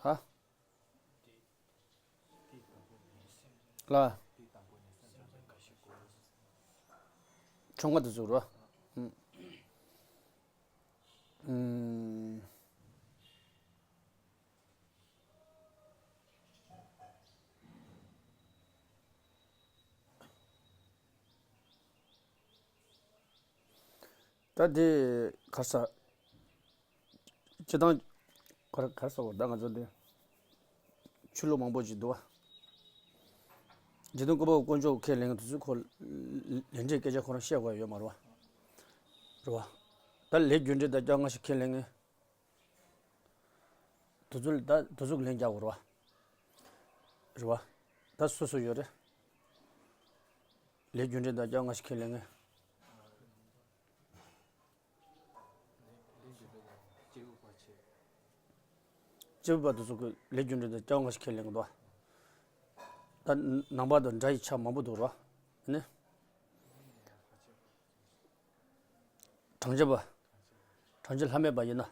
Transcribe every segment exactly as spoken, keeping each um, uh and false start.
ཨ། ལ། ཆུང་བ་དེ་ཚོ་རོ། ཨུམ། ཨུམ། ད་དེ་ག་རེ་ཟ། སྤྱི་བཏང་ག་རེ་ག་རེ་ཟ་བ། ད་ང་ཚོ་འདི་ཆོས་ལུགས་མང་པོ་ཅིག་འདུག་བ། འཇིག་རྟེན་བཀོད་པ་དཀོན་མཆོག་ཁས་ལེན་མཁན་དེ་ཚོས་ཁོ་ལས་འབྲས་སྐད་ཆ་ཁོ་རང་བཤད་དགོས་ཡ་ཡོད་མ་རེད་བ། རེད་བ། ད་ལས་རྒྱུ་འབྲས་དང་རྐྱང་ང་ཞིག་ཁས་ལེན་མཁན། དེ་ཚོ་ལ་ད་དེ་ཚོ་ལན་རྒྱག་དགོས་རེད་བ། རེད་བ། ད་སོ་སོ་ཡོད་རེད། ལས་རྒྱུ་འབྲས་དང་རྐྱང་ང་ཞིག་ཁས་ལེན་མཁན། སྐྱེས་བུ་པ་དེ་ཚོ་གི་ལས་རྒྱུ་འབྲས་དང་རྐྱང་ང་ཞིག་ཁས་ལེན་གི་འདུག་ད་ནང་པ་དང་འདྲ་ཡི་ཆ་མང་པོ་འདུག་རོ། ནི། གྲངས་ཅན་པ། གྲངས་ཅན་ལྷ་མེད་པ་ཡིན་ན།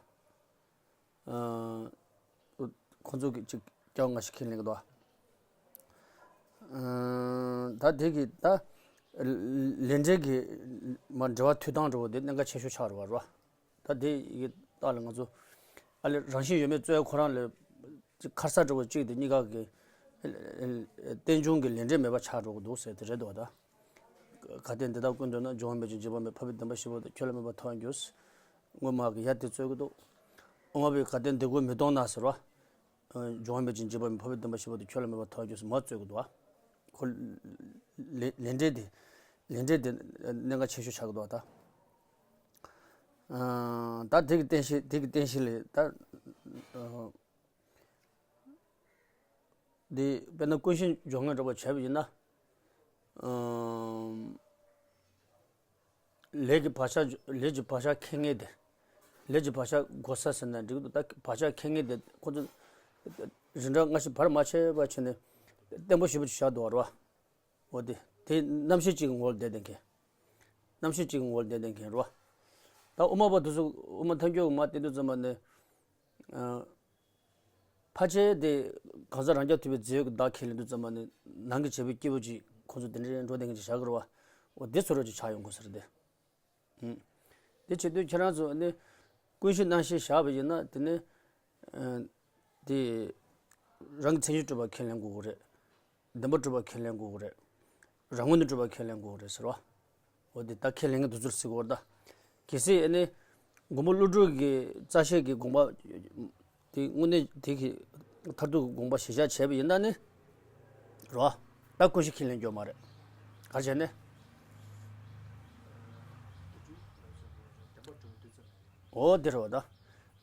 ཨ། ཁོ་ཚོ་གི་ཅིག་རྐྱང་ང་ཞིག་ཁས་ལེན་གི་འདུག་ཨ། ད་དེ་གི་ད་ལས་འབྲས་གི་མ་འབྲེལ་བ་མཐུད་སྟངས་འདྲ་བོ་དེ་གནད་འགག་ཆེ་ཤོས་ཆགས་རེད་བ་རོ། ད་དེ་ཡི་རྟགས་ལ་ང་ཚོ་ཨ་ལས་རང་བཞིན་ཡོད་མེད་རྩོད་ཡ་ཁོ་རང་ལས་ཁར་ས་འདྲ་བོ་གཅིག་དེ་གཉིས་ཀ་གི་རྟེན་འབྱུང་གི་ལས་འབྲས་མེད་པ་ཆགས་འགྲོ་གི་འདུག་ཟེར་དེ་རེད་འདུག་ད། གལ་ཏེ་འདི་དག་ཀུན་འདུས་ན། འབྱུང་བ་མེད་ཅིང་འཇིག་པ་མེད། འཕགས་པའི་བདེན་པ་ཞི་བ་དང་། ཁྱོད་ལ་སྨོད་པ་ཐོབ་འགྱུར། སྔོན་མ་གི་ཡ་དེ་རྩོད་གི་འདུག་དབུ་མ་པས་གལ་ཏེ་འདི་ཀུན་མི་སྟོང་ན་ཟེར་བ། འབྱུང་བ་མེད་ཅིང་འཇིག་པ་མེད། འཕགས་པའི་བདེན་པ་ཞི་བ་དང་། ཁྱོད་ལ་སྨོད་པ་ཐོབ་འགྱུར་ཟེར་མ་རྩོད་གི་འདུག་ཁོ་ལས་ལས་འབྲས་དེ་ལས་འབྲས་དེ་གནད་འགག་ཆེ་ཤོས་ཆགས་གི་འདུག་ད། ད་དེ་གི་རྟེན་གཞི་དེ་གི་རྟེན་གཞི་ལས་ད། འདི་དཔེར་ན་ཀུན་ཤེས་སྦྱོང་མཁན་འདྲ་པོ་བྱས་པ་ཡིན་ན། ཨམ། ལས་ཀྱི་བག་ཆགས་ལས་ཀྱི་བག་ཆགས་ཁེངས་མཁན་དེ། ལས་ཀྱི་བག་ཆགས་གོ་ས་ཟེར་ན་འགྲིག་འདུག་ད་བག་ཆགས་ཁེངས་མཁན་དེ་ཁོ་ཚོ་རིན་བྲལ་སྔ་ཕྱི་བར་མ་ཆད་པ་བྱས་ནས་བརྟན་པོ་ཞེ་པོ་ཅིག་བཞག་འདུག་བ་རེད་བ། འོ་དེ་དེ་རྣམ་ཤེས་གཅིག་གི་ངོ་ལ་བསྡད་བསྡད་མཁན། རྣམ་ཤེས་གཅིག་གི་ངོ་ལ་བསྡད་བསྡད་མཁན་རེད་བ། ད་དབུ་མ་པ་དེ་ཚོ་དབུ་མ་ཐལ་འགྱུར་གྱི་མར་བལྟས་དུས་ཙམ་པ་ནས། ཨ། ཕལ་ཆེར་དེ་གང་ཟག་རང་རྐྱ་ཐུབ་པའི་རྫས་ཡོད་ཀྱི་བདག་ཁས་ལེན་དུས་ཙམ་པ་ནི་ནང་གི་བྱེད་པོའི་སྐྱེས་བུ་ཅིག་ཁོ་ཚོ་དེ་འདྲའི་འགྲོ་བསྡད་མཁན་ཅིག་བཞག་གི་རེད་བ། འོ་དེ་ཚོ་རོ་ཅིག་ཆགས་ཡོང་དགོས་ཟེར་ཏེ། ཧུམ། དེ་བྱེད་དུས་ཁྱེད་རང་ཚོ་ནི་ཀུན་གཞི་རྣམ་ཤེས་བཞག་པ་ཡིན་ན་དེ་ནི། ཨ། དེ་རང་གི་མཚན་ཉིད་གྲུབ་པ་ཁས་ལེན་དགོས་ཀྱི་རེད། བདེན་པ་གྲུབ་པ་ཁས་ལེན་དགོས་ཀྱི་རེད། རང་ངོས་ནས་གྲུབ་པ་ཁས་ལེན་དགོས་ཀྱི་རེད་ཟེར་བ། འོ་དེ་ད་ཁས་ལེན་མཁན་དེ་ཚོར་ཟེར་གྱི་ཡོད་རེད་ད། གལ་སྲིད་ཨ་ནི་མགོན་པོ་ཀླུ་སྒྲུབ་ཀྱི་རྩ་ཤེས་ཀྱི་དགོངས་པ་དེ་དངོས་གནས་དེ་གི་མཐར་ཐུག་གི་དགོངས་པ་གཞིར་བཞག་བྱས་པ་ཡིན་ན་ནི་རོ། ད་ཀུན་གཞི་ཁས་ལེན་རྒྱུ་མ་རེད། ག་རེ་བྱས་ནས། འོ་དེ་རེད་བ་ད།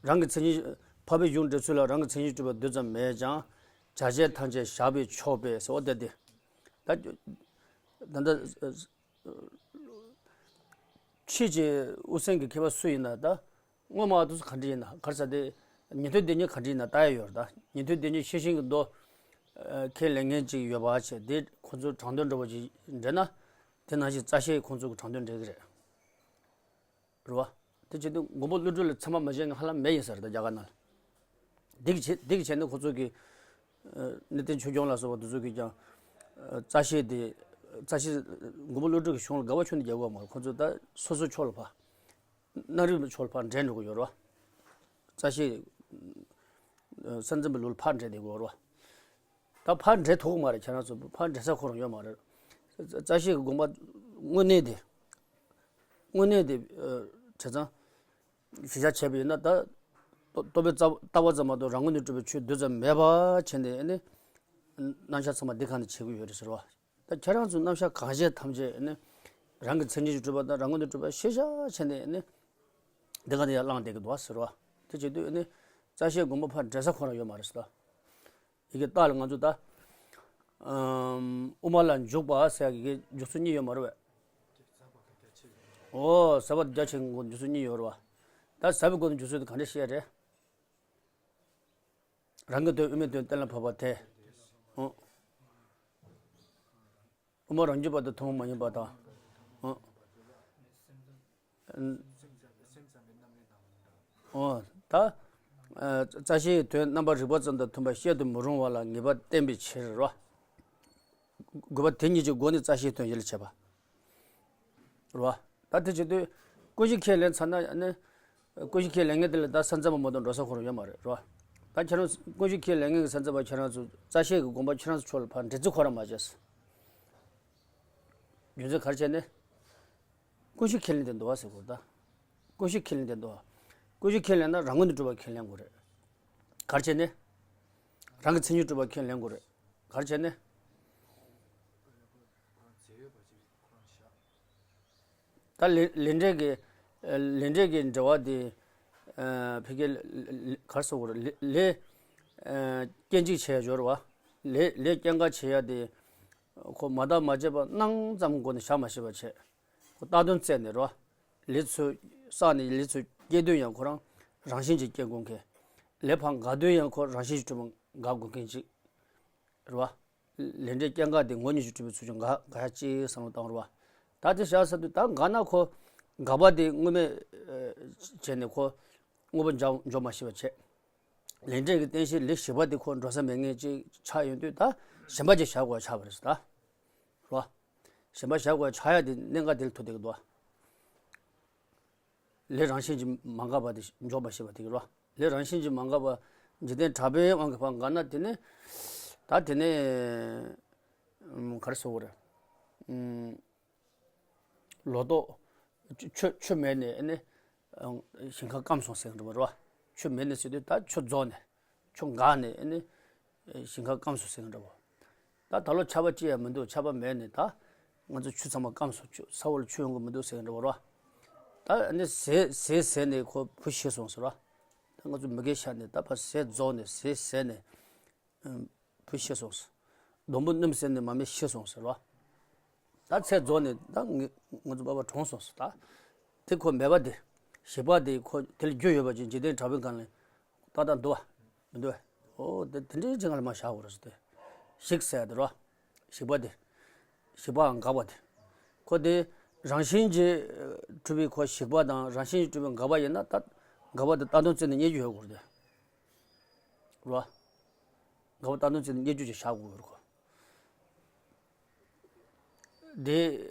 རང་གི་མཚན་ཉིད་འཕགས་པའི་གཞུང་འགྲེལ་ཚུལ་ལ་རང་གི་མཚན་ཉིད་གྲུབ་པ་དེ་ཙམ་མེད་ཀྱང་། བྱ་བྱེད་ཐམས་ཅད་བཞག་པས་ཆོག་པས་ཟེར་བ་དེ་དེ། ད་ད་ལྟ་ཕྱིས་ཀྱི་དབུ་སེམས་ཀྱི་མཁས་པ་སུ་ཡིན་ན་ད། སྔོན་མ་དེ་ཚོ་ག་འདྲ་ཡིན་ན་ག་རེ་ཟེར་དེ། ཉན་ཐོས་སྡེ་གཉིས་ག་འདྲ་ཡིན་ན་ལྟ་ཡ་ཡོད་རེད་ད། ཉན་ཐོས་སྡེ་གཉིས་ཤེས་བཞིན་གྱི་མདོ་ཁས་ལེན་མཁན་ཅིག་ཡོད་པ་བྱས་དེ་ཁོང་ཚོའི་དྲང་དོན་འདྲ་པོ་ཅིག་འགྲེལ་ན། དེ་ནང་བཞིན་རྩ་ཤེས་ཁོང་ཚོ་གི་དྲང་དོན་འགྲེལ་གྱི་རེད། རེད་བ། དེ་བྱེད་དུས་མགོན་པོ་ཀླུ་སྒྲུབ་ལ་ཚད་མ་མ་བྱས་ནས་ཧ་ལམ་མེད་ཡིན་ས་རེད་ད་རྒྱ་གར་ནང་ལ། འདི་གི་བྱས་འདི་གི་བྱས་ནས་ཁོ་ཚོ་གི། ཨ། གནས་བརྟན་ཆོས་སྐྱོང་ལ་སོགས་པ་དེ་ཚོ་གིས་ཀྱང་། ཨ། རྩ་ཤེས་དེ། རྩ་ཤེས་མགོན་པོ་ཀླུ་སྒྲུབ་ཀྱི་གཞུང་ལ་དགག་པ་ཁྱོན་ནས་རྒྱག་གི་ཡོད་མ་རེད། ཁོ་ཚོ་ད་སོ་སོའི་ཕྱོགས་ལ་ཕར། གནའ་རིམ་ཕྱོགས་ལ་ཕར་འདྲེན་འགྲོ་གི་ཡོད་རེད་བ། རྩ་ཤེས། ཨ། ས་འཛིན་པའི་ལུགས་ལ་ཕར་འདྲེན་བསྡད་ཀྱི་ཡོད་རེད་བ། ད་ཕར་འདྲེན་ཐུབ་ཀྱི་མ་རེད། ཁྱེད་རང་ཚོ་ཕར་འདྲེན་ས་ཁོ་རང་ཡོད་མ་རེད། རྩ་ཤེས་ཀྱི་དགོངས་པ་དངོས་གནས་དེ། དངོས་གནས་དེ། ཨ། བྱས་ཙང་། གཞི་བཞག་བྱས་པ་ཡིན་ན་ད། རྟོག་རྟོག་པས་ལྟ་བ་ཙམ་མ་གཏོགས་རང་ངོས་ནས་གྲུབ་པའི་ཆོས་དེ་ཙམ་མེད་པ་བྱས་ནས་ནི། རྣམ་གཞག་ཚང་མ་འདི་ག་ནས་བྱེད་ཀྱི་ཡོད་རེད་ཟེར་བ། ད་ཁྱེད་རང་ཚོ་རྣམ་གཞག་གང་བྱས་ཐམས་ཅད་ནི། རང་གི་མཚན་ཉིད་ཀྱིས་གྲུབ་པ་དང་རང་ངོས་ནས་གྲུབ་པ་ཤེས་བྱ་བྱས་ནས་ནི། འདི་ག་ནས་ཡར་བླངས་བསྡད་ཀྱི་འདུག་བ་ཟེར་བ། དེ་བྱེད་དུས་ནི། རྩ་ཤེས་དགོངས་པ་ཕར་འདྲེན་ས་ཁོ་རང་ཡོད་མ་རེད་ཟེར་ད། ཡི་གེ་རྟགས་ལ་ང་ཚོ་ད། ཨམ། དབུ་མ་ལ་འཇུག་པ་ཟེར་ཡག་གི་འཇུག་ཚུལ་གཉིས་ཡོད་མ་རེད་པས། འོ། ཟབ་པ་རྒྱ་ཆེ་གི་འཇུག་ཚུལ་གཉིས་ཡོད་རེད་པ། ད་ཟབ་པའི་སྒོ་ནས་འཇུག་ཚུལ་དེ་ག་འདྲ་བཤད་རེད། རང་གི་དོན་དབུ་མའི་དོན་གཏན་ལ་ཕབ་པ་དེ། འོ། དབུ་མ་རང་རྒྱུད་པ་དང་ཐུན་མོང་མ་ཡིན་པ་དང་། འོ། འོ། ད། ཨ། རྩ་ཤེའི་དོན་རྣམ་པར་རིག་པ་ཙམ་དུ་མཐུན་པ་བཤད་དུ་མི་རུང་བ་ལ་ངེས་པ་བསྟན་པའི་ཕྱིར་རོ། དགོས་པ་དེ་གཉིས་ཀྱི་སྒོ་ནས་རྩ་ཤེའི་དོན་ཡིད་ལ་བྱེད་པ་རོ། ད་དེ་བྱེད་དུས་ཀུན་གཞི་ཁས་ལེན་ཚར་ན་ནི། ཀུན་གཞི་ཁས་ལེན་མཁན་དེ་ལ་ད་ས་མཚམས་པ་མ་གཏོགས་འགྲོ་ས་ཁོ་རང་ཡོད་མ་རེད་རོ། ད་ཁྱེད་རང་ཀུན་གཞི་ཁས་ལེན་མཁན་གྱི་ས་མཚམས་པ་ཁྱེད་རང་ཚོ་རྩ་ཤེ་གི་དགོངས་པ་ཁྱེད་རང་ཚོ་ཕྱོགས་ལ་ཕར་འདྲི་རྩིས་ཁོ་རང་མ་བྱས། རྒྱུ་མཚན་ག་རེ་བྱས་ནས། ཀུན་གཞི་ཁས་ལེན་དེ་འདུག་བ་ཟེར་དགོས་ད། ཀུན་གཞི་ཁས་ལེན་དེ་འདུག་བ། ཀུན་གཞི་ཁས་ལེན་ན་རང་ངོས་ནས་གྲུབ་པ་ཁས་ལེན་དགོས་རེད། ག་རེ་བྱས་ནས། རང་གི་མཚན་ཉིད་གྲུབ་པ་ཁས་ལེན་དགོས་རེད། ག་རེ་བྱས་ནས། ད་ལས་ལས་འབྲས་ཀྱི། ལས་འབྲས་ཀྱི་འབྲེལ་བ་དེ། ཕ་གི་ལས་ལས་ག་རེ་ཟེར་དགོས་རེད། ལས་ལས་སྐྱོན་གཅིག་བྱས་ཡ་སྦྱོར་བ། ལས་ལས་སྐྱོན་འགའ་བྱེད་ཡ་དེ། ཁོ་མ་བརྟགས་མ་དཔྱད་པ་སྣང་ཙམ་སྒོ་ནས་བཞག་མ་ཤེས་པ་བྱས། ཁོ་བཏགས་དོན་བཙལ་ནས་རོ། ལས་ཚུལ་བསགས་ནས་ལས་ཚུལ་སྐྱེ་དོན་ཡང་ཁོ་རང་རང་བཞིན་གྱིས་སྐྱེ་དགོས་མཁན། ལས་ཕར་འགག་དོན་ཡང་ཁོ་རང་བཞིན་གྱིས་གྲུབ་པ་འགག་དགོས་མཁན་ཅིག་རེད་བ། ལས་འབྲས་སྐྱོན་འགའ་དེ་ངོ་བོ་ཉིད་ཀྱིས་གྲུབ་པའི་ཚུལ་གྱིས་འགག་འགག་ཡ་ཅིག་བསམ་བློ་བཏང་རེད་བ། ད་དེ་བཞག་ས་དུས་ད་འགག་ན་ཁོ། འགག་པ་དེ་དངོས་མེད་བྱས་ནས་ཁོ། དངོས་པོ་འཇོག་འཇོག་མ་ཤེས་པ་བྱས། ལས་འབྲས་ཀྱི་རྟེན་གཞི་ལས་ཞིག་པ་དེ་ཁོ་འགྲོ་ས་མེད་ངེས་ཅིག་ཆགས་ཡོང་དུས་ད་གཞན་པ་ཅིག་བཞག་དགོས་ཆགས་པ་རེད་ཟེར་ད། རོ། གཞན་པ་བཞག་དགོས་ཆགས་ཡ་དེ་གནད་འགག་དེ་ལ་ཐུག་བསྡད་ཀྱི་འདུག་ལས་རང་བཞིན་གྱིས་མ་འགགས་པ་དེ་འཇོག་མ་ཤེས་པ་དེ་གི་རོ། ལས་རང་བཞིན་གྱིས་མ་འགགས་པ་འཇིག་རྟེན་གྲགས་པའི་དབང་གིས་ཕར་འགགས་ན་དེ་ནི། ད་དེ་ནི། ཨུམ། ག་རེ་ཟེར་དགོས་རེད། ཨུམ། ལོག་རྟོག་ཆོས་ཆོས་མེད་ནས་ཨ་ནི། ཞིང་ཁམས་སྐམ་སོང་ཟེར་གི་འདྲ་པོ་རེད་བ། ཆོས་མེད་ནས་ཟེར་དུས་ད་ཆོས་རྫོགས་ནས། ཆོས་འགགས་ནས་ཨ་ནི། ཞིང་ཁམས་སྐམ་སོང་ཟེར་གི་འདྲ་པོ། ད་ད་ལོ་ཆར་པ་ཅི་ཡང་མི་འདུག་ཆར་པ་མེད་ནས་ད། ང་ཚོ་ཆུ་ཚང་མ་སྐམ་སོང་ཆུ་ས་འོག་ལ་ཆུ་ཡོང་གི་མི་འདུག་ཟེར་གི་འདྲ་པོ་རེད་བ། ད་ཨ་ནི་ཟས་ཟས་ཟས་ནས་ཁོ་བུ་ཤི་སོང་ཟེར་བ། ད་ང་ཚོ་མི་རྒས་ཤག་ནས་ད་ཕར་ཟས་རྫོགས་ནས་ཟས་ཟས་ནས། བུ་ཤི་སོང་ཟེར། སྡོང་པོ་སྣུམ་ཟད་ནས་མ་རྨོས་ཤི་སོང་ཟེར་བ། ད་ཚེ་རྫོགས་ནས་ད་ང་ང་ཚོ་པ་ཕ་གྲོངས་སོང་ཟེར་ད། དེ་ཁོ་མེད་པ་དེ། ཞིག་པ་དེ་ཁོ་དེ་ལ་རྒྱུ་ཡོད་པ་ཅིག་འཇིག་རྟེན་གྲགས་པའི་སྒང་ལ་ཏག་ཏག་འདུག་བ། མི་འདུག་བས། ཨོ་དེ་དེ་འདྲའི་ཅིག་ང་ལ་མ་བཞག་དགོས་རེད་ཟེར་ཏེ། ཞིག་ཟེར་ཡ་དེ་རོ། ཞིག་པ་དེ། ཞིག་པའམ་འགག་པ་དེ། ཁོ་དེ་རང་བཞིན་གྱིས་གྲུབ་པའི་ཁོ་ཞིག་པ་དང་རང་བཞིན་གྱིས་གྲུབ་པའི་འགག་པ་ཡིན་ན་ད། འགག་པ་དེ་བཏགས་དོན་བཙལ་ནས་རྙེད་རྒྱུ་ཡོད་དགོས་རེད་དེ། རོ། འགག་པ་བཏགས་དོན་བཙལ་ནས་རྙེད་རྒྱུ་ཅིག་བཞག་དགོས་རེད་ཁོ། དེ།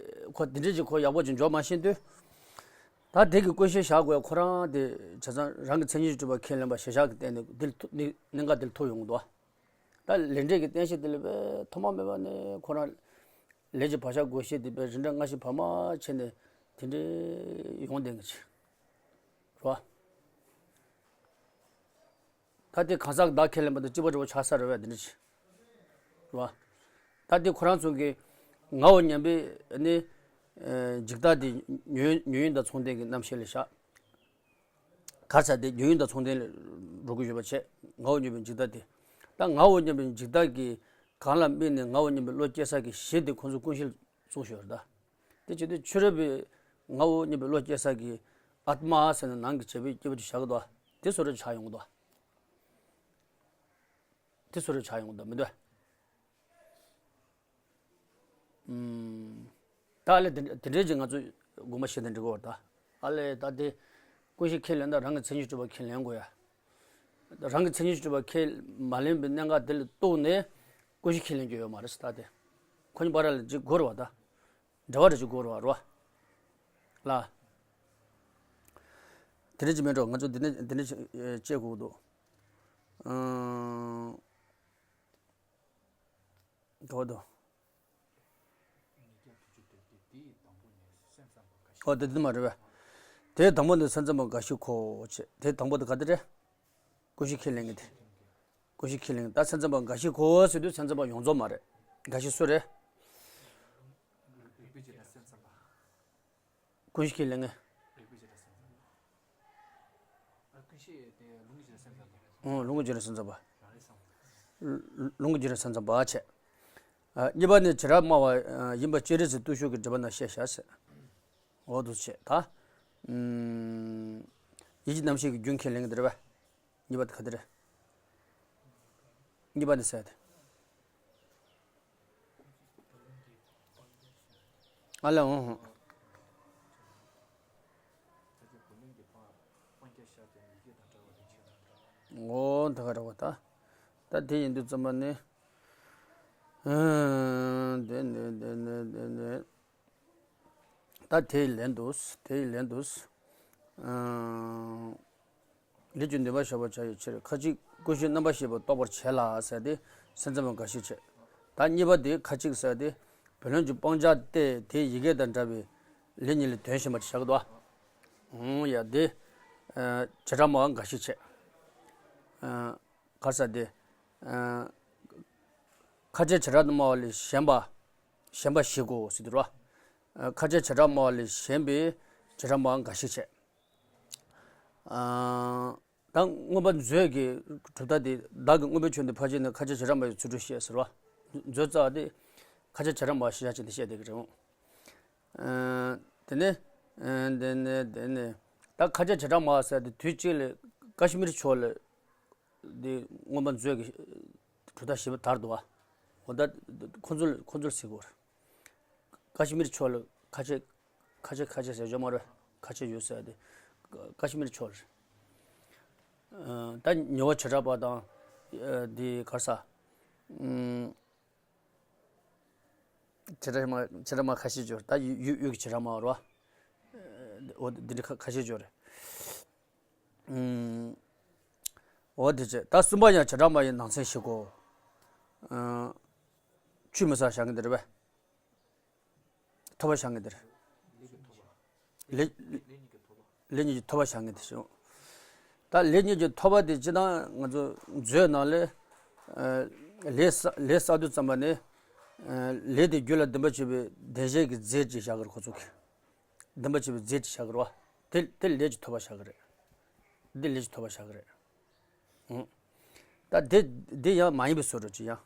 ཁོ་དེ་འདྲ་ཅིག་ཁོ་ཡག་པོ་ཅིག་འཇོག་མ་ཤེས་དུས། ད་དེ་གི་ཀུན་ཤེས་བཞག་དགོས་ཁོ་རང་དེ་བྱས་ཙང་རང་གི་མཚན་ཉིད་གྲུབ་པ་ཁས་ལེན་པ་ཞེ་བཞག་གི་སྟེང་ནས་འདི་ལ་ཐུག་གནད་འགག་འདི་ལ་ཐུག་ཡོང་གི་འདུག་ད་ལས་འབྲས་ཀྱི་རྟེན་གཞི་དེ་ལ་བས་ཐོག་མ་མེད་པ་ནས་ཁོ་རང་ལས་ཀྱི་བག་ཆགས་བགོ་བཤའ་དེ་བས་རིགས་འདྲ་སྔ་ཕྱི་བར་མ་ཕྱེ་ནས་དེ་འདྲའི་ཡོང་བསྡད་མཁན་ཅིག་རེད་བ། ད་དེ་གང་ཟག་བདག་ཁས་ལེན་པ་དང་གཅིག་པ་འདྲ་བོ་ཆགས་ས་རེད་བས་དེ་འདྲ་ཅིག་རེད་བ། ད་དེ་ཁོ་རང་ཚོ་གི་ངའོ་སྙམ་པའི་ནི་འཇིག་ལྟ་དེ་ཉོན་ཉོན་ཡིན་དང་མཚུངས་ལྡན་གྱི་རྣམ་ཤེས་ལ་བཞག་ག་ས་དེ་ཉོན་ཡིན་དང་མཚུངས་ལྡན་ལ་འགྲོ་གི་ཡོད་པ་བྱས་ངའོ་སྙམ་པའི་འཇིག་ལྟ་དེ། ད་ངའོ་སྙམ་པའི་འཇིག་ལྟ་གི་གང་ལ་དམིགས་ནས་ངའོ་སྙམ་པའི་བློ་སྐྱེ་ས་གི་གཞི་དེ་ཁོང་ཚོ་ཀུན་ཤེས་ལ་བཙུགས་ཞོར་ད། དེ་བྱེད་དུས་ཕྱི་རོལ་པའི་ངའོ་སྙམ་པའི་བློ་སྐྱེ་ས་གི་ཨཱཏྨ་ཟེར་ནས་ནང་གི་བྱེད་པོའི་སྐྱེ་བོ་ཅིག་བཞག་གི་འདུག་དེ་བཟོ་འདྲ་ཆགས་ཡོང་གི་འདུག་དེ་བཟོ་འདྲ་ཆགས་ཡོང་གི་འདུག་མི་འདུག་ཨུམ། ད་ཨ་ལས་དེ་དེ་འདྲའི་ཅིག་ང་ཚོས་དགོངས་པ་བཞེས་ན་འགྲིག་གི་རེད་ད། ཨ་ལས་ད་དེ་ཀུན་གཞི་ཁས་ལེན་ན་རང་གི་མཚན་ཉིད་གྲུབ་པ་ཁས་ལེན་དགོས་ཡ། རང་གི་མཚན་ཉིད་གྲུབ་པ་ཁས་མ་ལེན་པའི་གནད་འགག་དེ་ལ་གཏུགས་ནས་ཀུན་གཞི་ཁས་ལེན་རྒྱུ་ཡོད་མ་རེད་ད་དེ། ཁོ་གཉིས་བར་ལ་ཅིག་དགོས་རེད་བ་ད། འབྲེལ་བ་རེ་ཅིག་དགོས་རེད་བ་རོ། ལ། དེ་འདྲ་ཅིག་མེད་འགྲོ་ང་ཚོ་འདི་ནས་འདི་ནས་ཅིག་བཅད་དགོས་འདུག་ཨང་། དོ་དོ། ཨོ་དེ་དེ་མ་རེད་བས། དེ་དང་པོ་ནི་ས་མཚམས་པ་འགའ་ཞིག་གོ་བྱས་དེ་དང་པོ་དེ་ག་དེ་རེད། ཀུན་གཞི་ཁས་ལེན་གྱི་དེ། ཀུན་གཞི་ཁས་ལེན་ད་ས་མཚམས་པ་འགའ་ཞིག་གོ་ཟེར་དུས་ས་མཚམས་པ་ཡོངས་རྫོགས་མ་རེད། འགའ་ཞིག་སུ་རེད། ཀུན་གཞི་ཁས་ལེན་ངེས། ཨོ་ལུང་གི་རྒྱུ་རེད་ས་མཚམས་པ། ལུང་གི་རྒྱུ་རེད་ས་མཚམས་པ་བྱས། གཉིས་པ་ནི་བྱེ་བྲག་སྨྲ་བ་ཡིན་པ་ཅི་རེད་ཟེར་བརྟུལ་ཞུགས་ཀྱི་སྒྲིབ་པ་རྣམས་བཤད་བྱ་ཟེར། འོ་འདུག་བྱས་ད། ཡིད་ཀྱི་རྣམ་ཤེས་ཀྱི་རྒྱུན་ཁས་ལེན་གྱི་འདིར་བས། གཉིས་པ་དེ་ག་དེ་རེད། གཉིས་པ་དེ་ཟེར་ཏེ། ཨ་ལ་འོང་། འོ་ད་ག་རེ་བ་ད། ད་དེ་ཡིན་དུས་ཙམ་པ་ནི། ཨ། དེ་ནས་དེ་ནས་དེ་ནས། ད་དེའི་ལན་དུ། དེའི་ལན་དུ། ཨ། ལས་ཀྱི་ནུས་པ་ཤེས་པར་བྱ་བའི་ཕྱིར། ཁ་ཅིག་ཀུན་གཞི་རྣམ་པར་ཤེས་པ་རྟོགས་པར་བྱེད་ལ་ཟེར་ཏེ་སེམས་ཙམ་པ་འགའ་ཞིག་བྱས། ད་གཉིས་པ་དེ་ཁ་ཅིག་ཟེར་ཏེ་བུ་ལོན་གྱི་སྤང་བྱ་སྟེ་དེའི་ཡི་གེ་དང་འདྲ་བའི་ལས་གཉིས་ལས་དོན་གཞན་པ་བྱ་གི་འདུག་ཨ། འོང་ཡ་དེ། ཨ། བྱེ་བྲག་སྨྲ་བ་འགའ་ཞིག་བྱས། ཨ། ག་རེ་ཟེར་དེ། ཨ། ཁ་ཆེ་བྱེ་བྲག་ཏུ་སྨྲ་བ་ལས་གཞན་པ། གཞན་པ་ཞིག་གོ་ཟེར་དུས་རོ། ཨ། ཁ་ཆེ་བྱེ་བྲག་སྨྲ་བ་ལས་གཞན་པའི་བྱེ་བྲག་སྨྲ་བ་འགའ་ཞིག་བྱས། ཨ། ད་མངོན་པ་མཛོད་ཀྱི་གྲུབ་མཐའ་དེ་བདག་གི་མངོན་པའི་ཆོས་འདི་ཕལ་ཆེར་ནི་ཁ་ཆེ་བྱེ་བྲག་སྨྲ་བའི་ཚུལ་དུ་བཤད་ཟེར་བ། མཛོད་རྩ་དེ་ཁ་ཆེ་བྱེ་བྲག་སྨྲ་བ་ཤེས་བྱ་ཅན་དེ་བཤད་བསྡད་ཀྱི་རེད། ཨ། དེ་ནས། ཨ། དེ་ནས་དེ་ནས་ད་ཁ་ཆེ་བྱེ་བྲག་སྨྲ་བ་ཟེར་དེ་དུས་གཅིག་ལ་ཀ་ཤི་མིར་ཕྱོགས་ལ། འདི་མངོན་པ་མཛོད་ཀྱི་གྲུབ་མཐའ་ཞིབ་པ་དར་འདུག་བ། འོ་ད་ཁོ་ཚོ་ལ་ཁོ་ཚོ་ལ་ཟེར་དགོས་རེད། ཀ་ཤི་མིར་ཕྱོགས་ལ་ཁ་ཆེ་ཁ་ཆེ་ཁ་ཆེ་ཟེར་ཡོད་མ་རེད། ཁ་ཆེ་ཡོད་ཟེར་ཏེ། ཀ་ཤི་མིར་ཕྱོགས་ལ་རེད། ཨ། ད་ཉེ་བ་བྱེ་བྲག་པ་དང་། ཨ། འདི་ག་རེ་ཟེར། ཨུམ། བྱེ་བྲག་སྨྲ་བྱེ་བྲག་སྨྲ་བ་ཁ་ཤས་ཅིག་ཡོད་རེད། ད་ཡུལ་ཡུལ་ཡུལ་གྱི་བྱེ་བྲག་སྨྲ་བ་རེད་བ། འོ་འདི་འདྲ་ཁ་ཁ་ཤས་ཅིག་ཡོད་རེད། ཨུམ། འོ་དེ་བྱས། ད་གསུམ་པ་ཡང་བྱེ་བྲག་སྨྲ་བའི་ནང་ཚན་ཞིག་གོ། ཨ། ཆུད་མི་ཟ་བྱ་ངན་དེ་རེད་པས། ཐོབ་པ་བྱ་ངན་དེ་རེད། ལས་ལས་གཉིས་ཀྱི་ཐོབ་པ་བྱ་ངན་དེ་བྱུང་། ད་ལས་གཉིས་ཀྱི་ཐོབ་པ་དེ་སྤྱིར་བཏང་ང་ཚོ་མཛོད་ནང་ལས། ཨ། ལས་བསགས་ལས་བསགས་དུས་ཙམ་པ་ནས། ཨ། ལས་དེ་རྒྱུ་ལ་འདུན་པ་བྱེད་པའི་བདེན་བཞིའི་རྫས་ཅིག་བཞག་གི་རེད། ཁོ་ཚོ་གིས་འདུན་པ་བྱེད་པའི་རྫས་ཅིག་བཞག་གི་རེད་བ། དེ་དེ་ལས་ཀྱི་ཐོབ་པ་བཞག་གི་རེད། འདི་ལས་ཀྱི་ཐོབ་པ་བཞག་གི་རེད། ཨང་། ད་འདི་འདི་ཡང་མ་ཡིན་པའི་བཟོ་འདྲ་ཅིག་ཡང་།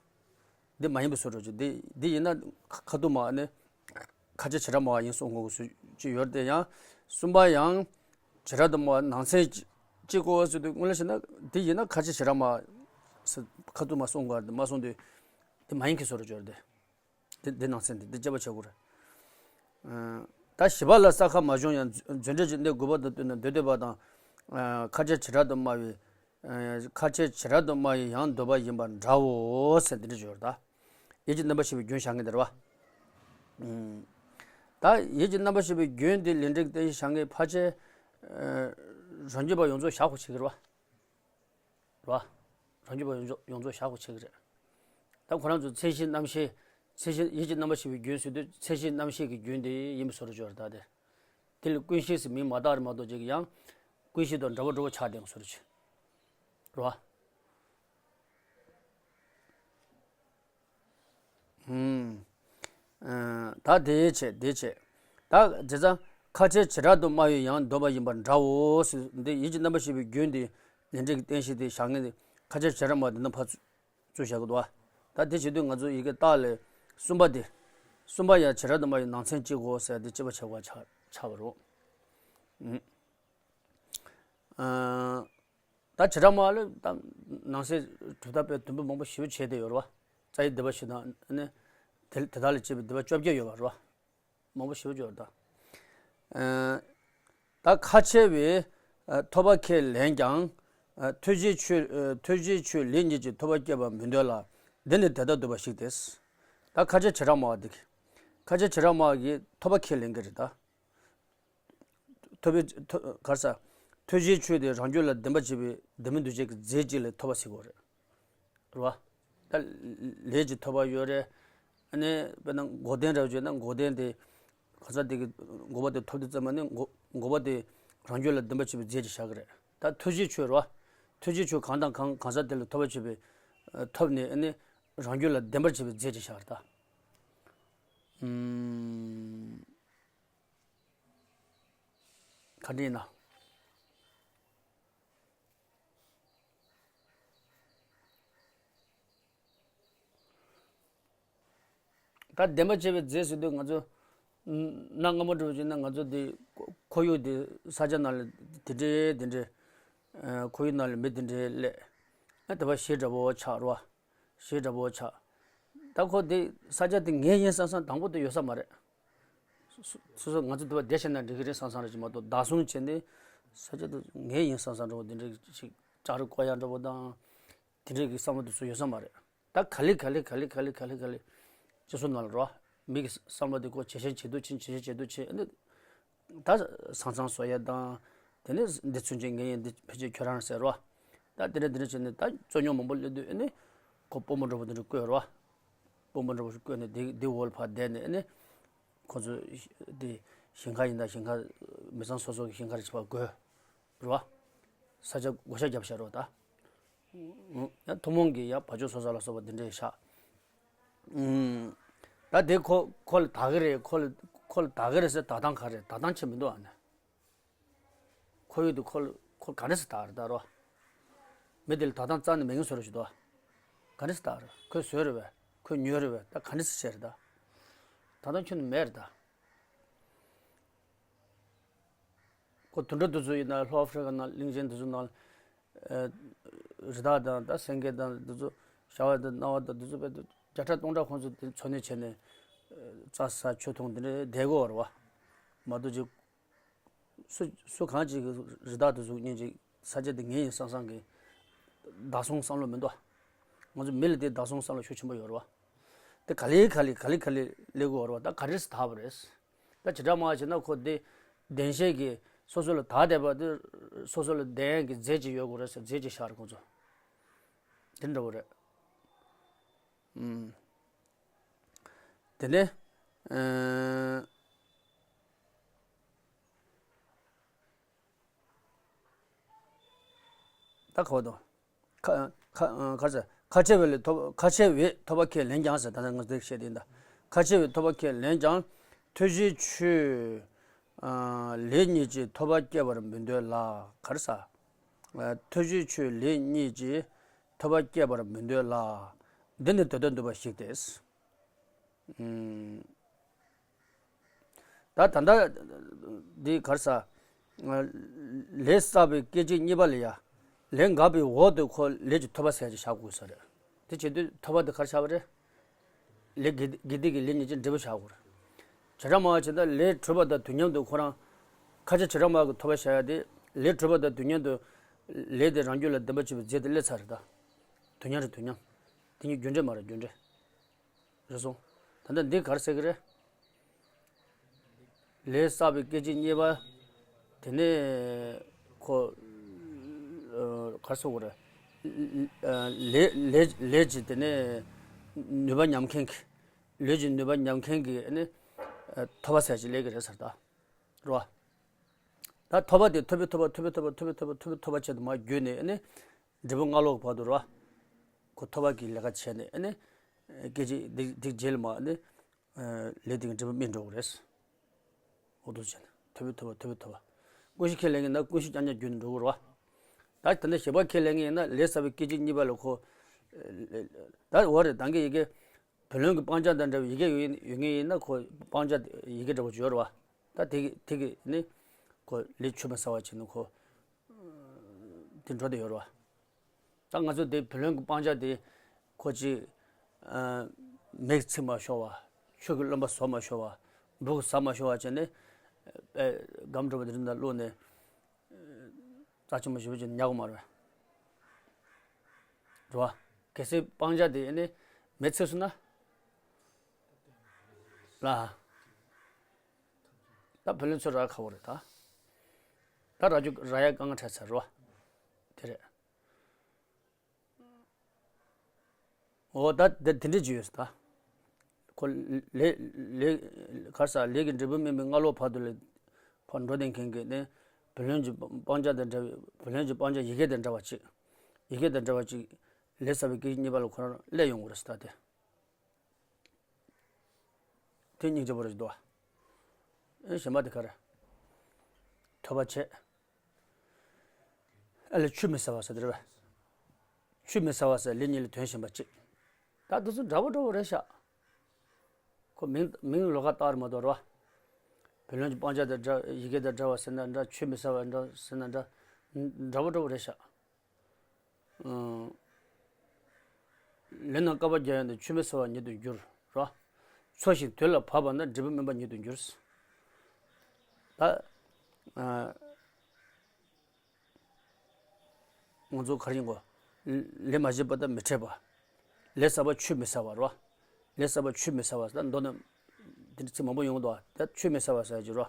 འདི་མ་ཡིན་པའི་བཟོ་འདྲ་ཅིག་འདི་འདི་ཡིན་ན་ཁ་ཁ་ཐུག་མ་ནི། ཁ་ཆེ་བྱེ་བྲག་སྨྲ་བ་ཡིན་གསུང་དགོས་ཀྱི་བཟོ་ཅིག་ཡོད་དེ། ཡང་གསུམ་པ་ཡང་བྱེ་བྲག་ཏུ་སྨྲ་བ་ནང་ཚན་གཅིག་གོ་ཟེར་དུས། དངོས་གནས་བྱས་ན་འདི་ཡིན་ན་ཁ་ཆེ་བྱེ་བྲག་སྨྲ་བ་ཁ་ཐུག་མ་གསུང་དགོས་མ་གསུང་དུས། འདི་མ་ཡིན་གྱི་བཟོ་འདྲ་ཅིག་ཡོད་དེ། འདི་འདི་ནང་ཚན་འདི་འདི་དཔྱད་པ་བྱེད་དགོས་རེད། ཨ། ད་བཞི་པ་ལ་ས་ཁ་མ་བྱུང་ཡང་རྫུ་འབྲས་ཀྱི་གནས་དགུ་པ་དང་བསྟུན་ན་འདོད་འདོད་པ་དང་། ཨ། ཁ་ཆེ་བྱེ་བྲག་ཏུ་སྨྲ་བའི། ཨ། ཁ་ཆེ་བྱེ་བྲག་ཏུ་སྨྲ་བའི་ཡང་འདོད་པ་ཡིན་པ་འདྲའོ་ཟེར་འདི་འདྲ་བརྗོད་ད། ཡིད་ཀྱི་རྣམ་པར་ཤེས་པའི་རྒྱུན་བཞག་མཁན་དེ་རེད་བ། ཨུམ། ད་ཡིད་ཀྱི་རྣམ་པར་ཤེས་པའི་རྒྱུན་དེ་ལས་འབྲས་ཀྱི་རྟེན་གཞི་བཞག་མཁན་ཕལ་ཆེར། ཨ། རང་རྒྱུད་པ་ཡོངས་རྫོགས་བཞག་དགོས་བྱེད་ཀྱི་རེད་བ། རེད་བ། རང་རྒྱུད་པ་ཡོངས་རྫོགས་ཡོངས་རྫོགས་བཞག་དགོས་བྱེད་ཀྱི་རེད། ད་ཁོ་རང་ཚོ་མཚན་གཞི་རྣམ་ཤེས། མཚན་གཞི་ཡིད་ཀྱི་རྣམ་པར་ཤེས་པའི་རྒྱུན་ཟེར་དུས་མཚན་གཞི་རྣམ་ཤེས་ཀྱི་རྒྱུན་དེ་ཡིན་པའི་བཟོ་འདྲ་ཅིག་ཡོད་རེད་ད་དེ། དེ་ལ་ཀུན་ཤེས་ཟེར་མིང་མ་བཏགས་རེད་མ་གཏོགས་ཅིག་ཡང་། ཀུན་ཤེས་དང་འདྲ་བོ་འདྲ་བོ་ཆགས་བསྡད་པའི་བཟོ་འདྲ་ཅིག་རེད་བ། ཨུམ། ཨ། ད་དེ་བྱས་དེ་བྱས། ད་བྱས་ཙང་ཁ་ཆེ་བྱེ་བྲག་ཏུ་སྨྲ་བའི་ཡང་འདོད་པ་ཡིན་པ་འདྲའོ་ཟེར་འདི་ཡིད་ཀྱི་རྣམ་པར་ཤེས་པའི་རྒྱུན་དེ་ལས་འབྲས་ཀྱི་རྟེན་གཞི་དེ་བཞག་མཁན་དེ་ཁ་ཆེ་བྱེ་བྲག་སྨྲ་བ་འདི་ན་ཕར་ཚུར་བཞག་གི་འདུག་བ། ད་དེ་བྱེད་དུས་ང་ཚོ་ཡི་གེ་རྟགས་ལས་གསུམ་པ་དེ། གསུམ་པ་ཡང་བྱེ་བྲག་ཏུ་སྨྲ་བའི་ནང་ཚན་གཅིག་གོ་ཟེར་དེ་དཔྱད་པ་བྱེད་དགོས་ཆགས་ཆགས་པ་རེད། ཨུམ། ཨ། ད་བྱེ་བྲག་སྨྲ་བ་ལ་ད་ནང་གསེས་གྲུབ་མཐའ་དཔེ་དུམ་བུ་མང་པོ་ཞེ་པོ་བྱས་བསྡད་ཡོད་རེད་བ། རྩ་བའི་སྡེ་པ་བཞི་དང་ནི། དེ་དེ་དག་ལས་སྐྱེས་པའི་སྡེ་པ་བཅོ་བརྒྱད་ཡོད་པ་རེད་བ། མང་པོ་ཞེ་པོ་ཅིག་ཡོད་རེད་ད། ཨ། ད་ཁ་ཆེ་བས། ཨ། ཐོབ་པ་ཁས་ལེན་ཀྱང་། ཨ། ཐོས་བྱའི་ཆོས། ཨ། ཐོས་བྱའི་ཆོས་ལས་གཉིས་ཀྱི་ཐོབ་པ་སྐྱེད་པར་མི་འདོད་ལ། འདི་ནི་དེ་ལྟར་འདོད་པ་ཞིག་སྟེ། ད་ཁ་ཆེ་བྱེ་བྲག་སྨྲ་བ་འདི་གིས། ཁ་ཆེ་བྱེ་བྲག་སྨྲ་བ་གིས་ཐོབ་པ་ཁས་ལེན་གྱི་རེད་ད། ཐོབ་པའི་ཐོ་ག་རེ་ཟེར། ཐོས་བྱའི་ཆོས་དེ་རང་རྒྱུད་ལ་བདེན་པར་བྱེད་པའི་བདེན་མིན་འདུ་བྱེད་ཀྱི་རྫས་གཅིག་ལ་ཐོབ་པ་ཟེར་གྱི་ཡོད་རེད། རེད་བ། ད་ལས་ཀྱི་ཐོབ་པ་ཡོད་རེད། ཨ་ནི་དཔེར་ན་འགོག་བདེན་འདྲ་བོ་བརྗོད་ན་འགོག་བདེན་དེ། གང་ཟག་དེ་གིས་འགོག་པ་དེ་ཐོབ་དུས་ཙམ་པ་ནི་འགོག་འགོག་པ་དེ་རང་རྒྱུད་ལ་བདེན་པར་བྱེད་པའི་རྫས་ཅིག་བཞག་གི་རེད། ད་ཐོས་བྱའི་ཆོས་རེད་བ། ཐོས་བྱའི་ཆོས་གང་དང་གང་གང་ཟག་དེ་ལ་ཐོབ་པར་བྱེད་པའི། ཨ། ཐོབ་ནས་ཨ་ནི་རང་རྒྱུད་ལ་བདེན་པར་བྱེད་པའི་རྫས་ཅིག་བཞག་རེད་ད། ཨུམ། ག་འདྲ་ཡིན་ན། ད་བདེན་པར་བྱེད་པའི་རྫས་ཟེར་དུས་ང་ཚོ། གནའ་སྔ་མོ་འདྲ་བོ་བྱས་ན་ང་ཚོ་འདི་ཁོར་ཡུག་འདི་ས་ཆ་ནང་ལ་དེ་འདྲའི་དེ་འདྲའི། ཨ། ཁོར་ཡུག་ནང་ལ་མི་དེ་འདྲའི་སླེབས། ཨ། དེ་བ་གཞིས་འདྲ་བོ་ཆགས་རེད་བ། གཞིས་འདྲ་བོ་ཆགས། ད་ཁོ་འདི་ས་ཆ་དེ་ངའི་ཡིན་བསམ་བསམ་དང་པོ་དེ་ཡོད་ས་མ་རེད། སོ་སོ་སོ་ང་ཚོ་དེ་བ་བསྡད་བྱས་ན་འགྲིག་གི་རེད་བསམ་བསམ་རེད་ཅིག་མ་གཏོགས། བདག་བཟུང་བྱས་ནས་ས་ཆ་དེ་ངའི་ཡིན་བསམ་བསམ་འདྲ་བོ་དེ་འདྲ་ཞིག་ ལྕགས་རི་བརྐོ་ཡག་འདྲ་པོ་དང་། དེ་འདྲའི་གི་བསམ་བློ་དེ་ཚོ་ཡོད་ས་མ་རེད། ད་ག་ལེ་ག་ལེ་ག་ལེ་ག་ལེ་ག་ལེ་ག་ལེ་སྤྱི་ཚོགས་ནང་ལ་རོ། མི་གི་བསམ་བློ་དེ་ཁོ་ཇེ་ཞན་ཇེ་སྡུག་ཕྱིན་ཇེ་ཞན་ཇེ་སྡུག་ཕྱིན། ཨ་ནི་ད་ས་མཚམས་བཟོ་ཡག་དང་། དེ་ནས་འདི་ཚུན་ཆད་ངས་ཡིན། འདི་ཕལ་ཆེར་ཁྱོད་རང་ཟེར་རོ། ད་དེ་འདྲ་དེ་འདྲ་བྱས་ནས་ད་རྩོད་རྙོག་མང་པོ་སླེབས་དུས། ཨ་ནི་ཁོ་དཔོན་པོ་འདྲ་པོ་དེ་འདྲ་བསྐོས་རོ། དཔོན་པོ་འདྲ་པོ་ཞིག་བསྐོས་ནས་དེ་དེ་འོག་ལ་ཕར་བསྡད་ནས། ཨ་ནི་ཁོ་ཚོ་དེ་ཞིང་ཁ་ཡིན་ད། ཞིང་ཁ་མི་ཚང་སོ་སོ་གི་ཞིང་ཁར་ཕར་བགོས་རོ། ས་ཆ་བགོ་བཤའ་བརྒྱབ་བཞག་རོ་ད། ཡང་ཐུན་མོང་གི་ཡང་བ་ཕྱུགས་གསོ་ས་ལ་སོགས་པ་འདི་འདྲའི་བཞག་ཨུམ། ད་དེ་ཁོ་ཁོ་ལ་དག་གི་རེད། ཁོ་ལ་ཁོ་ལ་དག་གི་རེད་ཟེར། དག་སྟངས་ག་རེ། དག་སྟངས་ཆེ་མི་འདུག་ཨ་ནི། ཁོ་ཡོད་དུས་ཁོ་ལ་ཁོ་ག་འདྲ་ཟེར་དག་རེད་ད་རོ། མི་དེ་ལ་དག་སྟངས་རྩ་ནས་མེད་མཁན་བཟོ་རོགས་ཞུ་དོ། ག་འདྲ་ཟེར་དག་རེད། ཁོས་བཟོས་རེད་པས། ཁོས་ཉོས་རེད་པས། ད་ག་འདྲ་ཟེར་བྱས་རེད་ད། དག་སྟངས་ཁྱོན་ནས་མེད་རེད་ད། ཁོ་དུད་འགྲོ་དེ་ཚོ་ཡིན་ན། ལྷོ་ཨ་ཧྥི་རི་ཀ་ནང་གླིང་ཆེན་དེ་ཚོ་ནང་། ཨ། རི་དྭགས་དང་ད་སེང་གེ་དང་དེ་ཚོ། བྱ་བ་དང་གནའ་བ་དང་དེ་ཚོ་དཔེ་བརྒྱ་ཕྲག་སྟོང་ཕྲག་ཁོང་ཚོ་དེ་འཚོ་གནས་བྱས་ནས། ཨ། རྩྭ་ཟ་ཆུ་འཐུང་དེ་འདྲ་བསྡད་ཀྱི་ཡོད་རེད་པ། མ་གཏོགས་ཅིག་སུ་སུ་གང་ཅིག་གིས་རི་དྭགས་དེ་ཚོ་སྙིང་རྗེ། ས་ཆ་དེ་ངའི་ཡིན་བསམ་བསམ་གྱི་བདག་བཟུང་བསམ་བློ་མི་འདུག་ང་ཚོ་མི་ལ་དེ་བདག་བཟུང་བསམ་བློ་ཤུགས་ཆེན་པོ་ཡོད་རེད་པ། དེ་ག་ལེ་ག་ལེ་ག་ལེ་ག་ལེ་སླེབས་ཀྱི་ཡོད་རེད་པ། ད་ག་རེ་ཟེར་དག་པ་རེད། ད་བྱེ་བྲག་མ་བྱས་ན་ཁོ་དེ་བདེན་ཤས་ཀྱིས་སོ་སོ་ལ་དག་བསྡད་པ་དེ། སོ་སོ་ལ་བདེན་གྱི་རྫས་ཅིག་ཡོད་དགོས་རེད་ཟེར། རྫས་ཅིག་བཞག་རེད་ཁོང་ཚོ། དེ་འདྲ་པོ་རེད། ཨུམ། དེ་ནས། ཨ། ད་ག་བ་དང་། ཁ་ཁ་ཁ་ཁ་ཆེ་བས་ལས་ཐོབ། ཁ་ཆེ་བས་ཐོབ་པ་ཁས་ལེན་ཀྱང་ཟེར། ད་ནི་ང་ཚོས་བཤད་དེ་ཡིན་ད། ཁ་ཆེ་བས་ཐོབ་པ་ཁས་ལེན་ཀྱང་། ཐོས་རྗེ་ཆོས། ཨ། ལས་གཉིས་ཀྱིས་ཐོབ་པ་སྐྱེ་བར་མི་འདོད་ལ། ག་རེ་ཟེར། ཨ། ཐོས་རྗེ་ཆོས་ལས་གཉིས་ཀྱིས་ཐོབ་པ་སྐྱེ་བར་མི་འདོད་ལ། འདི་ནི་དེ་ལྟར་འདུག་པ་ཞིག་སྟེ། ཨུམ། ད་ད་ལྟ་འདི་ག་རེ་ཟེར། ལས་བསགས་པའི་སྐད་ཅིག་གཉིས་པ་ལ་ཡ། ལས་འགགས་པའི་འོག་ཏུ་ཁོ་ལས་ཀྱི་ཐོབ་པ་ཟེར་ཅིག་བཞག་དགོས་ས་རེད། དེ་བྱེད་དུས་ཐོབ་པ་དེ་ག་རེ་བཞག་པ་རེད། ལས་དགེ་དགེ་སྡིག་གི་ལས་གཉིས་ཀྱི་འབྲས་བུ་བཞག་དགོས་རེད། བྱེ་བྲག་སྨྲ་བ་བྱས་ན་ལས་གྲུབ་པ་དང་དུས་མཉམ་དུ་ཁོ་རང་། ཁ་ཆེ་བྱེ་བྲག་སྨྲ་བ་གི་ཐོབ་པ་བཞག་ཡ་དེ། ལས་གྲུབ་པ་དང་དུས་མཉམ་དུ་ལས་དེ་རང་རྒྱུད་ལ་བདེན་པར་གྲུབ་པའི་རྫས་དེ་སླེབས་ཚར་རེད་ད། དུས་མཉམ་རེད་དུས་མཉམ། དེ་གཉིས་རྒྱུ་འབྲས་མ་རེད་རྒྱུ་འབྲས། རེད་སོང་། ད་ལྟ་འདི་ག་རེ་ཟེར་གི་རེད། ལས་བསགས་པའི་སྐད་ཅིག་གཉིས་པ། དེ་ནས་ཁོ། ཨ། ག་རེ་ཟེར་དགོས་རེད། ཨ། ལས་ལས་ལས་ཀྱི་དེ་ནས་ནུས་པ་ཉམས་མཁན་གྱི། ལས་ཀྱི་ནུས་པ་ཉམས་མཁན་གྱི་ཨ་ནི། ཨ། ཐོབ་པ་ཟེར་ཅིག་སླེབས་ཀྱི་རེད་ཟེར་ད། རེད་པ། ད་ཐོབ་པ་དེ་ཐོབ་པའི་ཐོབ་པ། ཐོབ་པའི་ཐོབ་པ། ཐོབ་པའི་ཐོབ་པ། ཐོབ་པའི་ཐོབ་པ་ཆེད་དུ་མར་བརྒྱུད་ནས་ཨ་ནི། འབྲས་བུ་སྔ་ལོགས་བར་དུ་རེད་པ། ཁོ་ཐོབ་པ་གི་ལས་ཀ་བྱས་ནས་ཨ་ནི། སྐད་ཅིག་དེ་དེ་རྗེས་ལ་མར་ཨ་ནི། ལས་དེ་གི་འབྲས་བུ་སྨིན་འགྲོ་གི་རེད། འོ་འདུག་བྱས་ནས་ཐོབ་པའི་ཐོབ་པ། ཐོབ་པའི་ཐོབ་པ། ཀུན་གཞི་ཁས་ལེན་གྱི་ཡིན་ན་ཀུན་གཞི་རྐྱང་རྐྱང་བརྒྱུད་ནས་འགྲོ་གི་རེད་པ། ད་དེ་འདྲ་ཞེས་པ་ཁས་ལེན་གྱི་ཡིན་ན་ལས་བསགས་པའི་སྐད་ཅིག་གཉིས་པ་ལ་ཁོ། ད་འོ་རེད། ད་གིན་ཡི་གེ། བུ་ལོན་གྱི་སྤང་བྱ་དང་འདྲ་བའི་ཡི་གེ་ཡོད་ཡོད་ངེས་ཡིན་ན་ཁོ་སྤང་བྱ་ཡི་གེ་འདྲ་པོ་ཅིག་ཡོད་རེད་པ། ད་དེ་གི་དེ་གི་ནི་ཁོ་ལས་ཆུད་མི་ཟ་བ་བྱས་ནས་ཁོ་དེ་འགྲོ་བསྡད་ཡོད་རེད་པ། ད་ང་ཚོ་དེ་བུ་ལོན་གྱི་སྤང་བྱ་དེ་ཁོ་ཅིག་ཨ། མེས་ཚིག་མ་ཤོར་བ། ཆོས་ཀྱི་རློན་པ་བཟོ་མ་ཤོར་བ། འབུ་གུ་ཟ་མ་ཤོར་བ་བྱས་ནས་ཨེ་སྒམ་འདྲ་པོ་དེ་རིམ་དང་བླུགས་ནས། རྩ་ཆེན་པོ་ཞེ་པོ་ཅིག་ཉར་དགོས་མ་རེད། རེད་པ། གལ་སྲིད་སྤང་བྱ་དེ་ནི་མེས་ཚིག་སོང་ན། ལ། ད་བུ་ལོན་ཚུར་རག་ཁག་པོ་རེད་ད། ད་རག་རྒྱུ་རག་ཡ་དཀའ་ངལ་འཕྲད་ཚར་རེད་པ། དེ་རེད། འོ་ད་དེ་དེ་འདྲ་ཅིག་ཡོད་ས་ད། ཁོ་ལས་ལས་ག་རེ་ཟེར། ལས་ཀྱི་འབྲས་བུ་སྨིན་པའི་སྔ་ལོགས་བར་དུ་ལ་ཕར་འགྲོ་བསྡད་མཁན་གྱི་ནི། བུ་ལོན་གྱི་སྤང་བྱ་དང་འདྲ་བའི། བུ་ལོན་གྱི་སྤང་བྱ་ཡི་གེ་དང་འདྲ་བ་ཅིག་ཡི་གེ་དང་འདྲ་བ་ཅིག་ལས་བསགས་པའི་སྐད་ཅིག་གཉིས་པ་ལ་ཁོ་རང་སླེབས་ཡོང་གི་རེད་ཟེར་ད་དེ། དེ་སྙིང་རྗེ་པོ་རེད་འདུག་པ། ཨེ་གཞན་པ་དེ་ག་རེ། ཐོབ་པ་ཆེ། ཨ་ལས་ཆུད་མི་ཟ་བ་ཟེར་དེ་རེད་པས། ཆུད་མི་ཟ་བ་ཟེར་ལས་གཉིས་ལ་དོན་གཞན་པ་གཅིག་ད་དེ་ཚོ་འདྲ་པོ་འདྲ་པོ་རེད་ཤག་ཁོ་མིང་མིང་ལོགས་ཀ་བཏགས་རེད་མ་གཏོགས་རེད་པ། བུ་ལོན་གྱི་སྤང་བྱ་དང་འདྲ། ཡི་གེ་དང་འདྲ་བ་ཟེར་ན་འདྲ། ཆུད་མི་ཟ་བ་འདྲ་ཟེར་ན་འདྲ། འདྲ་པོ་འདྲ་པོ་རེད་ཤག་ལས་རྣམས་བསྐལ་པ་བརྒྱ་ཡན་དུ། ཆུད་མི་ཟ་བ་ཉིད་དུ་འགྱུར་རོ། འཚོ་ཞིང་དུས་ལ་བབ་པ་ན། འབྲས་བུ་སྨིན་པ་ཉིད་དུ་འགྱུར། ད། ཨ། ང་ཚོ་ག་རེ་ཡིན་གོ། ལས་མ་བྱས་པ་དང་མི་འཕྲད་པ། ལས་བསགས་པ་ཆུད་མི་ཟ་བ་རོ། ལས་བསགས་པ་ཆུད་མི་ཟ་བ་ཟེར་ད་མདོ་ནས་དེ་འདྲ་ཚིག་མང་པོ་ཡོང་གི་འདུག་ད་ཆུད་མི་ཟ་བ་ཟེར་གྱི་རོ།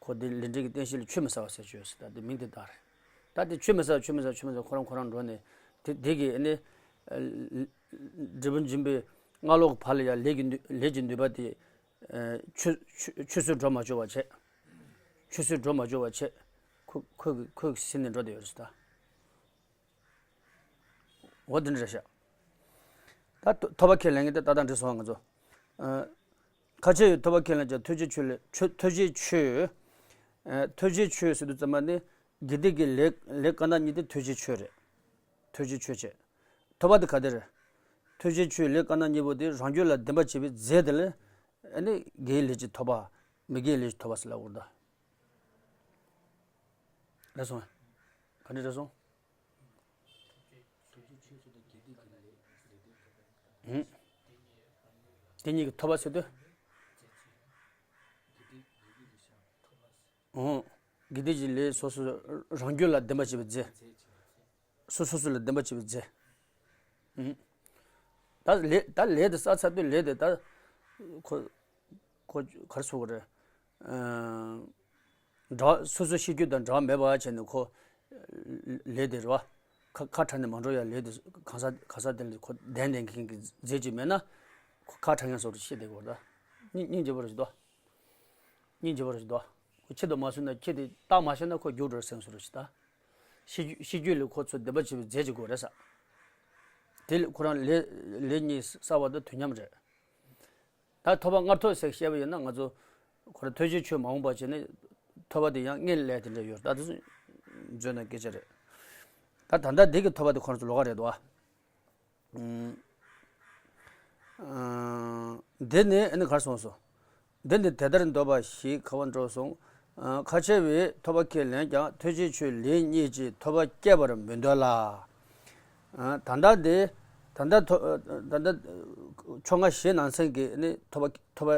ཁོ་དེ་ལས་འབྲས་ཀྱི་རྟེན་གཞི་ལ་ཆུད་མི་ཟ་བ་ཟེར་གྱི་ཡོད་ཟེར་ད་དེ་མིང་དེ་བཏགས་རེད། ད་དེ་ཆུད་མི་ཟ་བ་ཆུད་མི་ཟ་བ་ཆུད་མི་ཟ་བ་ཁོ་རང་ཁོ་རང་འགྲོ་ནས་དེ་དེ་གི་ཨ་ནི། འབྲས་བུ་འབྱིན་པའི་སྔ་ལོགས་ཀྱི་བར་ལ་ཡང་ལས་ཀྱི་ནུས་ལས་ཀྱི་ནུས་པ་དེ། ཆུད་ཆུད་ཆུད་ཟོས་འགྲོ་མ་བཅུག་པ་བྱས། ཆུད་ཟོས་འགྲོ་མ་བཅུག་པ་བྱས། ཁོ་ཁོ་གི་ཁོ་གི་ཟིན་ནས་འགྲོ་བསྡད་ཡོད་རེད་ཟེར་ད། འོ་དེ་འདྲ་རེད་ཤག་ད་ཐོ་ཐོབ་པ་ཁས་ལེན་མཁན་དེ་ཏག་ཏག་འགྲིག་སོང་ང་ཚོ། ཨ། ཁ་ཆེ་བའི་ཐོབ་པ་ཁས་ལེན་ཀྱང་ཐོས་བྱའི་ཆོས་ལས་ཆོས་ཐོས་བྱའི་ཆོས། ཨ། ཐོས་བྱའི་ཆོས་ཟེར་དུས་ཙམ་པ་ནི་དགེ་སྡིག་གི་ལས་ལས་དཀར་ནག་གཉིས་དེ་ཐོས་བྱའི་ཆོས་རེད། ཐོས་བྱའི་ཆོས་བྱས། ཐོབ་པ་དེ་ག་དེ་རེད། ཐོས་བྱའི་ཆོས་ལས་དཀར་ནག་གཉིས་པོ་དེ་རང་རྒྱུད་ལ་ལྡན་པར་བྱེད་པའི་རྫས་དེ་ལ་ཨ་ནི་དགེ་བའི་ལས་ཀྱི་ཐོབ་པ། མི་དགེ་བའི་ལས་ཀྱི་ཐོབ་པ་ཟེར་ལབ་དགོས་རེད་ད། རེད་སོང་། ག་འདྲ་རེད་སོང་། ཨུམ། དེ་གཉིས་ཀྱི་ཐོབ་པ་ཟེར་དུས། ཨུམ། དགེ་སྡིག་གི་ལས་སོ་སོ་རང་རྒྱུད་ལ་ལྡན་པར་བྱེད་པའི་རྫས། སོ་སོ་སོ་ལ་ལྡན་པར་བྱེད་པའི་རྫས། ཨུམ། ད་ལས་ད་ལས་དེ་བསགས་ཚར་དུས་ལས་དེ་ད་ཁོ་ཁོ་ག་རེ་ཟེར་དགོས་རེད། ཨ། འདྲ་བ་སོ་སོའི་ཤེས་རྒྱུད་དང་འདྲ་བ་མེད་པ་བྱས་ནས་ཁོ་ལས་དེ་རེད་བ། ཁ་ཁ་བྲལ་ནས་མ་འགྲོ་ཡ་ལས་དེ་གང་ཟག་གང་ཟག་དེ་ལ་ཁོ་ལྡན་ལྡན་མཁན་གྱི་རྫས་ཅིག་མེད་ན་ཁོ་ཁ་བྲལ་མཁན་བཟོ་འདྲ་ཤེས་བསྡད་དགོས་རེད་ད། སྙིང་སྙིང་རྗེ་པོ་རེད་དོ། སྙིང་རྗེ་པོ་རེད་དོ། ཁོ་ཆེད་དུ་མ་བཟུང་ན་ཁྱེད་དེ་བརྟག་མ་ཤེས་ན་ཁོ་རྒྱུགས་འགྲོ་སེམས་སུ་རེད་ད། ཤེས་རྒྱུད་ཤེས་རྒྱུད་ལ་ཁོ་ཚོ་བདེན་པ་བྱེད་པའི་རྫས་ཅིག་དགོས་རེད་ས། དེ་ལ་ཁོ་རང་ལས་ལས་གཉིས་བསགས་པ་དང་དུས་མཉམ་རེད། ད་ཐོབ་པ་སྔར་ཐོབ་ཟེར་བཤད་པ་ཡིན་ན་ང་ཚོ་ཁོ་རང་ཐོས་བྱའི་ཆོས་མ་འོངས་པ་བྱས་ནས་ཐོབ་པ་དེ་ཡང་སྔོན་ལས་དེ་འདྲ་ཡོད་ད་དེ་ཚོ་བརྗོད་ན་སྐད་ཆ་རེད། ད་ད་ལྟ་འདི་གི་ཐོབ་པ་དེ་ཁོ་རང་ཚོ་ལོགས་ཀ་རེད་དོ། ཨ། འདི་ནི་ཨ་ནི་གར་སོང་སོ། འདི་ནི་དེ་ལྟར་འདོད་པ་ཞིག་ག་བ་འགྲོ་སོང་། ཁ་ཆེ་བས་ཐོབ་པ་ཁས་ལེན་ཀྱང་ཐོས་བྱའི་ཆོས་ལས་གཉིས་ཀྱིས་ཐོབ་པ་སྐྱེད་པར་མི་འདོད་ལ། ད་ལྟ་འདི། ད་ལྟ་ཐོ་ད་ལྟ་ཕྱོགས་སྔ་ཞེས་ནང་ཚན་གྱི་ནི་ཐོབ་པ་ཐོབ་པ་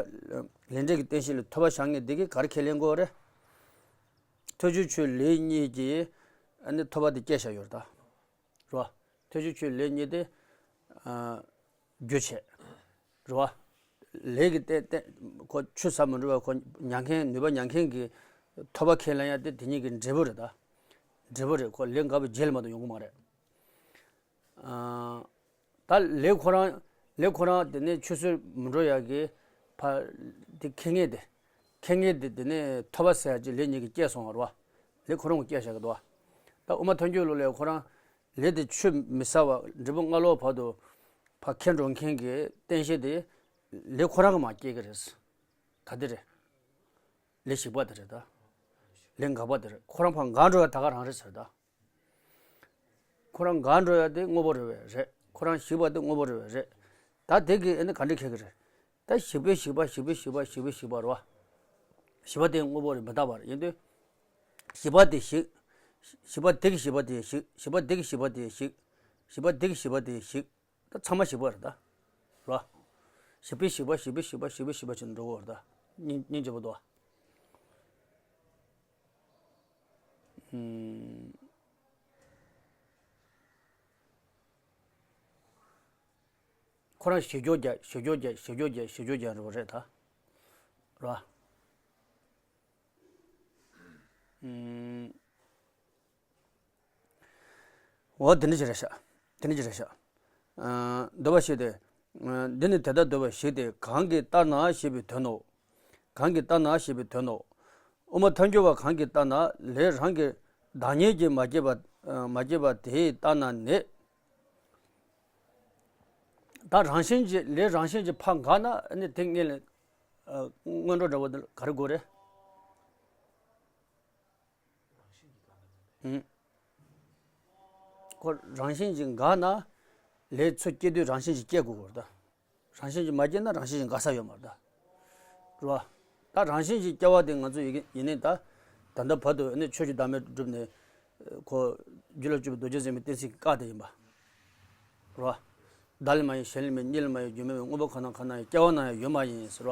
ལས་འབྲས་ཀྱི་རྟེན་གཞི་ལ་ཐོབ་པ་བཞག་མཁན་འདི་གིས་ག་རེ་ཁས་ལེན་དགོས་རེད། ཐོས་བྱའི་ཆོས་ལས་གཉིས་ཀྱིས་ནི་ཐོབ་པ་འདི་སྐྱེད་བཞག་ཡོད་རེད་ད། རེད་བ། ཐོས་བྱའི་ཆོས་ལས་གཉིས་དེ། ཨ། རྒྱུ་བྱས། རེད་བ། ལས་ཀྱི་རྟེན་རྟེན་ཁོ་ཆུད་ཟ་མི་འགྲོ་བ་ཁོ་མྱང་མཁན་ནུས་པ་མྱང་མཁན་གྱི་ཐོབ་པ་ཁས་ལེན་ཡ་དེ་དེ་གཉིས་ཀྱི་འབྲས་བུ་རེད་ད། འབྲས་བུ་རེད་ཁོ་ལས་འགག་པའི་རྗེས་ལ་མ་གཏོགས་ཡོང་གི་མ་རེད། ཨ། ད་ལས་ཁོ་རང་ལས་ཁོ་རང་དེ་ནས་ཆུད་ཟོས་མི་འགྲོ་ཡ་གི་ཕ་དེ་ཁེ་ངེས་དེ། ཁེ་ངེས་དེ་དེ་ནས་ཐོབ་པ་ཟེར་ཡ་ཅིག་ལས་གཉིས་ཀྱིས་སྐྱེས་སོང་བ་རེད་བ། ལས་ཁོ་རང་གིས་སྐྱེས་བཞག་གི་འདུག་བ། ད་དབུ་མ་ཐལ་འགྱུར་ལུགས་ལས་ཁོ་རང་ལས་དེ་ཆུད་མི་ཟ་བ་འབྲས་བུ་སྔ་ལོགས་བར་དུ་ཕར་ཁེ་འགྲོ་མཁན་གྱི་རྟེན་གཞི་དེ་ལས་ཁོ་རང་གིས་མར་སྐྱེལ་གི་རེད། ག་དེ་རེད། ལས་ཞིག་པ་དེ་རེད་ད། ལས་འགག་པ་དེ་རེད་ཁོ་རང་ཕར་འགག་འགྲོ་ཡ་ད་ག་རང་རེད་ཟེར་ད། ཁོ་རང་འགག་འགྲོ་ཡ་དེ་དངོས་པོ་རེད་བས་རེད། ཁོ་རང་ཞིག་པ་དེ་དངོས་པོ་རེད་བས་རེད། ད་དེ་གིས་ཨ་ནི་ག་འདྲ་ཁེག་གི་རེད། ད་ཞིག་པའི་ཞིག་པ་ཞིག་པའི་ཞིག་པ་ཞིག་པའི་ཞིག་པ་རེད་བ། ཞིག་པ་དེ་དངོས་པོ་རེད་མི་རྟག་པ་རེད་ཡིན་དུས། ཞིག་པ་དེ་ཞིག་ཞིག་པ་དེ་གི་ཞིག་པ་དེ་ཞིག་ཞིག་པ་དེ་གི་ཞིག་པ་དེ་ཞིག་ཞིག་པ་དེ་གི་ཞིག་པ་དེ་ཞིག་ད་ཚང་མ་ཞིག་པ་རེད་ད། རེད་བ། ཞིག་པའི་ཞིག་པ་ཞིག་པའི་ཞིག་པ་ཞིག་པའི་ཞིག་པ་བྱས་ནས་འགྲོ་གི་ཡོད་རེད་ད། སྙིང་སྙིང་རྗེ་པོ་འདུག་བ། ཁོ་རང་ཞིག་སྐྱོར་རྒྱག་ཞིག་སྐྱོར་རྒྱག་ཞིག་སྐྱོར་རྒྱག་ཞིག་སྐྱོར་རྒྱག་རེད་པ་རེད་ད། རེད་བ། འོ་དེ་འདྲ་ཅིག་རེད་ཤག་དེ་འདྲ་ཅིག་རེད་ཤག་འདོད་པ་ཞིག་སྟེ། འདི་ནི་དེ་ལྟར་འདོད་པ་ཞིག་སྟེ་གང་གིས་ལྟར་ན་ཞེས་པའི་དོན་ནོ། གང་གིས་ལྟར་ན་ཞེས་པའི་དོན་ནོ། དབུ་མ་ཐལ་འགྱུར་བ་གང་གིས་ལྟར་ན་ལས་རང་གི་བདག་ཉིད་ཀྱིས་མ་སྐྱེས་པ་མ་སྐྱེས་པ་དེས་ལྟར་ན་ནི། ད་རང་བཞིན་གྱིས་ལས་རང་བཞིན་གྱིས་ཕར་འགག་ན་ནི་དེ་སྔོན་ལ་སྔོན་འགྲོ་འདྲ་བོ་དེ་ག་རེ་དགོས་རེད། ཁོ་རང་བཞིན་གྱིས་འགག་ན་ལས་ཚུར་སྐྱེ་དུས་རང་བཞིན་གྱིས་སྐྱེ་དགོས་པ་རེད་ད། རང་བཞིན་གྱིས་མ་སྐྱེས་ན་རང་བཞིན་གྱིས་འགག་ས་ཡོད་མ་རེད་ད། རེད་བ། ད་རང་བཞིན་གྱིས་སྐྱེ་བ་དེ་ང་ཚོ་ཡི་གེ་ཡིན་ནའི་ད། ད་ལྟ་བར་དུ་ནི་ཆོས་ཀྱི་བདག་མེད་སྒྲུབ་ནས། ཁོ། རྒྱུད་ལ་སྐྱེས་པའི་རྡོ་རྗེ་འཛིན་མའི་གཏན་ཚིགས་བཀག་དེ་ཡིན་པ། རེད་བ། བདག་ལས་མ་གཡོས་གཞན་ལས་མེད་གཉིས་ལས་མ་གཡོས་རྒྱུ་མེད་མེད་དངོས་པོ་གང་ན་གང་ན་ཡང་སྐྱེ་བ་ན་ཡང་ཡོད་མ་ཡིན་ཟེར་བ།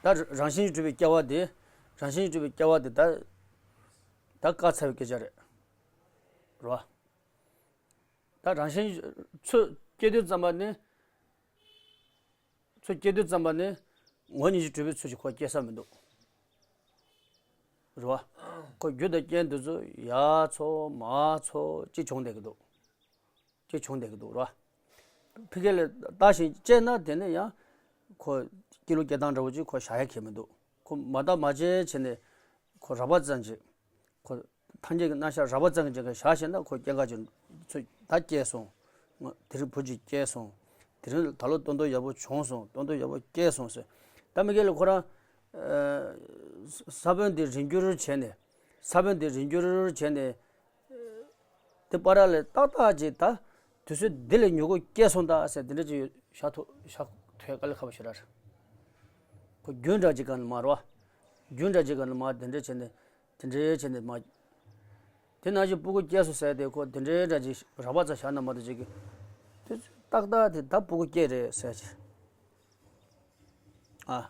ད་རང་བཞིན་གྱིས་གྲུབ་པའི་སྐྱེ་བ་དེ། རང་བཞིན་གྱིས་གྲུབ་པའི་སྐྱེ་བ་དེ་ད། ད་བཀག་ཚར་བའི་སྐད་ཆ་རེད། རེད་བ། ད་རང་བཞིན་ཚུར་སྐྱེ་དུས་ཙམ་པ་ནི། ཚུར་སྐྱེ་དུས་ཙམ་པ་ནི་ངོ་བོ་ཉིད་ཀྱིས་གྲུབ་པའི་ཚུལ་གྱིས་ཁོ་སྐྱེ་ས་མི་འདུག། རེད་བ། ཁོ་རྒྱུ་དང་རྐྱེན་དེ་ཚོ་ཡར་ཚོར་མར་ཚོར་ཅིག་བྱུང་བསྡད་ཀྱི་འདུག། ཅིག་བྱུང་བསྡད་ཀྱི་འདུག་རེད་བ། ཕ་གི་ལ་ལྟ་ཞིང་དཔྱད་ན་དེ་ནི་ཡང་ཁོ་སྐྱེ་ལུགས་སྐྱེ་སྟངས་འདྲ་བོ་ཅིག་ཁོ་བཞག་ཡ་གང་ཡང་མི་འདུག། ཁོ་མ་བརྟགས་མ་དཔྱད་བྱས་ནས་ཁོ་རགས་པ་ཙམ་ཅིག། ཁོ་ཐམས་ཅད་ཀྱི་རྣམ་གཞག་རགས་པ་ཙམ་ཅིག་གི་བཞག་བྱས་ན་ཁོ་སྐྱེ་འགག་ཅིག་ཚུར་ད་སྐྱེས་སོང་། ང་དེ་རིང་བུ་གཅིག་སྐྱེས་སོང་། དེ་རིང་ད་ལོ་སྟོན་ཐོག་ཡག་པོ་བྱུང་སོང་། སྟོན་ཐོག་ཡག་པོ་སྐྱེས་སོང་ཟེར། ད་མ་གི་ལ་ཁོ་རང་ས་བོན་དེ་རིམ་འགྱུར་བྱས་ནས། ས་བོན་དེ་རིམ་འགྱུར་བྱས་ནས། དེ་བར་ལ་ཏག་ཏག་ཅིག་ད་དུས་ཚོད་འདི་ལ་མྱུ་གུ་སྐྱེས་སོང་ད་ཟེར་དེ་འདྲ་ཅིག་བཞག་ཐུབ་བཞག་ཐུབ་དཀའ་ལས་ཁག་པོ་ཞེ་དྲག་རེད། ཁོ་རྒྱུན་འདྲ་ཅིག་ག་ནས་མར་རོ། རྒྱུན་འདྲ་ཅིག་ག་ནས་མར་དེ་འདྲ་བྱས་ནས། དེ་འདྲའི་བྱས་ནས་མ། དེ་ནང་བཞིན་སྤུ་གུ་སྐྱེས་སོང་ཟེར་དེ་ཁོ་དེ་འདྲའི་འདྲ་ཅིག་རགས་པ་ཙམ་བཞག་ན་མ་གཏོགས་ཅིག་གི། དེ་ཏག་ཏག་དེ་ད་སྤུ་གུ་སྐྱེས་རེད་ཟེར་ཅིག། ཨ།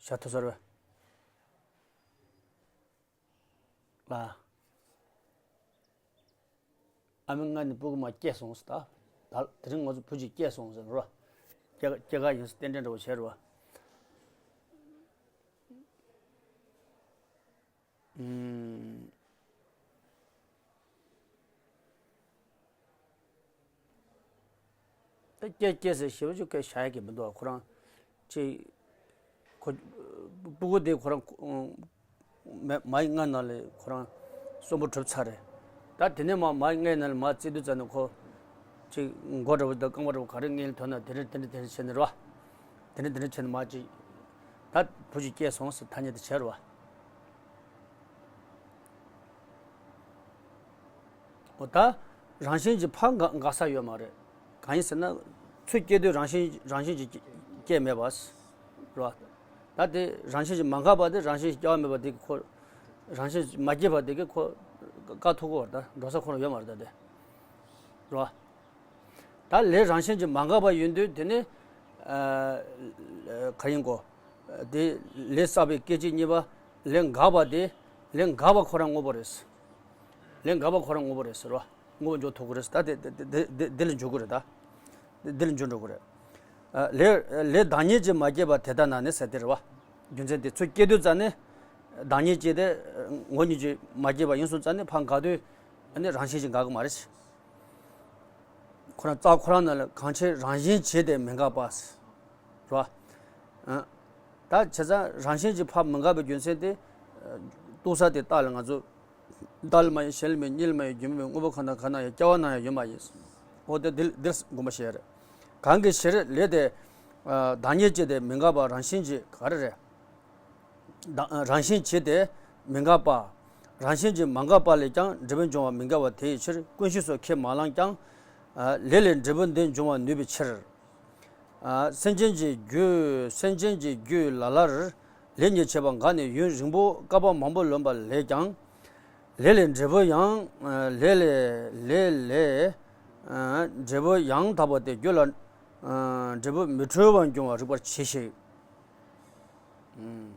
བཞག་ཐུབ་ས་རེད། ལ། ཨ་མའི་མངལ་ནས་སྤུ་གུ་མ་སྐྱེས་སོང་ཟེར་ད། ད་དེ་རིང་ང་ཚོ་བུ་གཅིག་སྐྱེས་སོང་ཟེར་རོ། སྐྱེ་སྐྱེ་ག་ཡིན་ཟེར་རྟེན་འབྲེལ་འདྲ་བོ་བྱས་རོ། ཨུམ། ད་སྐྱེ་སྐྱེ་ཟེར་ཞེ་པོ་ཅིག་སྐད་བྱ་ཡ་གི་མི་འདུག་ཨ། ཁོ་རང་ཅིག་ཁོ་སྤུ་གུ་དེ་ཁོ་རང་མ་མའི་མངལ་ནང་ལ་ཁོ་རང་གསོན་པོ་གྲུབ་ཚར་རེད། ད་དེ་ནས་མ་མའི་མངལ་ནང་ལ་མ་བཙས་དུས་ཙམ་ནས་ཁོ་ཅིག་མགོ་འདྲ་བོ་དང་རྐང་པ་འདྲ་བོ་ག་རེ་མངལ་ཐོན་ན་དེ་རིང་དེ་འདྲ་དེ་འདྲ་བྱས་ནས་རོ། དེ་འདྲ་དེ་འདྲ་བྱས་ནས་མ་ཅིག་ད་བུ་ཅིག་སྐྱེས་སོང་ཟེར་ཐ་སྙད་དེ་བྱས་རོ། འོ་ད་རང་བཞིན་གྱིས་ཕར་འགག་འགག་ས་ཡོད་མ་རེད། གང་ཡིན་ཟེར་ན། ཚུར་སྐྱེ་དུས་རང་བཞིན་རང་བཞིན་གྱིས་སྐྱེ་མེད་པ། རེད་བ། ད་དེ་རང་བཞིན་གྱིས་མ་འགག་པ་དེ་རང་བཞིན་གྱིས་སྐྱེ་བ་མེད་པ་དེ་གི་ཁོ། རང་བཞིན་གྱིས་མ་སྐྱེས་པ་དེ་གི་ཁོ། བཀག་ཐུབ་ཀྱི་ཡོད་རེད་ད། འགྲོ་ས་ཁོ་རང་ཡོད་མ་རེད་ད་དེ། རེད་བ། ད་ལས་རང་བཞིན་གྱིས་མ་འགག་པ་ཡིན་དུས་དེ་ནི། ཨ། ག་ཡིན་གོ། དེ་ལས་བསགས་པའི་སྐད་ཅིག་གཉིས་པ། ལས་འགགས་པ་དེ། ལས་འགགས་པ་ཁོ་རང་དངོས་པོ་རེད། ལས་འགགས་པ་ཁོ་རང་དངོས་པོ་རེད་ཟེར་བ། དངོས་པོ་འཇོག་ཐུབ་ཀྱི་རེད་ཟེར་ད་དེ་དེ་དེ་དེ་དེ་ལ་འཇོག་གི་རེད་ད། དེ་དེ་ལ་འཇོག་འགྲོ་གི་རེད། ཨ། ལས་ལས་བདག་ཉིད་ཀྱིས་མ་སྐྱེས་པ་དེ་ལྟ་ན་ནི་ཟེར་དེ་རེད་བ། རྒྱུ་མཚན་དེ་ཚུར་སྐྱེ་དུས་ཙམ་ནས་བདག་ཉིད་ཀྱིས་དེ་ངོ་བོ་ཉིད་ཀྱིས་མ་སྐྱེས་པ་ཡིན་སོང་ཙམ་ནས་ཕར་འགག་དུས་ཨ་ནི་རང་བཞིན་གྱིས་འགག་གི་མ་རེད། ཁོ་རང་རྩ་ཁོ་རང་ནང་ལ་གང་ཕྱིར་རང་བཞིན་བྱས་ཏེ་མི་འགག་པ། རེད་བ། ཨ། ད་བྱས་ཙང་རང་བཞིན་གྱིས་ཕར་མི་འགག་པའི་རྒྱུ་མཚན་དེ། ཨ། རྟོགས་ས་དེ་རྟགས་ལ་ང་ཚོ། བདག་ལ་མ་ཡིན་གཞན་ལ་མེད་གཉིས་ལ་མ་ཡིན་རྒྱུ་མ་མེད་དངོས་པོ་གང་དང་གང་ན་ཡང་སྐྱེ་བ་ན་ཡང་ཡོད་མ་ཡིན། འོ་དེ་འདི་འདིར་དགོངས་པ་བཞེས་རེད། གང་གི་ཕྱིར་ལས་དེ། ཨ། བདག་ཉིད་བྱས་ཏེ་མི་འགག་པ་རང་བཞིན་གྱིས་ག་རེ་རེད། བདག་རང་བཞིན་བྱས་ཏེ་མི་འགག་པ། རང་བཞིན་གྱིས་མ་འགགས་པ་ལས་ཀྱང་འབྲས་བུ་འབྱུང་བ་མི་འགལ་བ་དེའི་ཕྱིར་ཀུན་གཞི་སོགས་ཁས་མ་བླངས་ཀྱང་། ཨ། ལས་ལས་འབྲས་བུ་འདི་འབྱུང་བར་ནུས་པའི་ཕྱིར། ཨ། སེམས་ཅན་གྱི་རྒྱུད། སེམས་ཅན་གྱི་རྒྱུད་ལ་ལར་ལས་ཉིད་བྱས་པ་འགགས་ནས་ཡུན་རིང་པོ་བསྐལ་པ་མང་པོ་ལོན་པ་ལས་ཀྱང་། ལས་ལས་འབྲས་བུ་ཡང་། ཨ། ལས་ལས་ལས་ལས། ཨ། འབྲས་བུ་ཡང་དག་པ་སྟེ་རྒྱུད་ལ། ཨ། འབྲས་བུ་མི་འཁྲུལ་བར་འབྱུང་བར་རིག་པར་གྱིས་ཤིག། ཨུམ།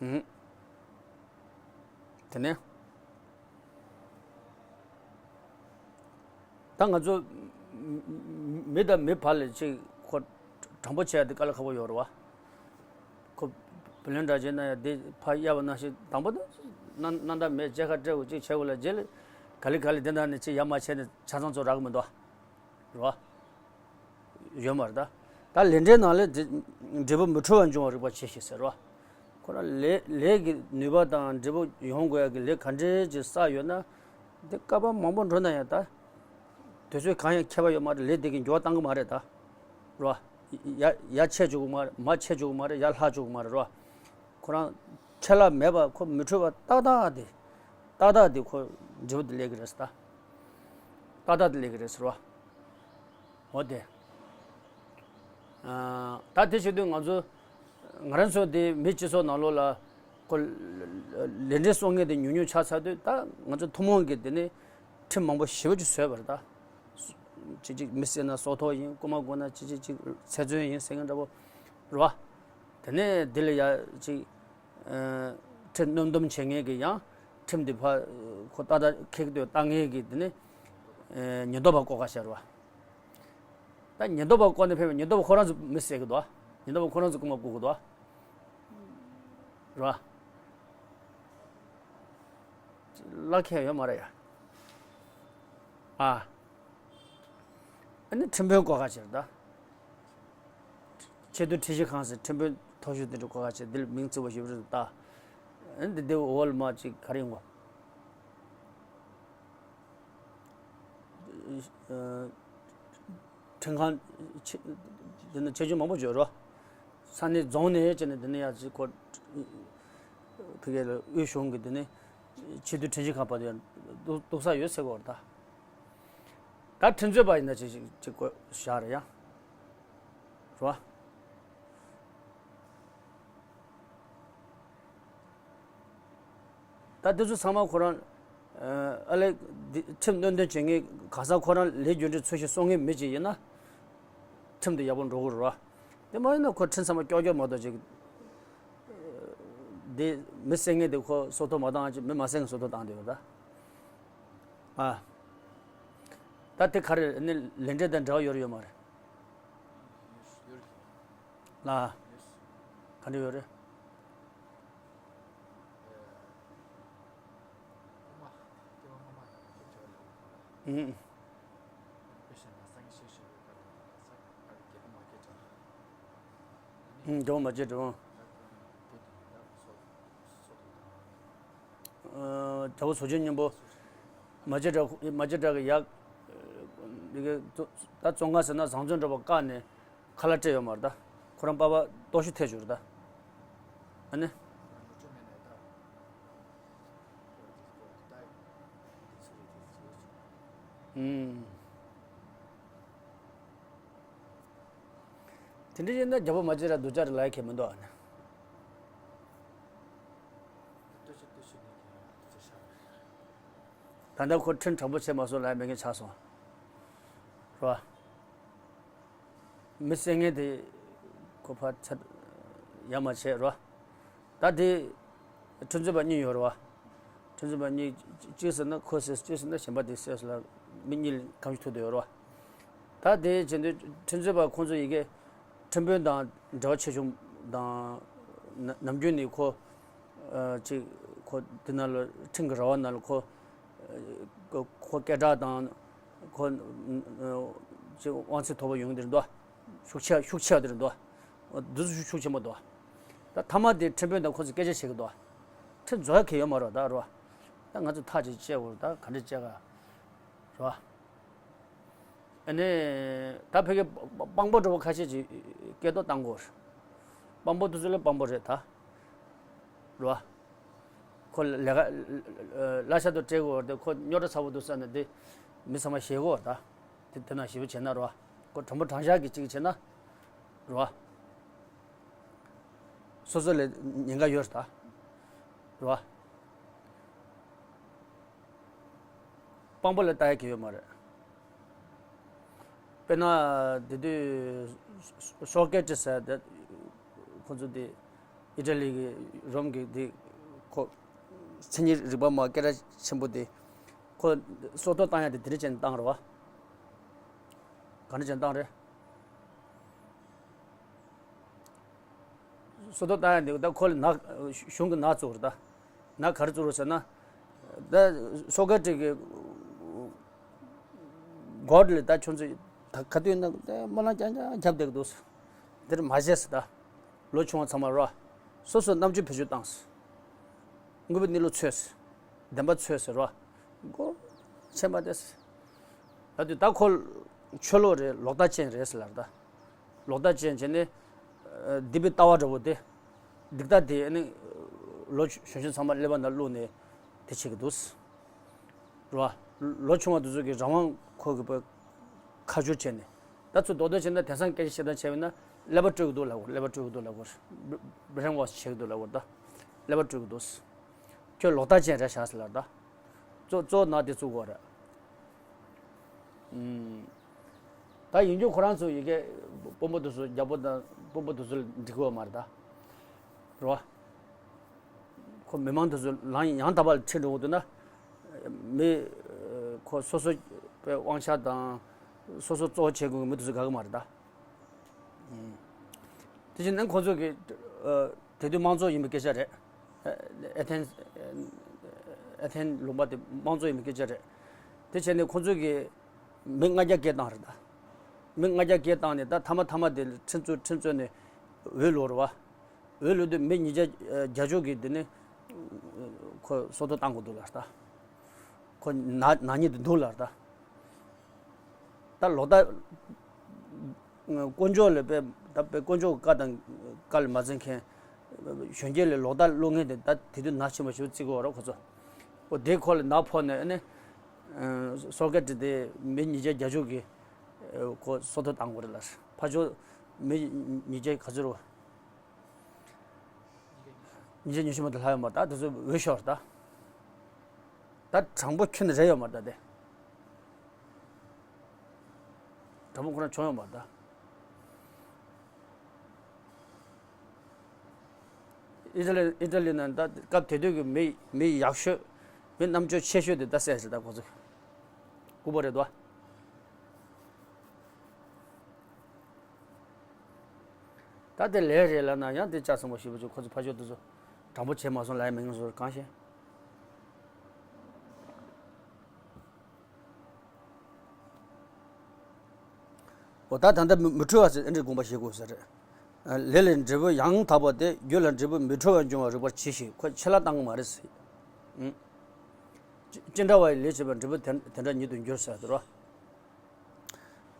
ཨུམ། དེ་ནས། ད་ང་ཚོ་མི་མི་དང་མི་བར་ལ་ཅིག་ཁོ་དྲང་པོ་བྱས་ཏེ་དཀའ་ལས་ཁག་པོ་ཡོད་རེད་བ། ཁོ་བུ་ལོན་འདྲ་བྱས་ན་ཡང་དེ་ཕར་གཡར་བ་ནང་བཞིན་དང་པོ་དེ་གནང་གནང་ད་མེད་མཇལ་ཁ་སྤྲད་དགོས་ཅིག་བྱེད་དགོས་ལ་རྗེས་ལ་ག་ལེ་ག་ལེ་དེ་འདྲ་ནས་ཅིག་ཡར་མར་བྱས་ནས་ཆ་ཚང་ཚོ་རག་གི་མི་འདུག་བ། རེད་བ། ཡོད་མ་རེད་ད། ད་ལས་འབྲས་རྣམས་ལས་འབྲས་བུ་མི་འཁྲུལ་བར་འབྱུང་བར་རིག་པར་གྱིས་ཤིག་ཟེར་བ། ཁོ་རང་ལས་ལས་ཀྱི་ནུས་པ་དང་འབྲས་བུ་ཡོང་དགོས་ཡ་གི་ལས་ག་འདྲས་ཀྱི་བསགས་ཡོད་ན། འདི་བསྐལ་པ་མང་པོ་འགྲོ་ན་ཡང་ད། དུས་ཚོད་གང་ཡང་ཁྱད་པར་ཡོད་མ་རེད། ལས་དེ་གི་འགྱུར་བ་གཏང་གི་མ་རེད་ད། རེད་བ། ཡ་ཡ་ཆད་བཅུག་གི་མ་རེད། མར་ཆད་བཅུག་གི་མ་རེད། ཡར་ལྷག་བཅུག་གི་མ་རེད། རེད་བ། ཁོ་རང་ཆད་ལྷག་མེད་པ་ཁོ་མི་འཁྲུལ་བ་ཏག་ཏག་དེ། ཏག་ཏག་དེ་ཁོ་འབྲས་བུ་དེ་ལས་ཀྱི་རེད་ཟེར་ད། ཏག་ཏག་དེ་ལས་ཀྱི་རེད་ཟེར་བ། འོ་དེ། ཨ། ད་དེ་བྱེད་དུས་ང་ཚོ་ང་རང་ཚོ་དེ་མི་སྤྱི་ཚོགས་ནང་ལོགས་ལ་ཁོ་ལས་འབྲས་གསུང་མཁན་དེ་ཉུང་ཉུང་ཆགས་ཚར་དུས་ད་ང་ཚོ་ཐུན་མོང་གི་དེ་ནས་ཁྲིམས་མང་པོ་ཞེ་པོ་ཅིག་བཟོས་པ་རེད་ད། ཅིག་ཅིག་མི་བསད་ན་སྲོག་ཐོག་ཡིན། རྐུ་མ་རྐུ་ན་ཅིག་ཅིག་ཅིག་ཚེ་བཙོན་ཡིན་ཟེར་མཁན་འདྲ་པོ་རེད་བ། དེ་ནས་དེ་ལ་ཡ་ཅིག་ཨ། ཁྲིམས་སྣོན་སྡོམ་བྱེད་མཁན་གྱི་ཡང་ཁྲིམས་དེ་ཕར་ཁོ་ཏག་ཏག་འཁེལ་འདོད་བཏང་མཁན་གྱི་དེ་ནི། ཉེན་རྟོག་པ་བསྐོ་ག་བྱས་རེད་བ། ད་ཉེན་རྟོག་པ་བསྐོ་ནས་ཕེབས་པའི་ཉེན་རྟོག་པ་ཁོ་རང་ཚོ་མི་བསད་ཀྱི་འདུག་བ། ཉེན་རྟོག་པ་ཁོ་རང་ཚོ་རྐུན་མ་རྐུ་གི་འདུག་བ། རེད་བ། གླ་ཁེལ་ཡོད་མ་རེད་ཡ། ཨ། ཨ་ནི་ཁྲིམས་དཔོན་བསྐོ་ག་བྱས་རེད་ད། ཆེས་མཐོའི་ཁྲིམས་ཞིབ་ཁང་ཟེར་ཁྲིམས་དཔོན་མཐོ་ཤོས་དེ་འདྲ་བསྐོ་ག་བྱས། འདི་ལ་མིང་བརྩི་བ་ཞིག་རེད་ད། ཨ་ནི་འདི་འདི་འོག་ལ་མ་ཅིག་ག་རེ་ཡོང་གོ། ཁྲིམས་ཁང་ཆེ། འདི་ནི་ཆེ་ཆུང་མང་པོ་ཡོད་རེད། ས་གནས་རྫོང་ནས་བྱས་ནས་འདི་ནི་ཡ་ཅིག་ཁོ། ཕ་གི་ལ་དབུས་གཞུང་གི་འདི་ནི་ཆེས་མཐོའི་ཁྲིམས་ཞིབ་ཁང་བར་དུ་ཡང་གཏུག་གཏུག་ས་ཡོད་ཟེར་གོ་རེད་ད། ད་ཁྲིམས་རྩོད་པ་ཡིན་ན་ཅིག་ཅིག་ཅིག་བསྐོ་བཞག་རེད་ཡ། རེད་བ། ད་དེ་ཚོ་ཚང་མ་ཁོ་རང་། ཨ་ལས། འདི་ཁྲིམས་གནོན་སྡུད་བྱེད་མཁན་གང་ཟག་ཁོ་རང་ལས་རྒྱུ་འབྲས་འཚོལ་ཞིབ་གསོག་མཁན་མི་ཅིག་ཡིན་ན། ཁྲིམས་དེ་ཡག་པོ་འགྲོ་གི་རེད་བ། དེ་མ་ཡིན་ན་ཁོ་ཁྲིམས་ཚང་མ་ཀྱོག་ཀྱོག་མ་གཏོགས་ཅིག་འདི་མི་བསད་མཁན་དེ་ཁོ་སྲོག་ཐོག་མ་བཏང་ཅིག་མི་མ་བསད་མཁན་སྲོག་ཐོག་བཏང་བསྡད་ཡོད་ད། ཨ། ད་དེ་ག་རེ་ནི་ལས་འབྲས་དང་འབྲེལ་བ་ཡོད་རེད་ཡོད་མ་རེད། ལ། ག་འདྲ་ཡོད་རེད། ཨུམ། ཨུམ། རྒྱལ་པོ་མ་སྐྱེས་དྲུང་། རྒྱལ་པོ་ཟོ་ཆུན་སྙིང་པོ། མ་སྐྱེས་དགྲ། མ་སྐྱེས་དགྲ་གི་ཡག་འདི་གའི་ད་བཙོན་ཁང་ཟེར་ན་བཟང་བཙོན་འགྲོ་བ་བཀག་ནས་ཁ་ལག་སྤྲད་ཡོད་མ་རེད་ད། ཁོ་རང་པ་ཕ་ལྟོགས་ཤི་ཐེབས་བྱུང་རེད་ད། ཨ་ནི། ཨུམ། དེ་འདྲ་ཡིན་ན་རྒྱལ་པོ་མ་སྐྱེས་དགྲ་སྡུག་ཅག་རེད་ལབ་ཡ་གང་ཡང་མི་འདུག་ཨ་ནི། ད་ལྟ་ཁོ་ཁྲིམས་དྲང་པོ་བྱས་མ་སོང་ལབ་ཡ་མེད་མཁན་ཆགས་སོང་། རེད་བ། མི་བསད་མཁན་དེ་ཁོ་ཕར་ཚད་ཡ་མ་བྱས་རེད་བ། ད་དེ་ཁྲིམས་རྩོད་པ་གཉིས་ཡོད་རེད་བ། ཁྲིམས་རྩོད་པ་གཉིས་གཅིག་ཟེར་ན་ཁོ་བསད། གཅིག་ཟེར་ན་གཞན་པ་དེ་བསད་ལ་མི་གཉིས་ལ་གང་ཞིག་ཐུག་བསྡད་ཡོད་རེད་བ། ད་དེ་བྱས་དུས་ཁྲིམས་རྩོད་པ་ཁོང་ཚོ་ཡི་གེ་ཁྲིམས་དཔོན་དང་འབྲེལ་བ་ཆེ་ཆུང་དང་། ན་ནམ་རྒྱུན་ནས་ཁོ་ཨ་ཅིག་ཁོ་དེ་ནང་ལ་ཁྲིམས་ཀྱི་ར་བ་ནང་ལ་ཁོ་ཁོ་སྐད་གྲགས་དང་ཁོ་ཅིག་དབང་ཚད་མཐོ་པོ་ཡོང་གི་དེ་རེད་འདུག་ཤུགས་ཆེ་ཤུགས་ཆེ་བ་དེ་རེད་འདུག་འདི་ཚོ་ཤུགས་ཆེན་པོ་འདུག་ད་མཐའ་མ་དེ་ཁྲིམས་དཔོན་དང་ཁོ་ཚོས་སྐད་ཆ་བྱེད་ཀྱི་འདུག་ཁྲིམས་རྩོད་ཡ་གང་ཡང་ཡོད་མ་རེད་ད་རེད་བ། ད་ང་ཚོ་ཐག་ཅིག་བཅད་དགོས་རེད། ད་ག་འདྲ་བཅད་ག་རེད་བ། ཨ་ནི་ད་ཕ་གི་དཔང་པོ་འདྲ་བོ་ཁ་ཤས་ཅིག་སྐད་ཐོག་བཏང་དགོས་རེད། དཔང་པོ་དེ་ཚོ་ལ་དཔང་པོ་རེད་ད། རེད་བ། ཁོ་ལས་ཀ་གླ་ཆ་དང་སྤྲད་དགོས་རེད་དེ། ཁོ་རྙོག་དྲ་ཚ་པོ་འདུག་ཟེར་ནས་དེ་མི་ཚང་མ་ཞེད་གོ་ད། དེ་དེ་ན་ཞེ་པོ་བྱས་ན་རེད་བ། ཁོ་དྲང་པོ་དྲང་བཞག་གི་གཅིག་བྱས་ན་རེད་བ། སོ་སོ་ལ་ཉེན་ཁ་ཡོད་རེད་ད། རེད་བ། དཔང་པོ་ལ་ལྟ་ཡ་གི་ཡོད་མ་རེད། དཔེར་ན་དེ་དུས་སོ་ཀེ་ཏི་ཟེར་དེ་ཁོ་ཚོ་དེ་ཨི་ཊ་ལི་གི་རོམ་གི་དེ་ཁོ་མཚན་ཉིད་རིག་པ་མ་སྐད་གྲགས་ཆེན་པོ་དེ་ཁོ་སྲོག་ཐོག་བཏང་ཡ་དེ་དེ་འདྲ་བྱས་ནས་བཏང་རེད་བ། ག་འདྲ་བྱས་ནས་བཏང་རེད། སྲོག་ཐོག་བཏང་ཡ་འདི་ད་ཁོ་ལ་ནག་གཞུང་གི་ནག་བཙུགས་རེད་ད། ནག་ག་རེ་བཙུགས་རེད་ཟེར་ན། ད་སོ་ཀེ་ཏི་གི་གོ་ཌ་ལ་ད་ཁྱོད་ཚོ་ད་ག་དུས་ན་ད་སྨོན་ལམ་རྐྱང་རྐྱང་རྒྱབ་བསྡད་ཀྱི་འདུག་འདིར་མ་བྱས་ཟེར་ད། ལོ་ཆུང་བ་ཚང་མ་རོ། སོ་སོ་རྣམ་དཔྱོད་བེད་སྤྱོད་བཏང་། དངོས་པོའི་གནས་ལུགས་འཚོལ། བདེན་པ་འཚོལ་ཟེར་རོ། མགོ་ཆེན་པ་དེ། ད་དུས་ད་ཁོ་ཆོས་ལུགས་རེད། ལོག་ལྟ་ཅན་རེད་ཟེར་ལབ་ད། ལོག་ལྟ་ཅན་བྱས་ནས་སྡིག་པའི་ལྟ་བ་འདྲ་བོ་དེ། སྡིག་ལྟ་དེ་ནི་ལོ་གཞོན་གཞོན་ཚང་མ་ཀླད་པ་ནང་བླུགས་ནས་དེ་བྱེད་ཀྱི་འདུག་རོ། ལོ་ཆུང་བ་དེ་ཚོ་གི་རང་དབང་ཁོ་གི་པ་ཁ་བསྒྱུར་བྱས་ནས། ད་ཚུར་རྡོག་རྡོག་བྱས་ན་དེང་སང་སྐད་ཆ་བཤད་སྟངས་བྱས་པ་ཡིན་ན་ཀླད་པ་བཀྲུ་གི་འདུག་ལབ་དགོས། ཀླད་པ་བཀྲུ་གི་འདུག་ལབ་དགོས། བྷི་རེན་ཝོཤ་བྱེད་ཀྱི་འདུག་ལབ་དགོས། ད་ཀླད་པ་བཀྲུ་གི་འདུག་ཁྱོད་ལོག་ལྟ་ཅན་རེད་ཤག་ཟེར་ལབ་ད། གཙོ་གཙོ་བོ་ནག་དེ་བཙུགས་དགོས་རེད། ཨུམ། ད་ཡིན་རྒྱུ་ཁོ་རང་ཚོ་ཡི་གེ་དཔོན་པོ་དེ་ཚོ་རྒྱལ་པོ་དང་དཔོན་པོ་དེ་ཚོ་ལ་འགྲིག་གི་ཡོད་མ་རེད་ད། རེད་བ། ཁོ་མི་མང་དེ་ཚོ་ལངས་ཡང་དག་པ་ལ་ཁྲིད་འགྲོ་གི་འདུག་ན། མི་ཁོ་སོ་སོ་ པའི་དབང་ཆ་དང་སོ་སོ་གཙོ་བོ་བྱེད་དགོས་མི་དེ་ཚོ་དགའ་གི་མ་རེད་ད། དེ་བཞིན་ནི་ཁོང་ཚོ་གི་དེ་དུས་དམངས་གཙོ་ཡིན་པའི་སྐད་ཆ་རེད། ཨེ་ཐན་ཨེ་ཐན་ལུང་པ་དེ་དམངས་གཙོ་ཡིན་པའི་སྐད་ཆ་རེད། དེ་བྱས་ནས་ཁོང་ཚོ་གི་མི་ལྔ་བརྒྱ་སྐད་བཏང་རེད་ད། མི་ལྔ་བརྒྱ་སྐད་བཏང་ནས་ད་མཐའ་མ་མཐའ་མ་དེ་ཁྲིམས་རྩོད་ཁྲིམས་རྩོད་ནས་འོས་བླུགས་རེད་བ། འོས་བླུགས་དུས་མི་ཉིས་བརྒྱ་བརྒྱ་ཅུ་གིས་དེ་ནི་ཁོ་སྲོག་ཐོག་བཏང་དགོས་འདུག་ལབ་ད། ཁོ་ན་ན་ཉེས་དེ་འདུག་ལབ་ད། ད་ལོག་ལྟ་དཀོན་མཆོག་ལ་དཔེ་ད་དཔེ་དཀོན་མཆོག་བཀའ་དང་བཀའ་ལ་མ་འཛིན་མཁན། གཞོན་སྐྱེས་ལ་ལོག་ལྟ་བླུག་མཁན་དེ་ད་དེ་དུས་ན་ཆེན་པོ་ཞིག་བརྩི་གི་ཡོད་རེད་ཁོ་ཚོ། འོ་དེ་ཁོ་ལ་ན་ཕོག་ནས་ཨ་ནི་སོ་ཀེ་ཏི་དེ་མི་ཉིས་བརྒྱ་བརྒྱ་ཅུ་གིས་ཁོ་སྲོག་ཐོག་བཏང་དགོས་རེད་ལབ། ཕར་ཕྱོགས་མི་ཉིས་བརྒྱ་ག་ཚོད་རེད། ཉིས་བརྒྱ་ཉི་ཤུ་མ་གཏོགས་ལྷག་ཡོད་མ་རེད་ད། དེ་ཚོ་འོས་ཤོར་ད། ད་དྲང་པོ་ཁྱོན་ནས་རེད་ཡོད་མ་རེད་ད་དེ། དྲང་པོ་ཁོ་རང་བྱུང་ཡོད་མ་རེད་ད། ཨི་ཊ་ལི་ཨི་ཊ་ལི་ནང་ད་སྐབས་དེ་དུས་ཀྱི་མི་མི་ཡག་ཤོས་མི་རྣམ་དཔྱོད་ཆེ་ཤོས་དེ་ད་བསད་ཟེར་ད་ཁོ་ཚོ། ལྐུགས་པ་རེད་དོ། ད་དེ་ལས་རེད་ལབ་ན་ཡང་དེ་ལྕགས་ཟམ་པ་ཞེ་པོ་ཅིག་ཁོ་ཚོ་ཕར་ཕྱོགས་དེ་ཚོ་དྲང་པོ་བྱས་མ་སོང་ལབ་ཡ་མི་ཡོང་ཟེར་གང་ཤེས། འོ་ད་ད་ལྟ་མི་མི་འཁྲུལ་བ་ཟེར་ཨེ་འདྲའི་དགོངས་པ་བཞེས་དགོས་ཟེར། ལས་ལས་འབྲས་བུ་ཡང་དག་པ་སྟེ། རྒྱུ་ལ་འབྲས་བུ་མི་འཁྲུལ་བར་འབྱུང་བར་རིག་པར་གྱིས་ཤིག་ཁོ་ཆད་ལྷག་བཏང་གི་མ་རེད་ཟེར། ཅི་ཅི་འདྲ་བ་ཡི་ལས་བྱས་པ་འབྲས་བུ་དེ་དེ་འདྲ་ཉིད་དུ་འགྱུར་ཟེར་དེ་རོ།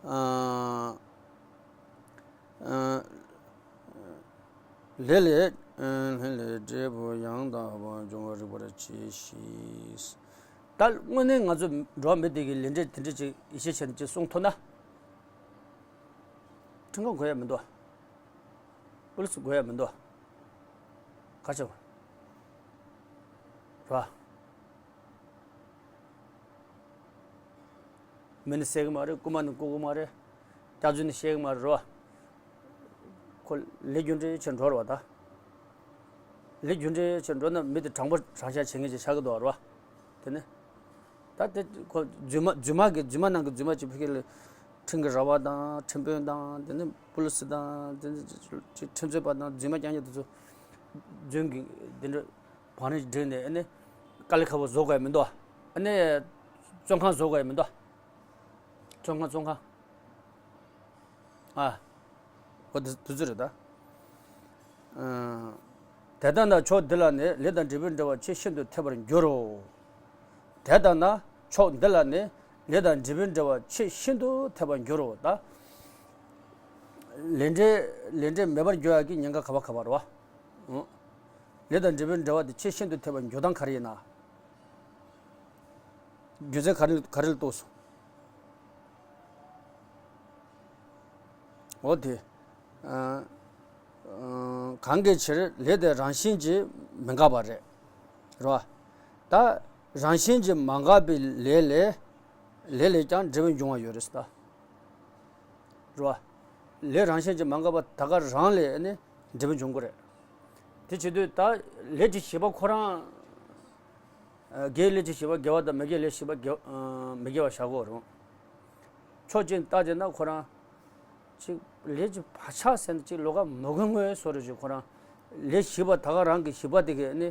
ཨ། ཨ། ལས་ལས། ཨ། ལས་ལས་འབྲས་བུ་ཡང་དག་པར་འབྱུང་བར་རིག་པར་གྱིས་ཤིག་ད་དངོས་གནས་ང་ཚོ་འགྲོ་བ་མི་དེ་གི་ལས་འབྲས་དེ་འདྲ་ཅིག་ཡིད་ཆེས་བྱས་ནས་ཅིག་གསུང་ཐུབ་ན། ཁྲིམས་ཁང་དགོས་ཡ་མི་འདུག་པུ་ལི་སི་དགོས་ཡ་མི་འདུག་ག་ཆེ་བ། ར། མི་ནི་བསད་གི་མ་རེད། རྐུ་མ་ནི་རྐུ་གི་མ་རེད། སྐྱག་རྫུན་ནི་བཤད་གི་མ་རེད་རོ། ཁོ་ལས་རྒྱུ་འབྲས་ཆེད་འགྲོ་རོ་བ་ད། ལས་རྒྱུ་འབྲས་ཆེད་འགྲོ་ན་མི་དེ་དྲང་པོ་དྲང་བཞག་བྱེད་མཁན་ཅིག་ཆགས་གི་འདུག་རོ། དེ་ནི། ད་དེ་ཁོ་རྫུན་མ་རྫུན་མ་གི་རྫུན་མ་ནང་གི་རྫུན་མ་ཅིག་ཕ་གི་ལ་ཁྲིམས་ཀྱི་ར་བ་དང་ཁྲིམས་དཔོན་དང་དེ་ནི་པུ་ལི་སི་དང་དེ་ནི་ཁྲིམས་རྩོད་པ་དང་རྫུན་མ་རྐྱང་རྐྱང་དེ་ཚོ་རྫུན་གི་དེ་འདྲ་བང་རིམ་བསྒྲིགས་ནས་ཨ་ནི་དཀའ་ལས་ཁག་པོ་བཟོ་དགོས་ཡ་མི་འདུག་ཨ་ནི་བཙོན་ཁང་བཟོ་དགོས་ཡ་མི་འདུག་བཙོན་ཁང་བཙོན་ཁང་། ཨ། འོ་དེ་དེ་ཚོ་རེད་ད། ཨ། དེ་ལྟ་ན་ཕྱོགས་འདི་ལ་ནི་ལས་དང་འབྲས་བུའི་འབྲེལ་བ་ཆེས་ཤིན་ཏུ་འཐད་པར་འགྱུར་རོ། དེ་ལྟ་ན་ཕྱོགས་འདི་ལ་ནི་ལས་དང་འབྲས་བུའི་འབྲེལ་བ་ཆེས་ཤིན་ཏུ་འཐད་པར་འགྱུར་རོ་ད། ལས་འབྲས་ལས་འབྲས་མེད་པར་འགྱུར་ཡག་གི་ཉེན་ཁ་ག་བ་ག་བ་རེད་བ། ཨང་། ལས་དང་འབྲས་བུའི་འབྲེལ་བ་དེ་ཆེས་ཤིན་ཏུ་འཐད་པར་འགྱུར་སྟངས་ག་རེ་ཡིན་ན། རྒྱུ་མཚན་ག་རེ་ག་རེ་ལ་གཏུགས་སོང་། འོ་དེ། ཨ། ཨ། གང་གི་ཕྱིར་ལས་དེ་རང་བཞིན་གྱིས་མི་འགག་པ་རེད། རེད་བ། ད་རང་བཞིན་གྱིས་མ་འགགས་པའི་ལས་ལས། ལས་ལས་ཀྱང་འབྲས་བུ་འབྱུང་བ་ཡོད་རེད་ད། རེད་བ། ལས་རང་བཞིན་གྱིས་མ་འགགས་པ་ད་ག་རང་ལས་ནི་འབྲས་བུ་འབྱུང་གི་རེད། དེ་བྱེད་དུས་ད་ལས་ཀྱི་བྱེད་པ་ཁོ་རང་། ཨ། དགེ་ལས་ཀྱི་བྱེད་པ་དགེ་བ་དང་མི་དགེ་ལས་བྱེད་པ་དགེ་ཨ། མི་དགེ་བ་བཞག་དགོས་རུང་། ཕྱོགས་གཅིག་ལྟ་བྱས་ན་ཁོ་རང་། ཅིག་ལས་ཀྱི་བག་ཆགས་ཟེར་ན་ཅིག་ལོགས་ཀ་མ་དགོས་དངོས་སུ་རེ་ཅིག་ཁོ་རང་། ལས་བྱེད་པ་ད་ག་རང་གི་བྱེད་པ་དེ་གས་ནི།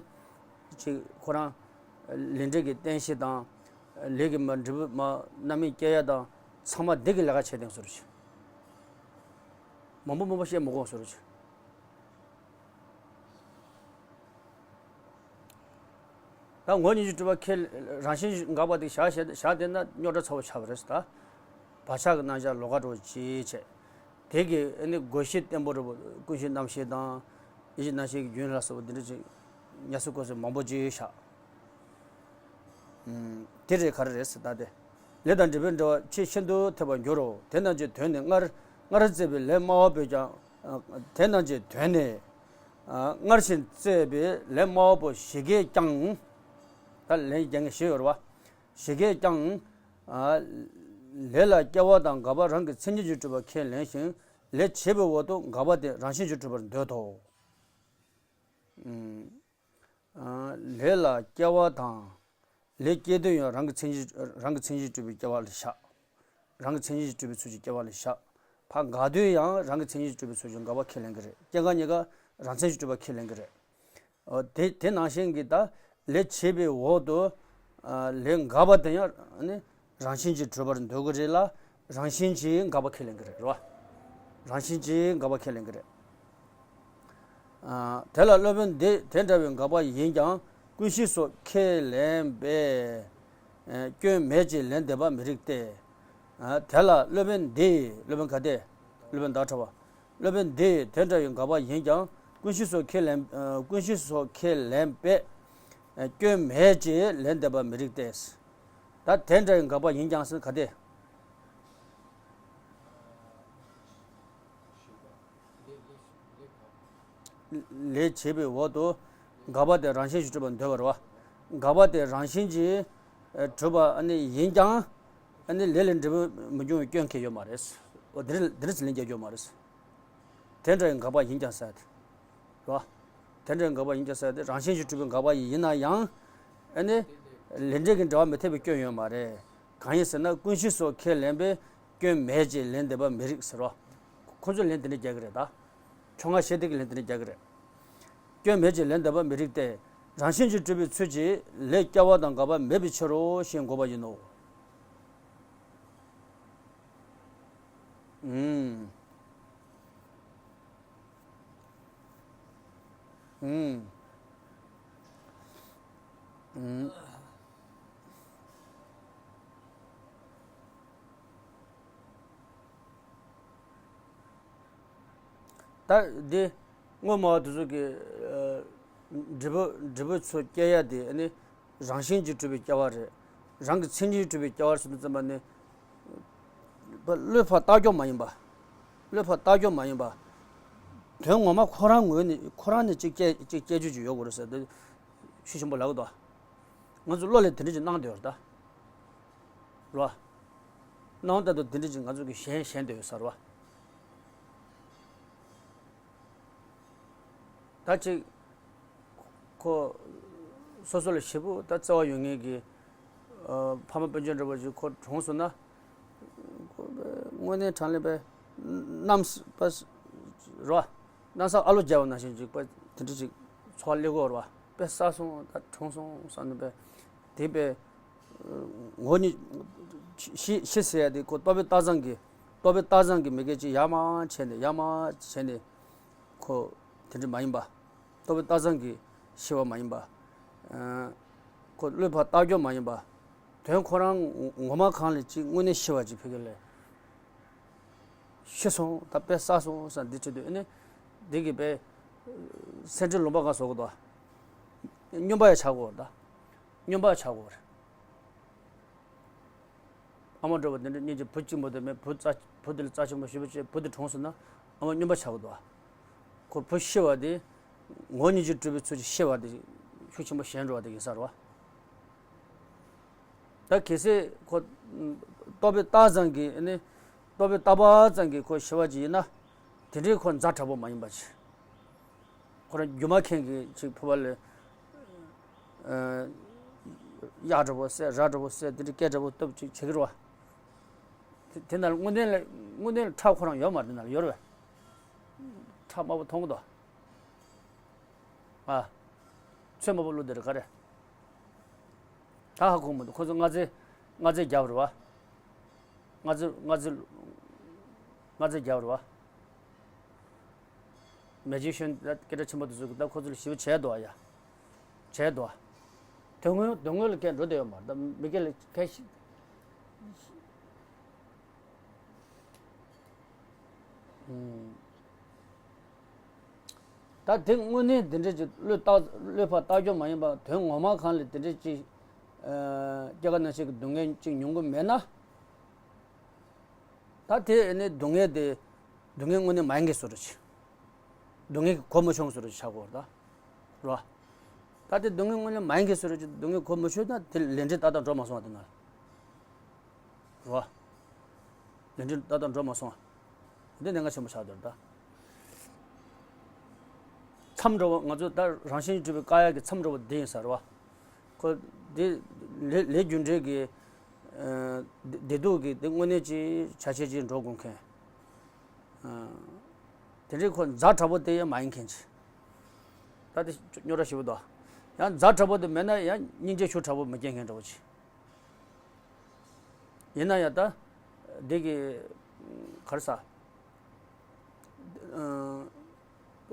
ཅིག་ཁོ་རང་། ལས་འབྲས་ཀྱི་རྟེན་གཞི་དང་། ལས་ཀྱི་མ་འབྲས་བུ་མ་རྣམ་སྨིན་སྐྱེ་ཡ་དང་ཚང་མ་དེ་གི་ལས་ཀ་བྱེད་དེང་སུ་རེ་ཅིག་མང་པོ་མང་པོ་བཤད་མི་དགོས་སུ་རེ་ཅིག་ད་ངོ་བོ་ཉིད་ཀྱིས་གྲུབ་པ་ཁས་རང་བཞིན་འགག་པ་དེ་བཞག་བཞག་བཞག་བསྡད་ན་རྙོག་དྲ་ཚ་པོ་ཆགས་པ་རེད་ད། བག་ཆགས་ཀྱི་རྣམ་གཞག་ལོགས་ཀ་འགྲོ་ཅི་བྱེད། དེ་གི་ཨ་ནི་དགོས་གཞི་བརྟན་པོ་རེད་པོ་ཀུན་གཞི་རྣམ་ཤེས་དང་། ཡིད་ཀྱི་རྣམ་ཤེས་ཀྱི་རྒྱུན་ལ་སོགས་པ་འདི་འདྲ་ཅིག་ཉར་ཚུལ་བཀོད་ཚུལ་མང་པོ་ཅིག་བཞག་དེ་རེད་ག་རེ་རེད་ཟེར་ད་དེ། ལས་དང་འབྲས་བུའི་འབྲེལ་བ་ཆེས་ཤིན་ཏུ་འཐད་པར་འགྱུར་རོ། དེ་རྣམས་ཀྱི་དོན་ནི་སྔར་སྔར་བྱས་པའི་ལས་སྨྲ་བ་པོས་ཀྱང་། དེ་རྣམས་ཀྱི་དོན་ནི། སྔར་བཞིན་བྱས་པའི་ལས་སྨྲ་བ་པོ་བཞི་གས་ཀྱང་། ད་ལན་རྒྱག་མཁན་བཞི་ཡོད་རེད་བ། བཞི་གས་ཀྱང་། ལས་ལ་སྐྱེ་བ་དང་འགག་པ་རང་གི་མཚན་ཉིད་ཀྱིས་གྲུབ་པ་ཁས་ལེན་ཞིང་། ལས་བྱས་པའི་འོག་ཏུ་འགག་པ་དེ་རང་བཞིན་གྱིས་གྲུབ་པར་འདོད་དོ། ལས་ལ་སྐྱེ་བ་དང་། ལས་སྐྱེ་དུས་ཡང་རང་གི་མཚན་གཞི་རང་གི་མཚན་གཞི་གྲུབ་པའི་སྐྱེ་བ་ལ་བཞག་རང་གི་མཚན་གཞི་གྲུབ་པའི་ཚུལ་གྱིས་སྐྱེ་བ་ལ་བཞག་ཕར་འགག་དུས་ཡང་རང་གི་མཚན་གཞི་གྲུབ་པའི་ཚུལ་གྱིས་འགག་པ་ཁས་ལེན་གྱི་རེད། སྐྱེ་འགག་གཉིས་ཀ་རང་མཚན་གཞི་གྲུབ་པ་ཁས་ལེན་གྱི་རེད། འོ་དེ་དེ་ནང་བཞིན་གྱི་ད་ལས་བྱས་པའི་འོག་ཏུ་ཨ་ལས་འགགས་པ་དེ་ཡང་ནི་རང་བཞིན་གྱིས་གྲུབ་པར་འདོད་ཀྱི་རེད་ལ། རང་བཞིན་གྱིས་འགག་པ་ཁས་ལེན་གྱི་རེད། རེད་བ། རང་བཞིན་གྱིས་འགག་པ་ཁས་ལེན་གྱི་རེད། ཨ་དེ་ལ་སློབ་དཔོན་འདིས་དེ་འདྲ་བའི་འགག་པ་ཡིན་ཀྱང་ཀུན་གཞི་སོགས་ཁས་ལེན་པས་ཨ་སྐྱོན་མེད་ཅེས་ལན་འདེབས་པ་མི་རིགས་ཏེ། ཨ་དེ་ལ་སློབ་དཔོན་འདིས། སློབ་དཔོན་ག་དེ། སློབ་དཔོན་བདག་ཕྲ་བ། སློབ་དཔོན་འདིས་དེ་འདྲ་བའི་འགག་པ་ཡིན་ཀྱང་ཀུན་གཞི་སོགས་ཁས་ལེན། ཨ་ཀུན་གཞི་སོགས་ཁས་ལེན་པས་ཨ་སྐྱོན་མེད་ཅེས་ལན་འདེབས་པ་མི་རིགས་ཏེ། ད་དེ་འདྲ་བའི་འགག་པ་ཡིན་ཀྱང་ཟེར་ག་དེ། ལས་བྱེད་པའི་འོག་ཏུ་འགག་པ་དེ་རང་བཞིན་གྱིས་གྲུབ་པར་འདོད་པ་རེད་བ། འགག་པ་དེ་རང་བཞིན་གྱིས་གྲུབ་པ་ཨ་ནི་ཡིན་ཀྱང་ཨ་ནི་ལས་ལས་འབྲས་བུ་མི་འབྱུང་བའི་སྐྱོན་གང་ཡང་ཡོད་མ་རེད། འོ་དེ་རེད། དེ་རེད་ཟེར་ལན་རྒྱག་རྒྱུ་ཡོད་མ་རེད། དེ་འདྲ་ཡང་འགག་པ་ཡིན་ཀྱང་ཟེར་ཏེ། རེད་བ། དེ་འདྲ་ཡང་འགག་པ་ཡིན་ཀྱང་ཟེར་ཏེ་རང་བཞིན་གྱིས་གྲུབ་པའི་འགག་པ་ཡིན་ན་ཡང་། ཨ་ནི། ལས་འབྲས་ཀྱི་འབྲེལ་བ་མི་འཐད་པའི་སྐྱོན་ཡོད་མ་རེད། གང་ཡིན་ཟེར་ན་ཀུན་གཞི་སོགས་ཁས་ལེན་པས་སྐྱོན་མེད་ཅེས་ལན་འདེབས་པ་མི་རིགས་ཟེར་བ། ཁོ་ཚོས་ལན་དེ་འདྲ་རྒྱག་གི་རེད་ད། ཕྱོགས་སྔ་ཤེས་འདོད་ཀྱིས་ལན་དེ་འདྲ་རྒྱག་གི་རེད། སྐྱོན་མེད་ཅེས་ལན་འདེབས་པ་མི་རིགས་ཏེ། རང་བཞིན་གྱིས་གྲུབ་པའི་ཚུལ་གྱིས་ལས་སྐྱེ་བ་དང་འགག་པ་མེད་པའི་ཕྱིར་རོ་ཞེས་འགོག་པ་ཡིན་ནོ། ཨུམ། ཨུམ། ཨུམ། ད་འདི་སྔོན་མ་དེ་ཚོ་གི་ཨ་འབྲས་བུ་འབྲས་བུ་ཚོ་སྐྱེ་ཡ་དེ་ནི་རང་བཞིན་གྱིས་གྲུབ་པའི་སྐྱེ་བ་རེད། རང་གི་མཚན་ཉིད་ཀྱིས་གྲུབ་པའི་སྐྱེ་བ་ཟེར་དུས་ཙམ་པ་ནི། བློས་ཕར་བཏགས་སྐྱོན་མ་ཡིན་པ། བློས་ཕར་བཏགས་སྐྱོན་མ་ཡིན་པ། དོན་ངོ་མ་ཁོ་རང་ངོས་ནས་ཁོ་རང་ནས་གཅིག་སྐྱེ་གཅིག་སྐྱེ་རྒྱུ་ཅིག་ཡོད་དགོས་རེད་ཟེར་དུས། ཤུགས་ཆེན་པོ་ལབ་ཀྱི་འདུག་ང་ཚོ་བློ་ལ་དེ་འདྲ་ཅིག་སྣང་བསྡད་ཡོད་རེད་ད། རེད་བ། སྣང་བ་ལྟར་དུ་དེ་འདྲ་ཅིག་ང་ཚོ་གིས་ཞེན་ཞེན་བསྡད་ཡོད་ས་རེད་བ། ད་ཅིག་ཁོ་སོ་སོ་ལ་ཞེ་པོ་ད་བརྩེ་བ་ཡོད་མཁན་གྱི་ཨ་ཕ་མ་སྤུན་མཆེད་འདྲ་བོ་ཅིག་ཁོ་གྲོངས་སོང་ན། ཁོ་པའི་དངོས་གནས་དྲང་གནས་པའི་གནམ་ས་པ་རེད་བ། གནམ་ས་ཨ་ལོ་བརྒྱབ་པ་ནང་བཞིན་ཅིག་པ་དེ་འདྲ་ཅིག་ཚོར་བ་སླེབས་ཀྱི་ཡོད་རེད་བ། དཔེ་བསགས་སོང་ད་གྲོངས་སོང་བསམ་ནས་པའི་དེ་པའི་ངོ་གཉིས་ཤི་ཤི་ཟེར་ཡ་དེ་ཁོ་ལྟོ་ཕད་བཏགས་ཙམ་གྱིས་ལྟོ་ཕད་བཏགས་ཙམ་གྱིས་མི་སྐད་ཅིག་ཡར་མར་བྱས་ནས་ཡར་མར་བྱས་ནས་ཁོ་དེ་འདྲ་མ་ཡིན་པ། ལྟོ་ཕད་བཏགས་ཙམ་གྱིས་ཤི་བ་མ་ཡིན་པ། ཨ་ཁོ་བློས་ཕར་བཏགས་སྐྱོན་མ་ཡིན་པ། དོན་ཁོ་རང་ངོ་མ་གང་ལ་ཅིག་དངོས་གནས་ཤི་བ་ཅིག་ཕ་གི་ལས། ཤི་སོང་ད་དཔེ་བསགས་སོང་ཟེར་འདི་བྱེད་དུས་ཨ་ནི། འདི་གི་དཔེ་སེམས་ཁྲལ་ལུང་པ་གང་བཟོ་གི་འདུག་སྨྱོན་པ་ཡང་ཆགས་དགོས་རེད་ད། སྨྱོན་པ་ཡང་ཆགས་དགོས་རེད། ཨ་མ་འདྲ་བོ་དེ་འདྲ་གཉིས་ཀྱི་བུ་གཅིག་མོ་དེ་མེད་བུ་རྩ་བུ་དེ་ལ་རྩ་ཆེན་པོ་ཞེ་པོ་བྱས་བུ་དེ་གྲོངས་སོང་ན་ཨ་མ་སྨྱོན་པ་ཆགས་ཀྱི་འདུག་ཁོ་བུ་ཤི་བ་དེ་ངོ་གཉིས་ཀྱིས་གྲུབ་པའི་ཚུལ་གྱིས་ཤི་བ་དེ་ཤུགས་ཆེན་པོ་ཞན་འགྲོ་བ་དེ་ཡིན་ས་རེད་བ། ད་གལ་སྲིད་ཁོ་ལྟོ་ཕད་བཏགས་ཙམ་གྱིས་ནི་ལྟོ་ཕད་བཏགས་པ་ཙམ་གྱིས་ཁོ་ཤི་བ་ཅིག་ཡིན་ན་དེ་འདྲའི་ཁོ་ཛ་དྲག་པོ་མ་ཡིན་པ་ཅིག་ཁོ་རང་སྒྱུ་མ་མཁན་གྱི་ཅིག་ཕུ་བ་ལ་ཨ་གཡག་འདྲ་བོ་བསད་ར་འདྲ་བོ་བསད་དེ་འདྲ་སྐད་འདྲ་བོ་གཏུབ་ཅིག་བྱེད་ཀྱི་རེད་བ། དེ་དེ་ན་དངོས་གནས་ལ་དངོས་གནས་ལ་ཁྲག་ཁོ་རང་ཡོད་མ་རེད། དེ་ན་ལ་ཡོད་རེད་བས། ཁྲག་དམར་པོ་མཐོང་གི་འདུག་ཨ། ཚོད་དམར་པོ་བླུགས་དེ་རེད་ག་རེ། ད་ཧ་གོ་མི་འདུག་ཁོ་ཚོ་མངའ་རྫས་མངའ་རྫས་རྒྱབ་རེད་བ། མངའ་རྫས་མངའ་རྫས་མངའ་རྫས་རྒྱབ་རེད་བ། མེ་ཇི་ཤན་སྐད་གྲགས་ཆེན་པོ་དེ་ཚོ་གིས་ད་ཁོ་ཚོ་ལ་ཞེ་པོ་བྱས་འདུག་ཨ་ཡ། བྱས་འདུག་ཨ། དོན་དངོས་དོན་དངོས་ལ་སྐད་འགྲོ་བསྡད་ཡོད་མ་རེད། ད་མི་སྐད་ལ་སྐད་ཤི། ད་དེ་དངོས་གནས་དེ་འདྲ་ཅིག་བློས་བཏགས་བློས་ཕར་བཏགས་སྐྱོན་མ་ཡིན་པ་དོན་ངོ་མ་གང་ལ་དེ་འདྲ་ཅིག་སྐྱེ་རྒ་ན་འཆི་གི་སྡུག་བསྔལ་ཅིག་མྱོང་གི་མེད་ན། ད་དེ་ནི་སྡུག་བསྔལ་དེ་སྡུག་བསྔལ་དངོས་གནས་མ་ཡིན་གྱི་བཟོ་འདྲ་ཅིག་སྡུག་བསྔལ་གྱི་གོ་མ་ཆོད་བཟོ་འདྲ་ཅིག་ཆགས་ཀྱི་ཡོད་རེད་ད། རེད་བ། ད་དེ་སྡུག་བསྔལ་དངོས་གནས་མ་ཡིན་གྱི་བཟོ་འདྲ་ཅིག་སྡུག་བསྔལ་གོ་མ་ཆོད་ན་དེ་ལས་འབྲས་ཏག་ཏག་འགྲོ་མ་སོང་བ་དེ་ན། རེད་བ། ལས་འབྲས་ཏག་ཏག་འགྲོ་མ་སོང་བ། འདི་གནད་འགག་ཆེན་པོ་ཆགས་བསྡད་རེད་ད། མཚམས་འདྲ་བོ་ང་ཚོ་ད་རང་བཞིན་གྱིས་གྲུབ་པའི་བཀག་ཡག་གི་མཚམས་འདྲ་བོ་འདི་ཡིན་ས་རེད་བ། ཁོ་ དེ་ལས་ལས་རྒྱུ་འབྲས་ཀྱི་བདེ་སྡུག་གི་དེ་དངོས་གནས་ཀྱི་ཆ་ཤས་ཅིག་འགྲོ་དགོས་མཁན། དེ་འདྲའི་ཁོ་ཛ་དྲག་པོ་དེ་ཡང་མ་ཡིན་མཁན་ཅིག་ད་དེ་རྙོག་དྲ་ཞེ་པོ་འདུག་ཡང་ཛ་དྲག་པོ་དེ་མེད་ན་ཡང་སྙིང་རྗེ་ཤུགས་དྲག་པོ་མི་སྐྱེ་མཁན་འདྲ་བོ་ཅིག་ཡིན་ན་ཡང་ད་འདི་གི་ག་རེ་ཟ།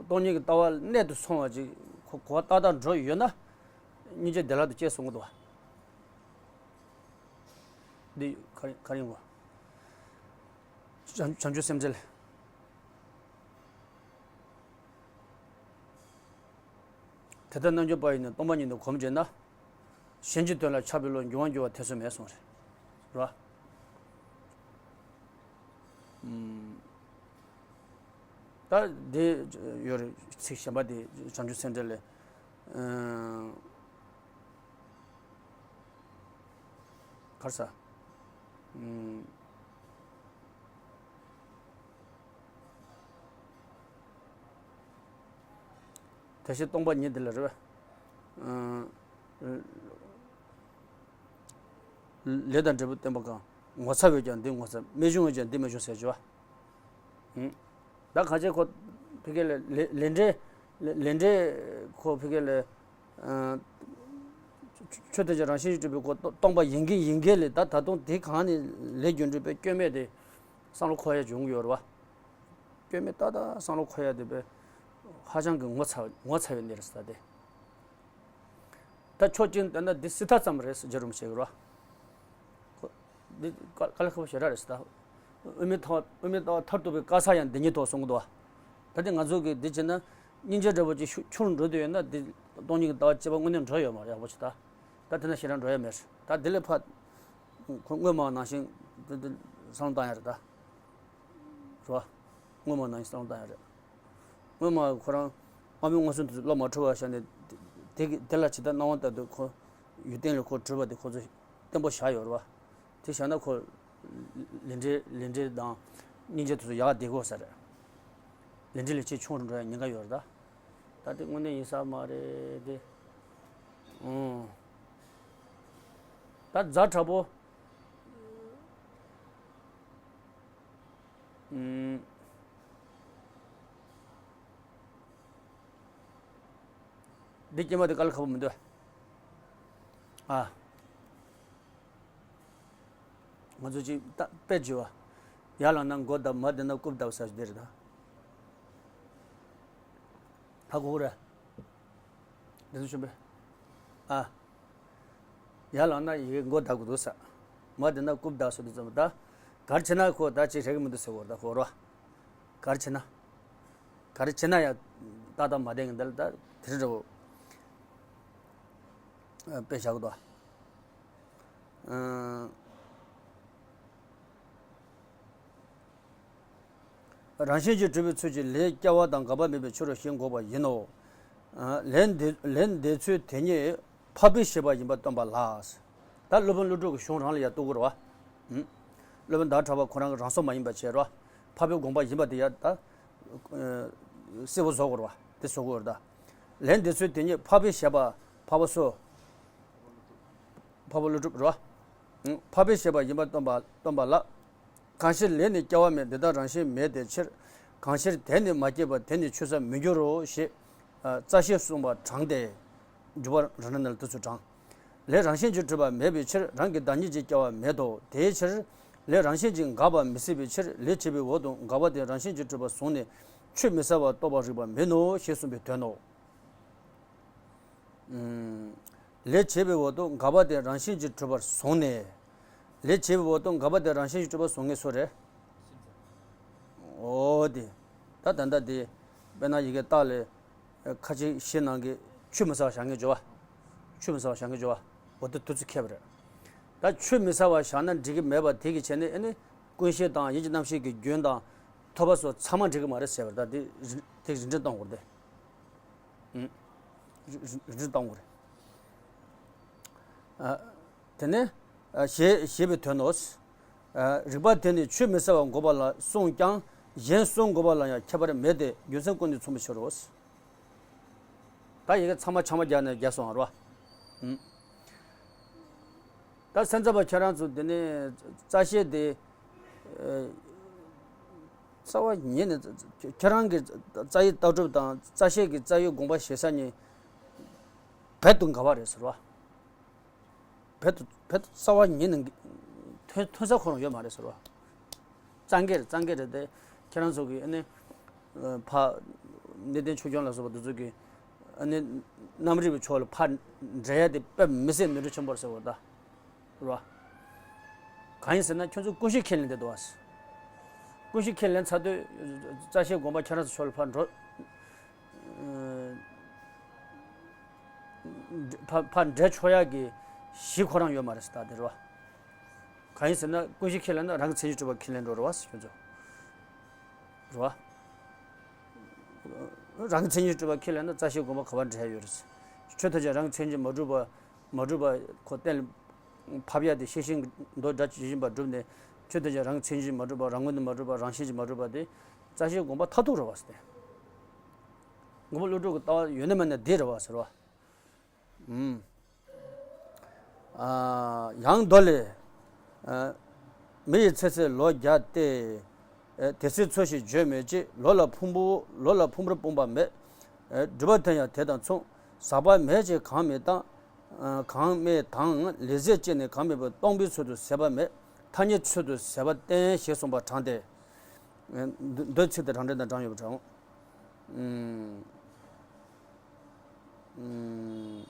སྟོང་ཉིད་ཀྱི་ལྟ་བ་གནད་དུ་སོང་བ་ཅིག་གོ་གོ་བ་ཏག་ཏག་འགྲོ་ཡོད་ན་སྙིང་རྗེ་བདེ་བླག་ཏུ་སྐྱེ་སོང་གི་འདུག་བ། འདི་ག་རེ་ག་རེ་ཡིན་གོ། བྱང་བྱང་ཆུབ་སེམས་འགྲེལ། དེ་ལྟར་རྣལ་འབྱོར་པ་ཡིས་ནི་སྟོང་པ་ཉིད་དུ་གོམས་བྱས་ན། གཞན་གྱི་དོན་ལ་ཆགས་པའི་བློ་འགྱུར་བ་འགྱུར་བ་ཐེ་ཚོམ་མེད་གསུངས་རེད། རེད་བ། ཨུམ། ད་དེ་ཡོད་རེད། ཚིག་གཞན་པ་དེ་བྱང་ཆུབ་སེམས་འགྲེལ་ལས། ཨུམ། ག་རེ་ཟ། ཨུམ། དེ་བཞིན་སྟོང་པ་ཉིད་དེ་ལ་རེད་བ། ལས་དང་འབྲས་བུ་བསྟན་པ་གང་། ངོ་ཚ་བས་ཀྱང་འདི་ངོ་ཚ། རྨད་བྱུང་བས་ཀྱང་འདི་རྨད་བྱུང་ཟེར་གྱི་བ། ད་གང་བྱས་ཁོ་ཕ་གི་ལ་ལས་ལས་འབྲས་ལས་ལས་འབྲས་ཁོ་ཕ་གི་ལ་ཆོས་ཐམས་ཅད་རང་བཞིན་གྱིས་གྲུབ་པའི་ཁོ་སྟོང་པ་ཡིན་གྱི་ཡིན་གྱི་ལས་ད་ད་དུང་དེ་གང་ནས་ལས་རྒྱུ་འབྲས་པའི་སྐྱོན་མེད་དེ་བསམ་བློ་འཁོར་ཡ་བྱུང་གི་ཡོད་རེད་བ། སྐྱོན་མེད་ཏག་ཏག་བསམ་བློ་འཁོར་ཡ་དེ་བས་ཧ་ཅང་གི་ངོ་ཚ་ངོ་ཚ་བའི་གནས་རེད་ཟེར་ད་དེ། ད་ཕྱོགས་གཅིག་བལྟས་ན་འདི་སྲིད་མཐའ་ཙམ་རེད་ཟེར་རྒྱུ་རུ་མི་བྱེད་ཀྱི་རོ། ཁོ་འདི་དཀའ་དཀའ་ལས་ཁག་པོ་ཞེ་དྲག་རེད་ཟེར་ད། དབུ་མའི་ལྟ་བ་དབུ་མའི་ལྟ་བ་མཐར་ཐུག་པའི་དཀའ་ས་ཡང་འདི་ཉིད་དོ་གསུང་གི་འདུག་ད་དེ་ང་ཚོ་གི་འདི་བྱས་ན་སྙིང་རྗེ་འདྲ་པོ་ཅིག་ཤུགས་ཆུང་འགྲོ་དུས་ཡོད་ན་འདི་སྟོང་ཉིད་ཀྱི་ལྟ་བ་སྐྱེ་བ་དངོས་གནས་འགྲོ་ཡོད་མ་རེད་ཡག་པོ་ཞིག་ད། ད་དེ་ན་ཞེ་དྲག་འགྲོ་ཡ་མེད་རེད། ད་དེ་ལས་ཕར་ཁོ་སྔོན་མ་ནང་བཞིན་འདི་འདི་བསམ་བློ་བཏང་ཡ་རེད་ད། རེད་བ། སྔོན་མ་ནང་བཞིན་བསམ་བློ་བཏང་ཡ་རེད། སྔོན་མ་ཁོ་རང་ཨ་མའི་མངོན་སུམ་དུ་བློ་མ་འཁྲུལ་བ་བཞག་ནས་དེ་དེ་ལ་ཇི་ལྟར་སྣང་བ་ལྟར་དུ་ཁོ་ཡུལ་སྟེང་ལ་ཁོ་གྲུབ་པ་དེ་ཁོ་ཚོ་བརྟན་པོ་བཞག་ཡོད་རེད་བ། དེ་བཞག་ན་ཁོ་ལས་འབྲས་ལས་འབྲས་དང་སྙིང་རྗེ་དེ་ཚོ་ཡག་བསྡད་དགོས་ས་རེད། ལས་འབྲས་ལས་བྱེད་ཆུང་རུ་འགྲོ་ཡ་ཉེན་ཁ་ཡོད་རེད་ད། ད་དེ་དངོས་གནས་ཡིན་ས་མ་རེད་དེ། ཨོ། ད་ཛ་དྲག་པོ། ཨུམ། འདི་སྐྱེས་མ་དེ་དཀའ་ལས་ཁག་པོ་མི་འདུག་ཨ། ང་ཚོ་ཅིག་ད་དཔེ་བརྗོད་པ། ཡར་ལངས་ན་མགོ་བརྡབ། མར་བསྡད་ན་རྐུབ་བརྡབ་ཟེར་རྒྱུ་དེ་རེད་ད། ཧ་གོ་གི་རེད། འདི་ཚོ་ཤོད་པས། ཨ། ཡར་ལངས་ན་ཡི་གེ་མགོ་བརྡབ་དགོས་འདུག་ས། མར་བསྡད་ན་རྐུབ་བརྡབ་ཟེར་དུས་ཙམ་ད། ག་རེ་བྱས་ན་ཁོ་ད་ཅིག་རེག་གི་མི་འདུག་ཟེར་བ་རེད་ད་ཁོ་རོ། ག་རེ་བྱས་ན། ག་རེ་བྱས་ན་ཡང་ཏག་ཏག་མ་བསྡད་ཀྱི་འདི་ལ་ད་དེ་རེད་འགྲོ། དཔེ་བཞག་གི་འདུག་ཨ། རང་བཞིན་གྱིས་གྲུབ་པའི་ཚུལ་གྱིས་ལས་སྐྱེ་བ་དང་འགག་པ་མེད་པའི་ཕྱིར་རོ་ཞེས་འགོག་པ་ཡིན་ནོ། ལས་འདི་ལས་འདི་ཚུལ་དེ་ཉིད་འཕགས་པའི་བཞེད་པ་ཡིན་པར་སྟོན་པ་ལ། ད་སློབ་དཔོན་ཀླུ་སྒྲུབ་ཀྱི་གཞུང་རང་ལ་ཡང་གཏུག་དགོས་རེད་བ། སློབ་དཔོན་ཟླ་གྲགས་པ་ཁོ་རང་གི་རང་བཟོ་མ་ཡིན་པ་བྱས་རེད་བ། འཕགས་པའི་དགོངས་པ་ཡིན་པ་དེ་ཡང་ད་གསལ་པོ་བཟོ་དགོས་རེད་བ། དེ་བཟོ་དགོས་རེད་ད། ལས་འདི་ཚུལ་དེ་ཉིད་འཕགས་པའི་བཞེད་པ་འཕགས་པ་སོ། འཕགས་པ་ཀླུ་སྒྲུབ་རེད་བ། འཕགས་པའི་བཞེད་པ་ཡིན་པར་སྟོན་པ་སྟོན་པ་ལ། གང་ཕྱིར་ལས་ནི་སྐྱེ་བ་མེད། འདི་དག་རང་བཞིན་མེད་དེ་ཕྱིར། གང་ཕྱིར་དེ་ནི་མ་སྐྱེས་པ། དེ་ནི་ཆོས་སུ་མི་འགྱུར་རོ་ཞེས། རྩ་ཤེས་གསུངས་པ་དྲངས་ཏེ། འཇུག་པ་རང་འགྲེལ་ནང་ལ་དེ་ཚོ་དྲངས། ལས་རང་བཞིན་གྱིས་གྲུབ་པ་མེད་པའི་ཕྱིར། རང་གི་བདག་ཉིད་ཀྱིས་སྐྱེ་བ་མེད་དོ། དེའི་ཕྱིར། ལས་རང་བཞིན་གྱིས་འགག་པ་མི་སྲིད་པའི་ཕྱིར། ལས་བྱས་པའི་འོག་ཏུ་འགག་པ་དེ་རང་བཞིན་གྱིས་གྲུབ་པར་བཟུང་ནས་ཆོས་མི་གསལ་བར་རྟོགས་པར་རིགས་པ་མེད་ནོ་ཞེས་གསུངས་པའི་དོན་ནོ། ལས་བྱས་པའི་འོག་ཏུ་འགག་པ་དེ་རང་བཞིན་གྱིས་གྲུབ་པར་བཟུང་ནས། ལས་བྱས་པའི་འོག་ཏུ་འགག་པ་དེ་རང་བཞིན་གྱིས་གྲུབ་པར་བཟུང་ངེས་སོ་རེད། འོ་དེ། ད་ད་ལྟ་དེ། དཔེར་ན་ཡི་གེ་རྟགས་ལས། ཁ་ཅིག་ཤེས་ནང་གི་ཆོས་མི་གསལ་བ་བཞག་ངེས་འཇོག་པ། ཆོས་མི་གསལ་བ་བཞག་ངེས་འཇོག་པ། འོ་དེ་དུས་ཚོད་ཁེལ་བ་རེད། ད་ཆོས་མི་གསལ་བ་བཞག་ན་འགྲིག་གི་མེད་པ་དེ་གི་བྱས་ནས་ཨེ་ནི། ཀུན་ཤེས་དང་ཡིད་ཀྱི་རྣམ་ཤེས་ཀྱི་རྒྱུན་དང་། ཐོབ་པ་སོགས་ཚང་མ་འགྲིག་གི་མ་རེད་ཟེར་བ་རེད། ད་དེ་རིགས་དེ་རིགས་འགྲེ་གཏོང་དགོས་རེད་དེ། རིགས་གཏོང་དགོས་རེད། དེ་ནས་ཞེས་ཞེས་པའི་དོན་ནོ། རིགས་པ་དེ་ནི་ཆོས་མི་གསལ་བ་འགོག་པ་ལ་གསུངས་ཀྱང་གཞན་གསུམ་འགོག་པ་ལ་ཡང་ཁྱད་པར་མེད་དེ་རྒྱུ་མཚན་ཀུན་ནས་མཚུངས་པའི་ཕྱིར་རོ། ད་ཡི་གེ་ཚང་མ་ཆག་མ་རྒྱག་ནས་རྒྱག་སོང་བ་རོ། ད་སེམས་ཙམ་པ་ཁྱེད་རང་ཚོ་འདི་ནས་རྩ་ཤེ་དེ་རྩ་བ་ཉིད་ནས་ཁྱེད་རང་གི་རྩ་བའི་ལྟ་གྲུབ་དང་རྩ་ཤེ་གི་རྩ་བའི་དགོངས་པ་བཞེས་ས་ནི་རྦད་དུ་འགལ་བ་རེད་ཟེར་བ། རྦད་དུ་རྦད་དུ་རྩ་བ་ཉིད་ནས་ཐོན་ཐོན་ས་ཁོ་རང་ཡོད་མ་རེད་ཟེར་བ། རྩ་འགལ་རྩ་འགལ་རེད་དེ། ཁྱེད་རང་ཚོ་གི་ཨ་ནི་ཕ་གནས་བརྟན་ཆོས་སྐྱོང་ལ་སོགས་པ་དེ་ཚོ་གི་ཨ་ནི་རྣམ་རིག་པའི་ཕྱོགས་ལ་ཕར་འགྲེལ་ཡ་དེ་དཔེ་མི་སྲིད་ནོར་འཁྲུལ་ཆེན་པོ་རེད་ཟེར་བ་ད། རེད་བ། གང་ཡིན་ཟེར་ན་ཁྱོད་ཚོ་ཀུན་གཞི་ཁས་ལེན་བསྡད་འདུག་བ། ཀུན་གཞི་ཁས་ལེན་ཚར་དུས་རྩ་ཤེ་དགོངས་པ་ཁྱེད་རང་ཚོ་ཕྱོགས་ལ་ཕར་འགྲོ། ཕར་ཕར་འགྲེལ་ཆོག་ཡག་གི་གཞི་ཁོ་རང་ཡོད་མ་རེད་ཟེར་ད་དེ་རེད་བ། གང་ཡིན་ཟེར་ན་ཀུན་གཞི་ཁས་ལེན་ན་རང་གི་མཚན་ཉིད་སྒྲུབ་པ་ཁས་ལེན་འགྲོ་རེད་བ་ཟེར་ཁྱོད་ཚོ། རེད་བ། རང་གི་མཚན་ཉིད་སྒྲུབ་པ་ཁས་ལེན་ན་རྩ་ཤེ་དགོངས་པ་ག་པར་འགྲེལ་ཡོད་རེད། ཆོས་ཐམས་ཅད་རང་གི་མཚན་ཉིད་མ་གྲུབ་པ། མ་གྲུབ་པ་ཁོ་གཏན་ལ་ཕབ་ཡ་དེ་ཤེས་བཞིན་གྱི་མདོ་སྒྲ་ཇི་བཞིན་པར་བསྒྲུབས་ནས་ཆོས་ཐམས་ཅད་རང་གི་མཚན་ཉིད་མ་གྲུབ་པ་རང་ངོས་ནས་མ་གྲུབ་པ་རང་བཞིན་གྱིས་མ་གྲུབ་པ་དེ་རྩ་ཤེ་དགོངས་པ་མཐར་ཐུག་རེད་བ་ཟེར་ཏེ། དངོས་པོ་བློ་གྲོས་ཀྱི་ལྟ་བ་ཡོད་ན་མེད་ན་འདི་རེད་བ་ཟེར་བ། ཨུམ། ཨ། ཡང་མདོ་ལས། ཨ། མི་ཡི་ཚེ་ཚད་ལོ་བརྒྱ་སྟེ། ཨ། དེ་སྲིད་འཚོ་ཞེས་བརྗོད་མེད་ཅེས། ལོ་ལ་ཕུང་པོ་ལོ་ལ་ཕུང་པོར་སྤུངས་པ་མེད། ཨ། སྒྲིབ་པ་དེ་ཡང་དེ་དང་མཚུངས། ཟག་པ་མེད་ཅེས་གང་མི་བཏང་། ཨ། གང་མེད་དང་ལས་ཟད་ཅེས་ནི་གང་མེད་པར་སྟོང་པའི་ཚུལ་དུ་ཟད་པ་མེད། ཐ་སྙད་ཚུལ་དུ་ཟད་པ་བསྟན་ཞེས་གསུངས་པ་དྲངས་ཏེ། ཨ། མདོའི་ཚིག་དེ་དྲང་འདྲེན་དང་དྲངས་ཡོད་པ་དྲངས། ཨུམ། ཨུམ།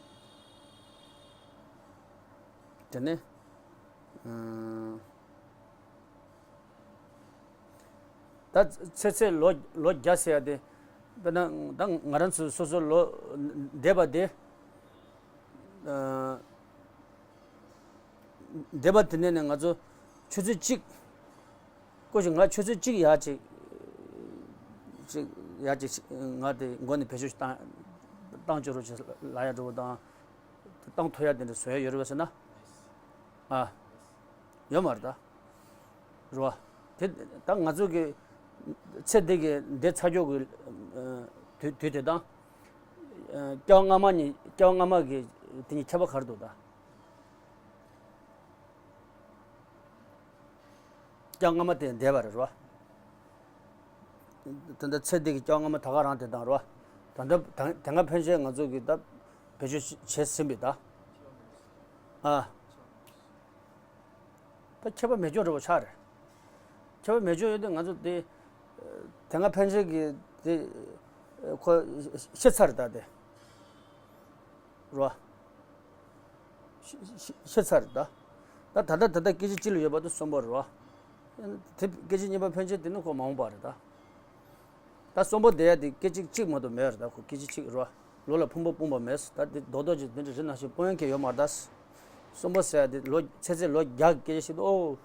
དེ་ནས། ཨུམ། ད་ཚེ་ཚད་ལོ་ལོ་བརྒྱ་ཟེར་ཡ་དེ། དཔེར་ན་ད་ང་རང་ཚོ་སོ་སོ་ལོ་འདས་པ་དེ། ཨ། འདས་པ་དེ་ནས་ནས་ང་ཚོ་ཆུ་ཚོད་གཅིག་སྐུ་མཁྱེན་ང་ཆུ་ཚོད་གཅིག་ཡར་ཅིག་ཅིག་ཡར་ཅིག་ང་དེ་མགོ་ནས་བེད་སྤྱོད་བཏང་བཏང་བཅུག་རོགས་བྱེད་ལབ་ཡ་འགྲོ་བ་དང་། བཏང་ཐུབ་ཡ་དེ་འདྲ་བཟོ་ཡ་ཡོད་རེད་བས་ཟེར་ན། ཨ། ཡོད་མ་རེད་ད། རེད་བ། དེ་ད་ང་ཚོ་གི་ཚེ་འདི་གི་འདི་ཚར་ཆོག་གི་དུས་དུས་དེ་དང་། སྐྱེ་བ་སྔ་མ་གཉིས་སྐྱེ་བ་སྔ་མ་གི་དེ་གཉིས་ཁྱད་པར་ག་རེ་འདུག་ད། སྐྱེ་བ་སྔ་མ་དེ་འདས་པ་རེད་རོ། ད་ལྟ་ཚེ་འདི་གི་སྐྱེ་བ་སྔ་མ་ད་ག་རང་དེ་དང་རོ། ད་ལྟ་ད་དེ་སྔ་ཕན་ཆད་ང་ཚོ་གི་ད་བེད་སྤྱོད་བྱས་ཟིན་པའི་ད། ཨ། ད་ཁྱད་པར་མེད་ཅོག་རེད་བ་ཆགས་རེད། ཁྱད་པར་མེད་ཅོག་ཡོད་དུས་ང་ཚོ་དེ་དེ་སྔ་ཕན་ཆད་ཀྱི་དེ་ཁོ་ཤི་ཚར་རེད་ད་དེ། རོ། ཤི་ཤི་ཤི་ཚར་རེད་ད། ད་ད་ལྟ་ད་ལྟ་སྐད་ཅིག་གཅིག་ལ་ཡོད་པ་དེ་གསོན་པོ་རེད་བ། དེ་སྐད་ཅིག་གཉིས་པ་ཕན་ཆད་དེ་ནི་ཁོ་མ་འོངས་པ་རེད་ད། ད་གསོན་པོ་བསྡད་ཡ་དེ་སྐད་ཅིག་གཅིག་མ་གཏོགས་མེད་རེད་ད་ཁོ་སྐད་ཅིག་གཅིག་རེད་བ། ལོ་ལ་ཕུང་པོ་སྤུངས་པ་མེད་ད་དེ་རྡོག་རྡོག་ཅིག་དེ་འདྲ་རི་ནང་བཞིན་སྤུངས་ཡ་གི་ཡོད་མ་རེད་ད། གསོན་པོ་ཟེར་ཡ་དེ་ལོ་ཚེ་ཚད་ལོ་བརྒྱ་གི་སྐད་ཆ་ཞིག་ཏུ་ཨོ།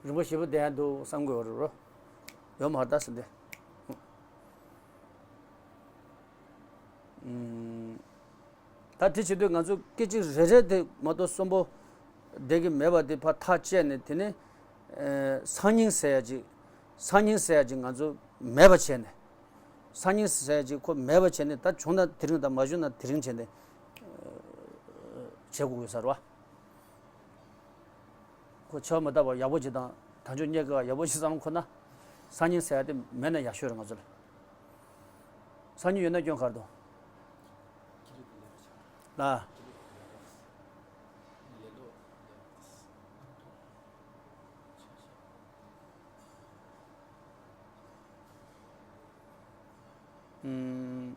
རིང་པོ་ཞེ་པོ་བསྡད་ཡ་འདུག་བསམ་གི་ཡོད་རེད་རོ། ཡོད་མ་རེད་ད་ཟེར་འདི། ད་དེ་བྱེད་དུས་ང་ཚོ་སྐད་ཅིག་རེ་རེ་དེ་མ་གཏོགས་གསོན་པོ་བསྡད་ཀྱི་མེད་པ་དེ་ཕར་ཐག་བཅད་ནས་དེ་ནས་སང་ཉིན་ཟེར་ཡ་ཅིག་སང་ཉིན་ཟེར་ཡ་ཅིག་ང་ཚོ་མེད་པ་བྱས་ནས། སང་ཉིན་ཟེར་ཡ་ཅིག་ཁོ་མེད་པ་བྱས་ནས་ད་བྱུང་ན་དེ་རིང་དང་མ་བྱུང་ན་དེ་རིང་བྱས་ནས་བྱེད་དགོས་ཡོད་ས་རེད་བ། ཁོ་ཆོ་མི་ལྟ་བར་ཡག་པོ་ཅིག་དང་དལ་འབྱོར་རྙེད་དགོས་པ་ཡག་པོ་ཅིག་བསམ་ཁོ་ན། སང་ཉིན་ཟེར་ཡ་དེ་མེད་ན་ཡག་ཤོས་རེད་ང་ཚོ་ལ། སང་ཉིན་ཡོད་ན་སྐྱོན་ག་རེ་འདུག་ལ། ཨུམ།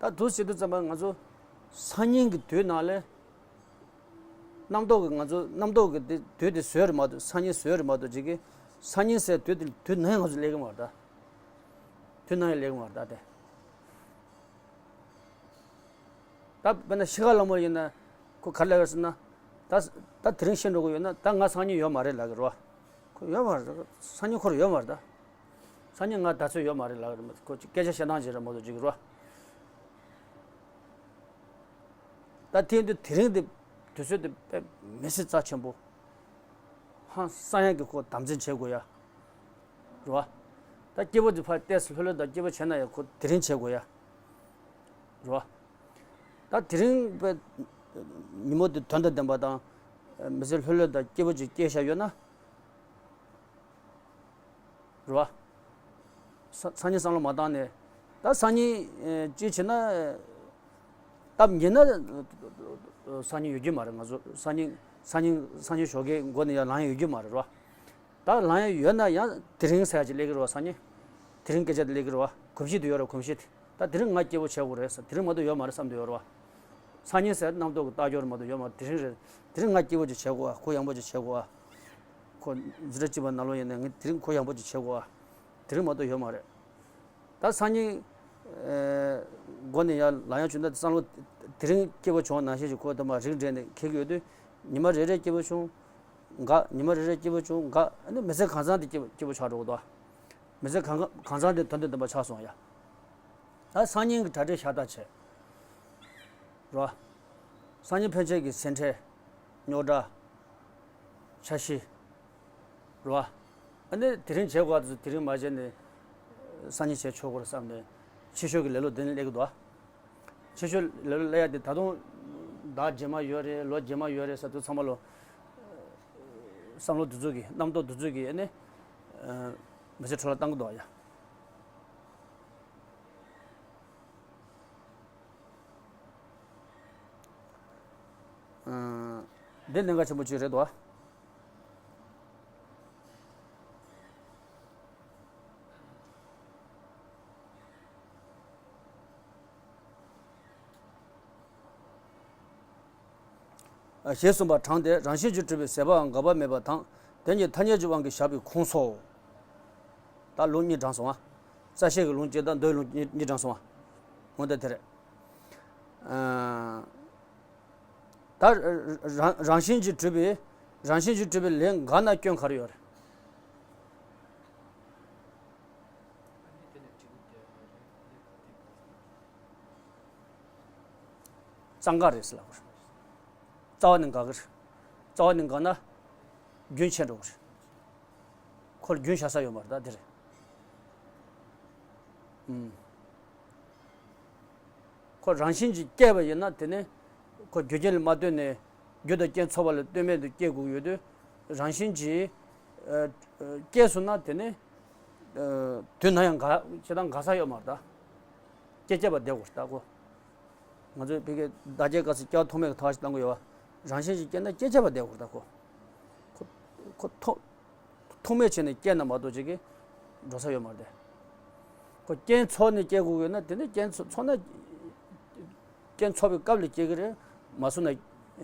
ད་དུས་ཟེར་དུས་ཙམ་པ་ང་ཚོ་སང་ཉིན་གྱི་དུས་ནང་ལས། རྣམ་རྟོག་གི་ང་ཚོ་རྣམ་རྟོག་གི་དེ་དུས་དེ་བཟོས་རེད་མ་གཏོགས་སང་ཉིན་བཟོས་རེད་མ་གཏོགས་ཅིག་གི་སང་ཉིན་ཟེར་དུས་དེ་དུས་ནང་ང་ཚོ་སླེབས་ཀྱི་མ་རེད་ད། དུས་ནང་ཡང་སླེབས་ཀྱི་མ་རེད་ད་དེ། ད་དཔེར་ན་ཤི་ཁ་ལ་མོ་ཡིན་ན་ཁོ་ག་རེ་ལབ་ཡོད་ཟེར་ན། ད་ད་དེ་རིང་ཤི་འགྲོ་གི་ཡོད་ན་ད་ང་སང་ཉིན་ཡོད་མ་རེད་ལབ་ཀྱི་རེད་བ། ཁོ་ཡོད་མ་རེད་ད། སང་ཉིན་ཁོ་རང་ཡོད་མ་རེད་ད། སང་ཉིན་ང་ད་ཚོད་ཡོད་མ་རེད་ལབ་ཀྱི་རེད། ཁོ་སྐད་ཆ་བཤད་སྟངས་ཅིག་རེད་མ་གཏོགས་ཅིག་རེད་བ། ད་དེ་དུས་དེ་རིང་དེ་དུས་ཚོད་དེ་དཔེ་མི་སྲིད་རྩ་ཆེན་པོ། ཧང་སང་ཡག་གི་ཁོ་དམ་འཛིན་བྱེད་དགོས་ཡ། རེད་བ། ད་སྐྱིད་པོ་དེ་ཕར་ཏོག་ཙམ་ལྷོད་ལྷོད་དང་སྐྱིད་པོ་བྱས་ན་ཡང་ཁོ་དེ་རིང་བྱེད་དགོས་ཡ། རེད་བ། ད་དེ་རིང་དཔེ་ ཉིན་མོ་དེ་དོན་དང་ལྡན་པ་དང་། མི་ཚེ་ལྷོད་ལྷོད་དང་སྐྱིད་པོ་ཅིག་སྐྱེལ་བཞག་ཡོད་ན། རེད་བ། ས་སང་ཉིན་བསམ་བློ་མ་བཏང་ནས། ད་སང་ཉིན་ཅི་བྱེད་ན། སྟབས་ཉེས་ན། སང་ཉིན་ཡོད་རྒྱུ་མ་རེད། ང་ཚོ་སང་ཉིན་སང་ཉིན་སང་ཉིན་ཞོགས་ཀས་མགོ་ནས་ཡར་ལངས་ཡ་ཡོད་རྒྱུ་མ་རེད། རེད་བ། ད་ལངས་ཡ་ཡོད་ན་ཡང་དེ་རིང་ཟེར་ཡ་ཅིག་སླེབས་ཀྱི་རེད་བ། སང་ཉིན་དེ་རིང་སྐད་ཆ་དེ་སླེབས་ཀྱི་རེད་བ། གོམས་གཤིས་དེ་ཡོད་རེད། གོམས་གཤིས་དེ། ད་དེ་རིང་ང་སྐྱིད་པོ་བྱེད་དགོས་རེད་ཟེར། དེ་རིང་མ་གཏོགས་ཡོད་མ་རེད་བསམ་དུ་ཡོད་རེད་བ། སང་ཉིན་ཟེར་རྣམ་རྟོག་གི་རྟགས་སྦྱོར་མ་གཏོགས་ཡོད་མ་རེད། དེ་རིང་རེད། དེ་རིང་ང་སྐྱིད་པོ་ཅིག་བྱེད་དགོས་བ། གུ་ཡངས་པོ་ཅིག་བྱེད་དགོས་བ། ཁོ་འཛིན་གྲྭ་གཅིག་པ་ནང་ལོགས་ཡིན་ནའི་ངས་དེ་རིང་གུ་ཡངས་པོ་ཅིག་བྱེད་དགོས་བ། དེ་རིང་མ་གཏོགས་ཡོད་མ་རེད། ད་སང་ཉིན་ཨེ་མགོ་ནས་ཡར་ལངས་ཡ་བྱུང་ན་བསམ་བློ། དེ་རིང་སྐྱིད་པོ་བྱུང་བ་ནང་བཞིན་གྱི་ཁོ་ད་མ་རིགས་འགྲེ་ནས་འཁེལ་གྱི་ཡོད་དུས། ཉི་མ་རེ་རེ་སྐྱིད་པོ་བྱུང་། འགག་ཉི་མ་རེ་རེ་སྐྱིད་པོ་བྱུང་། འགག་ཨ་ནི་མི་ཚེ་གང་ཚང་དེ་སྐྱིད་པོ་སྐྱིད་པོ་ཆགས་འགྲོ་གི་འདུག་མི་ཚེ་གང་གང་ཚང་དེ་དོན་དང་ལྡན་པ་ཆགས་སོང་ཡ། ད་སང་ཉིན་གྱི་གྲ་སྒྲིག་ཤ་སྟག་བྱེད། རོ། སང་ཉིན་ཕན་ཆད་ཀྱི་སེམས་ཁྲལ། རྙོག་དྲ། འཆར་གཞི། རོ། ཨ་ནི་དེ་རིང་བྱེད་དགོས་པ་དེ་ཚོ་དེ་རིང་མ་བྱས་ནས། སང་ཉིན་བྱས་ཆོག་གོ་རེད་བསམ་ནས། ཕྱི་ཤོག་གི་ལེ་ལོ་འདི་ནས་སླེབས་ཀྱི་འདུག་ཕྱི་ཤོག་ལེ་ལོ་སླེབས་ཡ་དེ་ད་དུང་ཟླ་རྗེས་མ་ཡོད་རེད། ལོ་རྗེས་མ་ཡོད་རེད་ཟེར་དུས་ཚང་མ་ལོ། བསམ་བློ་འདི་ཚོ་གི་རྣམ་རྟོག་འདི་ཚོ་གི་ཨ་ནི། མི་ཚེ་འཕྲོ་བརླག་བཏང་གི་འདུག་ཡ། འདི་གནད་འགག་ཆེན་པོ་གཅིག་རེད་དོ། ཞེས་གསུངས་པ་དྲངས་ཏེ། རང་བཞིན་གྱིས་གྲུབ་པའི་ཟད་པའམ་འགག་པ་མེད་པ་དང་། དེ་ཉིད་ཐ་སྙད་ཀྱི་དབང་གིས་བཞག་པའི་ཁོངས་སོ། ད་ལུང་གཉིས་དྲངས་སོང་ང་། རྩ་ཤེ་གི་ལུང་གཅིག་དང་མདོའི་ལུང་གཉིས་གཉིས་དྲངས་སོང་ང་། འོ་ད་དེ་རེད། ཨ། ད་རང་རང་བཞིན་གྱིས་གྲུབ་པའི། རང་བཞིན་གྱིས་གྲུབ་པའི་ལས་འགགས་ན་སྐྱོན་ག་རེ་ཡོད་རེད། རྩ་འགག་རེད་ཟེར་ལབ་པ་རེད། རྩ་བ་ནས་འགག་གི་རེད། རྩ་བ་ནས་འགག་ན་རྒྱུན་ཆད་འགྲོ་གི་རེད། ཁོ་ལ་རྒྱུན་བཞག་ས་ཡོད་མ་རེད། ད་འདི་རེད། ཨུམ། ཁོ་རང་བཞིན་གྱིས་སྐྱེས་པ་ཡིན་ན་དེ་ནི་ཁོ་རྒྱུ་རྐྱེན་ལ་མ་ལྟོས་ནས་རྒྱུ་དང་རྐྱེན་ཚོགས་པ་ལ་ལྟོས་མེད་དུ་སྐྱེ་དགོས་ཀྱི་ཡོད་དུས། རང་བཞིན་གྱིས་ཨ་ཨ་སྐྱེས་སོང་ན་དེ་ནི་ཨ་དུས་ནམ་ཡང་འགག་ཅི་ལྟར་འགག་ས་ཡོད་མ་རེད། ད་སྐྱེ་སྐྱེ་བ་བསྡད་དགོས་རེད་ད་ཁོ། ང་ཚོས་ཕ་གིའི་བདག་སྐྱེ་སྐབས་སུ་སྐྱེ་བ་ཐོགས་མེད་ཀྱི་ཐག་ཞིག་བཏང་གི་ཡོད་པ། རང་བཞིན་གྱིས་སྐྱེས་ན་སྐྱེ་སྐྱེ་བ་བསྡད་དགོས་རེད་ད་ཁོ། ཁོ་ཁོ་ཐོག་ཐོགས་མེད་བྱས་ནས་སྐྱེས་ན་མ་གཏོགས་ཅིག་གིས་འགྲོ་ས་ཡོད་མ་རེད། ཁོ་རྐྱེན་ཚོགས་ནས་སྐྱེ་དགོས་ཡོད་ན་དེ་ནི་རྐྱེན་ཚོགས་ཚོགས་ན། རྐྱེན་ཚོགས་པའི་སྐབས་ལ་སྐྱེ་གི་རེད། མ་ཚོགས་ན་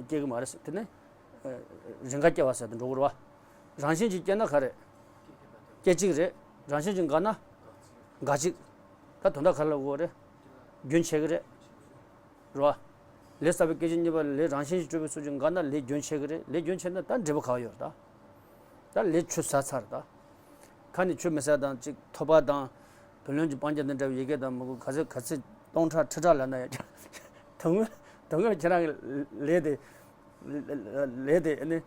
སྐྱེ་གི་མ་རེད་ཟེར། དེ་ནི་རེས་འགའ་སྐྱེ་བ་ཟེར་དུ་འགྲོ་གི་རེད་བ། རང་བཞིན་གྱིས་སྐྱེས་ན་ག་རེད། སྐྱེ་གཅིག་རེད། རང་བཞིན་གྱིས་འགག་ན་འགག་གཅིག་ད་དོན་དག་ག་རེ་ལབ་དགོས་རེད། རྒྱུན་ཆད་གི་རེད། རེད་བ། ལས་བསགས་པའི་སྐད་ཅིག་གཉིས་པ་ལས་རང་བཞིན་གྱིས་གྲུབ་པའི་ཚུལ་གྱིས་འགག་ན་ལས་རྒྱུན་ཆད་གི་རེད། ལས་རྒྱུན་ཆད་ན་ད་འབྲས་བུ་ག་པར་ཡོད་རེད་ད། ད་ལས་ཆུད་ཟ་ཚར་ད། ཁ་ནས་ཆུད་མི་ཟ་དང་གཅིག་ཐོབ་པ་དང་། བུ་ལོན་གྱི་སྤང་བྱ་དང་འདྲ་བའི་ཡི་གེ་དང་མི་དགོས་ག་ཚོད་ག་ཚོད་སྟོང་ཕྲག་ཁྲི་ཕྲག་ལབ་ན་ཡང་དོན་དངོས་དོན་དངོས་ཁྱེད་རང་གི་ལས་དེ། ལས་དེ་ནི་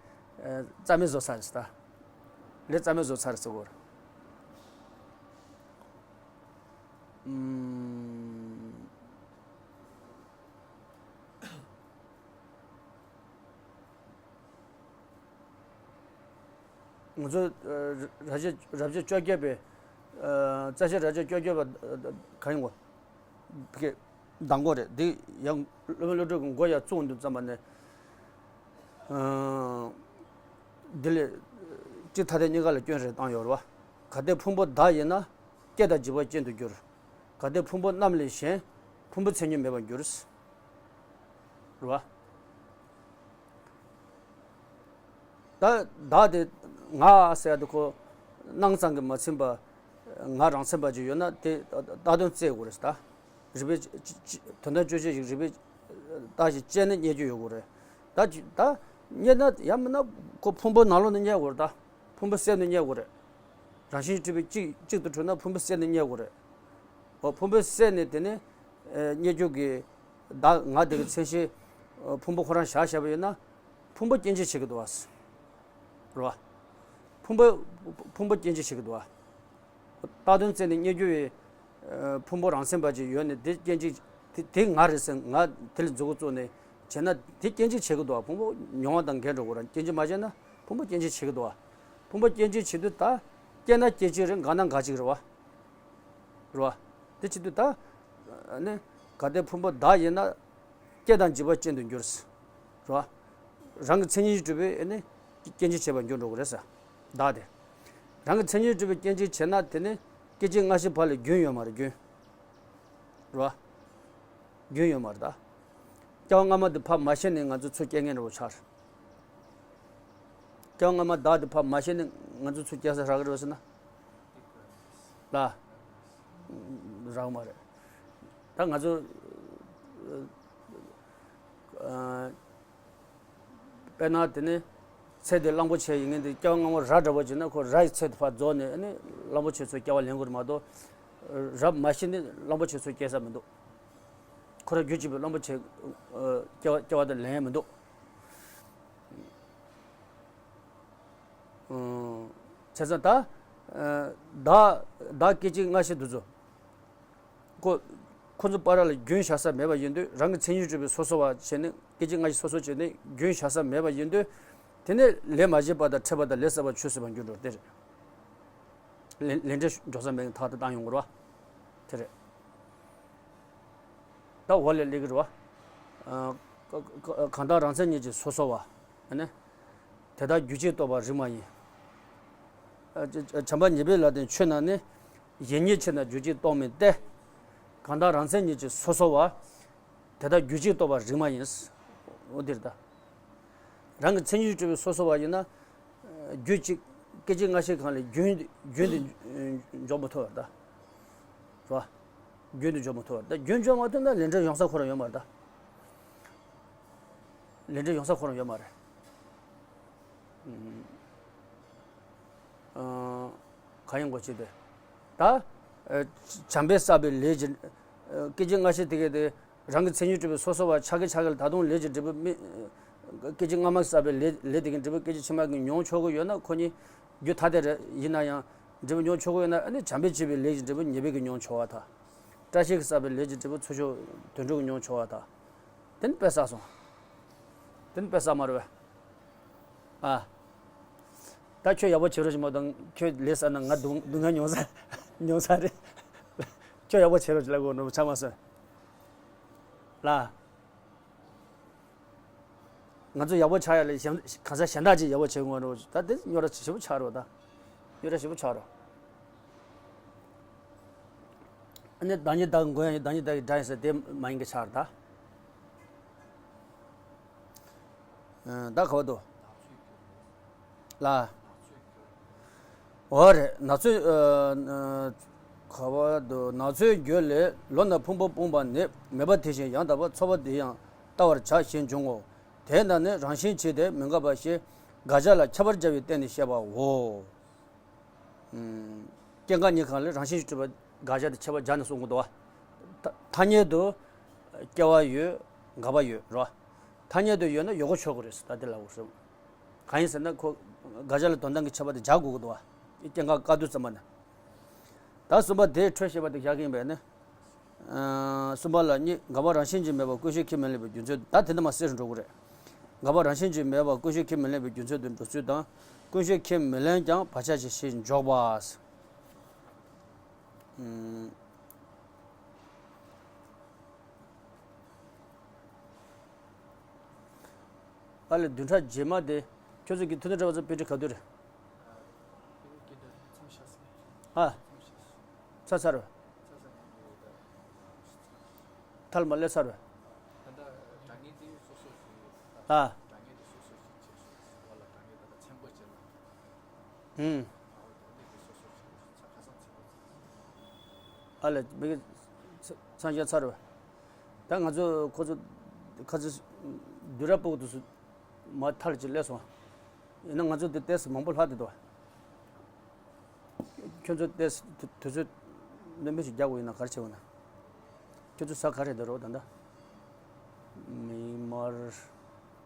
རྩ་མེད་བཟོ་ཚར་རེད་ད། ལས་རྩ་མེད་བཟོ་ཚར་རེད་ཟེར་གོ། ཨུམ། ང་ཚོ་རབ་བྱེད་རབ་བྱེད་བཅོ་བརྒྱད་པའི། རྩ་ཤེ་རབ་བྱེད་བཅོ་བརྒྱད་པ་ག་ཡིན་གོ། གི་གདམས་ངག་རེད། འདི་ཡང་སློབ་དཔོན་བློ་གྲོས་ཀྱི་མགོ་ཡར་བཙུགས་འདུག་ཙམ་པ་ནས། འདི་ལས་གཅིག་ཐ་དད་གཉིས་ཀ་ལ་སྐྱོན་རེ་བཏང་ཡོད་རེད་བ། གལ་ཏེ་ཕུང་པོ་བདག་ཡིན་ན། སྐྱེ་དང་འཇིག་པ་ཅན་དུ་འགྱུར། གལ་ཏེ་ཕུང་པོ་རྣམས་ལས་གཞན། ཕུང་པོའི་མཚན་ཉིད་མེད་པར་འགྱུར། རེད་བ། ད་བདག་དེ་ང་ཟེར་ཡ་དེ་ཁོ་སྣང་ཙམ་གྱིས་མ་ཚིམ་པ། ང་རང་མཚན་པ་ཅིག་ཡོད་ན་དེ་བཏགས་དོན་བཙལ་དགོས་རེད་ད། རིགས་པས་དོན་དམ་དཔྱོད་བྱེད་ཅིག་རིགས་པས་བརྟག་ཅིང་དཔྱད་ནས་རྙེད་རྒྱུ་ཡོད་དགོས་རེད། ད་ཅི་ད་རྙེད་ན་ཡང་མིན་ན་ཁོ་ཕུང་པོའི་ནང་ལོགས་ནས་རྙེད་དགོས་རེད་ད། ཕུང་པོ་གསེབ་ནས་རྙེད་དགོས་རེད། རང་བཞིན་གྱིས་གྲུབ་པའི་གཅིག་གཅིག་ཏུ་གྲུབ་ན་ཕུང་པོ་གསེབ་ནས་རྙེད་དགོས་རེད། འོ་ཕུང་པོ་གསེབ་ནས་དེ་ནས་རྙེད་རྒྱུ་གི་བདག་ང་དེ་གི་མཚན་གཞི་ཕུང་པོ་ཁོ་རང་བཞག་བཞག་པ་ཡིན་ན་ཕུང་པོ་སྐྱེ་འཇིག་བྱེད་ཀྱི་འདུག་བ། རེད་བ། ཕུང་པོ་ཕུང་པོ་སྐྱེ་འཇིག་བྱེད་ཀྱི་འདུག་བ། བཏགས་དོན་བཙལ་ནས་རྙེད་རྒྱུ་བའི་ཕུང་པོ་རང་མཚན་པ་ཅིག་ཡོད་ནས་དེ་སྐྱེ་འཇིག་དེ་དེ་ང་རེད་ཟེར་ང་དེ་ལ་མཛུབ་གུ་བཙུགས་ནས་ བྱས་ན་དེ་སྐྱེ་འཇིག་བྱེད་ཀྱི་འདུག་བ། ཕུང་པོ་མྱོང་བ་དང་འགལ་འགྲོ་གི་རེད། སྐྱེ་འཇིག་མ་བྱས་ན་ཕུང་པོ་སྐྱེ་འཇིག་བྱེད་ཀྱི་འདུག་བ། ཕུང་པོ་སྐྱེ་འཇིག་བྱེད་དུས་ད་སྐྱེ་ན་སྐྱེ་གཅིག་རེད། འགག་ན་འགག་གཅིག་རེད་བ། རེད་བ། དེ་བྱེད་དུས་ད་ནི་གལ་ཏེ་ཕུང་པོ་བདག་ཡིན་ན་སྐྱེ་དང་འཇིག་པ་ཅན་དུ་འགྱུར། རེད་བ། རང་གི་མཚན་ཉིད་གྲུབ་པས་ནི་སྐྱེ་འཇིག་བྱེད་པར་འགྱུར་འགྲོ་གི་རེད་ས། བདག་དེ། རང་གི་མཚན་ཉིད་གྲུབ་པས་སྐྱེ་འཇིག་བྱེད་ན་དེ་ནི་སྐད་ཅིག་སྔ་ཕྱི་བར་ལ་རྒྱུན་ཡོད་མ་རེད། རྒྱུན། རེད་བ། རྒྱུན་ཡོད་མ་རེད་ད། སྐྱེ་བ་སྔ་མ་དེ་ཕར་མ་ཤེས་ནས་ང་ཚོ་ཚུར་སྐྱེ་མཁན་འདྲ་བོ་ཆགས་རེད། སྐྱེ་བ་སྔ་མ་བདག་དེ་ཕར་མ་ཤེས་ནས་ང་ཚོ་ཚུར་སྐྱེ་ས་རག་གི་རེད་བ་ཟེར་ན། ལ། རག་མ་རེད། ད་ང་ཚོ། ཨ། དཔེར་ན་དེ་ནི་ཚེ་འདི་གླང་པོ་ཆེ་ཡིན་མཁན་དེ་སྐྱེ་བ་སྔ་མ་ར་འདྲ་བོ་བྱས་ན་ཁོ་ར་ཡི་ཚེ་དེ་ཕར་རྫོགས་ནས་ཨ་ནི་གླང་པོ་ཆེ་ཚུར་སྐྱེ་བ་ལེན་དགོས་རེད་མ་གཏོགས། ར་མ་ཤི་ནི་གླང་པོ་ཆེ་ཚུར་སྐྱེ་ས་མི་འདུག་ཁོ་ར་རྒྱུད་གཅིག་པའི་གླང་པོ་ཆེ། ཨ། སྐྱེ་བ་སྐྱེ་བ་དེ་ལེན་ཡ་མི་འདུག་ཨ། བྱས་ཙང་ད། ཨ། བདག་བདག་སྐད་ཅིག་སྔ་ཕྱི་དེ་ཚོ། ཁོ། ཁོ་ཚོ་བར་ལ་རྒྱུན་བཞག་ས་མེད་པ་ཡིན་དུས། རང་གི་མཚན་ཉིད་གྲུབ་པའི་སོ་སོ་བ་བྱས་ནས་སྐད་ཅིག་སྔ་ཕྱི་སོ་སོ་བྱས་ནས་རྒྱུན་བཞག་ས་མེད་པ་ཡིན་དུས། དེ་ནས་ལས་མ་བྱས་པ་དང་འཕྲད་པ་དང་ལས་བསགས་པ་ཆོས་སྲིད་པར་འགྱུར་འགྲོ་དེ་རེད། ལས་ལས་འབྲས་འཇོག་ས་མེད་མཁན་ཐག་དེ་བཏང་ཡོང་དགོས་རེད་བ། དེ་རེད། ད་འོག་ལ་སླེབས་ཀྱི་རེད་བ། ཨ། ག་ག་གང་དག་རང་མཚན་ཉིད་ཀྱིས་སོ་སོ་བ། ཨ་ནི། དེ་དག་རྒྱུ་གཅིག་རྟོགས་པ་རིགས་མ་ཡིན། ཨ། བྱམས་པ་ཉེར་སྦས་ལ་དེ་ཆོས་རྣམས་ནི། གཞན་ཉིད་ཕྱིར་ན་རྒྱུ་གཅིག་རྟོགས་མིན་ཏེ། གང་དག་རང་མཚན་ཉིད་ཀྱིས་སོ་སོ་བ། དེ་དག་རྒྱུ་གཅིག་རྟོགས་པ་རིགས་མ་ཡིན། འོ་འདིར་ད། རང་གི་མཚན་ཉིད་གྲུབ་པའི་སོ་སོ་བ་ཡིན་ན། རྒྱུད་གཅིག་སྐད་ཅིག་སྔ་ཕྱི་གང་ལས་རྒྱུན་རྒྱུན་དུ་འཇོག་མི་ཐུབ་པ་རེད་ད། རེད་བ། རྒྱུན་དུ་འཇོག་མི་ཐུབ་པ་རེད་ད། རྒྱུན་འཇོག་མ་ཐུབ་ན་ལས་འབྲས་ཡོང་ས་ཁོ་རང་ཡོད་མ་རེད་ད། ལས་འབྲས་ཡོང་ས་ཁོ་རང་ཡོད་མ་རེད། ཨ། གང་ཡིན་གོ་ཅི་དེ། ད། ཨ། བྱམས་པས་བསགས་པའི་ལས་ཀྱི། ཨ། སྐད་ཅིག་སྔ་ཕྱི་དེ་གས་དེ། རང་གི་མཚན་ཉིད་གྲུབ་པའི་སོ་སོ་བ་ཆགས་ཀྱི་ཆགས་ཀྱི་ལ་ད་དུང་ལས་ཀྱི་འབྲས་བུ་མི། སྐད་ཅིག་སྔ་མ་བསགས་པའི་ལས་ལས་དེ་གི་འབྲས་བུ་སྐད་ཅིག་ཕྱི་མ་གི་མྱོང་ཆོག་གི་ཡོད་ན་ཁོ་གཉིས་རྒྱུ་ཐ་དད་རེད། ཡིན་ན་ཡང་འབྲས་བུ་མྱོང་ཆོག་གི་ཡོད་ན། ཨ་ནི་བྱམས་པས་བྱས་པའི་ལས་ཀྱི་འབྲས་བུ་ཉེར་སྦས་ཀྱིས་མྱོང་ཆོག་པ་དང་། བཀྲ་ཤིས་ཀྱིས་བསགས་པའི་ལས་ཀྱི་འབྲས་བུ་ཚུར་ཕྱོགས་དོན་གྲུབ་ཀྱིས་མྱོང་ཆོག་པ་དང་། དེ་ནི་དཔེ་བསགས་སོང་། དེ་ནི་དཔེ་བསགས་མ་རེད་པས། ཨ། ད་ཁྱོད་ཡག་པོ་བྱེད་རོགས་བྱེད་མ་གཏོགས། ཁྱོད་ལས་བསགས་ན་ང་སྡུག་སྡུག་བསྔལ་མྱོང་ས་མྱོང་ས་རེད། ཁྱོད་ཡག་པོ་བྱེད་རོགས་བྱེད་ལབ་དགོས་ནོ་ཆགས་མ་སོང་། ལ། ང་ཚོ་ཡག་པོ་ཆགས་ཡ་ལས་གཞན་གང་ཟག་གཞན་དག་ཅིག་ཡག་པོ་བྱེད་དགོས་རེད། ད་དེ་རྙོག་དྲ་ཞེ་པོ་ཆགས་རེད་པ། ད་རྙོག་དྲ་ཞེ་པོ་ཆགས་རེད། ཨ་ནི་བདག་ཉིད་བདག་གི་མགོན་ཡང་ཡིན། བདག་ཉིད་བདག་གི་དགྲ་ཡིན་ཟེར་དེ་མ་ཡིན་གྱི་ཆགས་རེད་ད། ཨ། ད་ག་བ་འདུག་ལ། འོ་རེད། ན་ཚོད། ཨ། ག་བ་འདུག་ན་ཚོད་འགྱུར་ལས་ལོ་ན་ཕུང་པོ་སྤུངས་པ་ནི། མེད་པ་དེ་བཞིན་ཡང་དག་པར་ཚོར་བ་དེ་ཡང་བལྟ་བར་བྱ་ཞེས་འབྱུང་ངོ་། དེས་ན་ནི་རང་བཞིན་གྱིས་དེ་མི་འགག་པ་ཞེས་དགག་བྱ་ལ་ཁྱབ་པར་བྱ་བའི་སྟེང་ནས་བཤད་པའོ། ཨུམ། སྐྱེ་འགག་གཉིས་ཀ་ལ་རང་བཞིན་གྱིས་གྲུབ་པ་དགག་བྱ་དེ་ཁྱབ་པ་སྦྱར་ནས་གསུང་གི་འདུག་བ། ཐ་ཐ་སྙད་དུ་སྐྱེ་བ་ཡོད། འགག་པ་ཡོད་རེད་བ། ཐ་སྙད་དུ་ཡོད་ན་ཡོད་གོ་ཆོད་གོ་རེད་ཟེར། ད་དེ་ལབ་དགོས་རེད། གང་ཡིན་ཟེར་ན་ཁོ་དགག་བྱ་ལ་དོན་དམ་གྱི་ཁྱབ་པ་དེ་སྦྱར་དགོས་ཀྱི་འདུག་བ། སྐྱེ་འགག་བཀག་སྡུད་ཙམ་པ་ནི། ད་གསུམ་པ་དེ་འཕྲོས་བཤད་པ་དེ་བཞག་གི་ཡིན་པས་ནི། ཨ། གསུམ་པ་ལ་གཉིས། འགག་པ་རང་བཞིན་གྱིས་མེད་པར་ཀུན་ཤེས་ཁས་མི་ལེན་པའི་རྒྱུ་མཚན། ད་དེ་འདྲ་མ་གསལ་རུ་འགྲོ་གི་རེད། འགག་པ་རང་བཞིན་གྱིས་མེད་པར་ཀུན་ཤེས་ཁས་མི་ལེན་པའི་རྒྱུ་མཚན་དུ་འགྲོ་ཚུལ་དང་། ཀུན་ཤེས་ཁས་མི་ལེན་ཀྱང་བག་ཆགས་ཀྱི་ཕྱིར་འཇོག་པ། ཨུམ། ཨ་ལས། བདུན་ཕྲག་རྗེས་མ་དེ་ཁྱོད་ཚོ་གི་ཐུན་མོང་བཀྲ་བཟང་པཎ་ཌི་ག་དུས་རེད། ཨ། ཚར་ཚར་རེད། ཐལ་མ་སླེབས་ཚར་རེད། ཨ། ཨུམ། ཨ་ལས། མི་གི་ཚང་བཤད་ཚར་བས། ད་ང་ཚོ་ཁོ་ཚོ་ཁ་ཚིག་བསྡུས་ར་ཕྲུ་གུ་དེ་ཚོ་མར་ཐལ་ཅིག་སླེབས་སོང་། ཡིན་ན་ང་ཚོ་འདི་ཏོག་ཙམ་མང་པོ་ལྷག་བསྡད་འདུག་ཁྱོད་ཚོ་ཏོག་ཙམ་དུས་ཚོད་སྣོན་པ་ཞིག་རྒྱག་དགོས་ཡིན་ན་ག་རེ་བྱེད་དགོས་ན། ཁྱོད་ཚོ་གཟའ་ག་རེ་འདུག་རོགས་ད་ལྟ། མིག་དམར།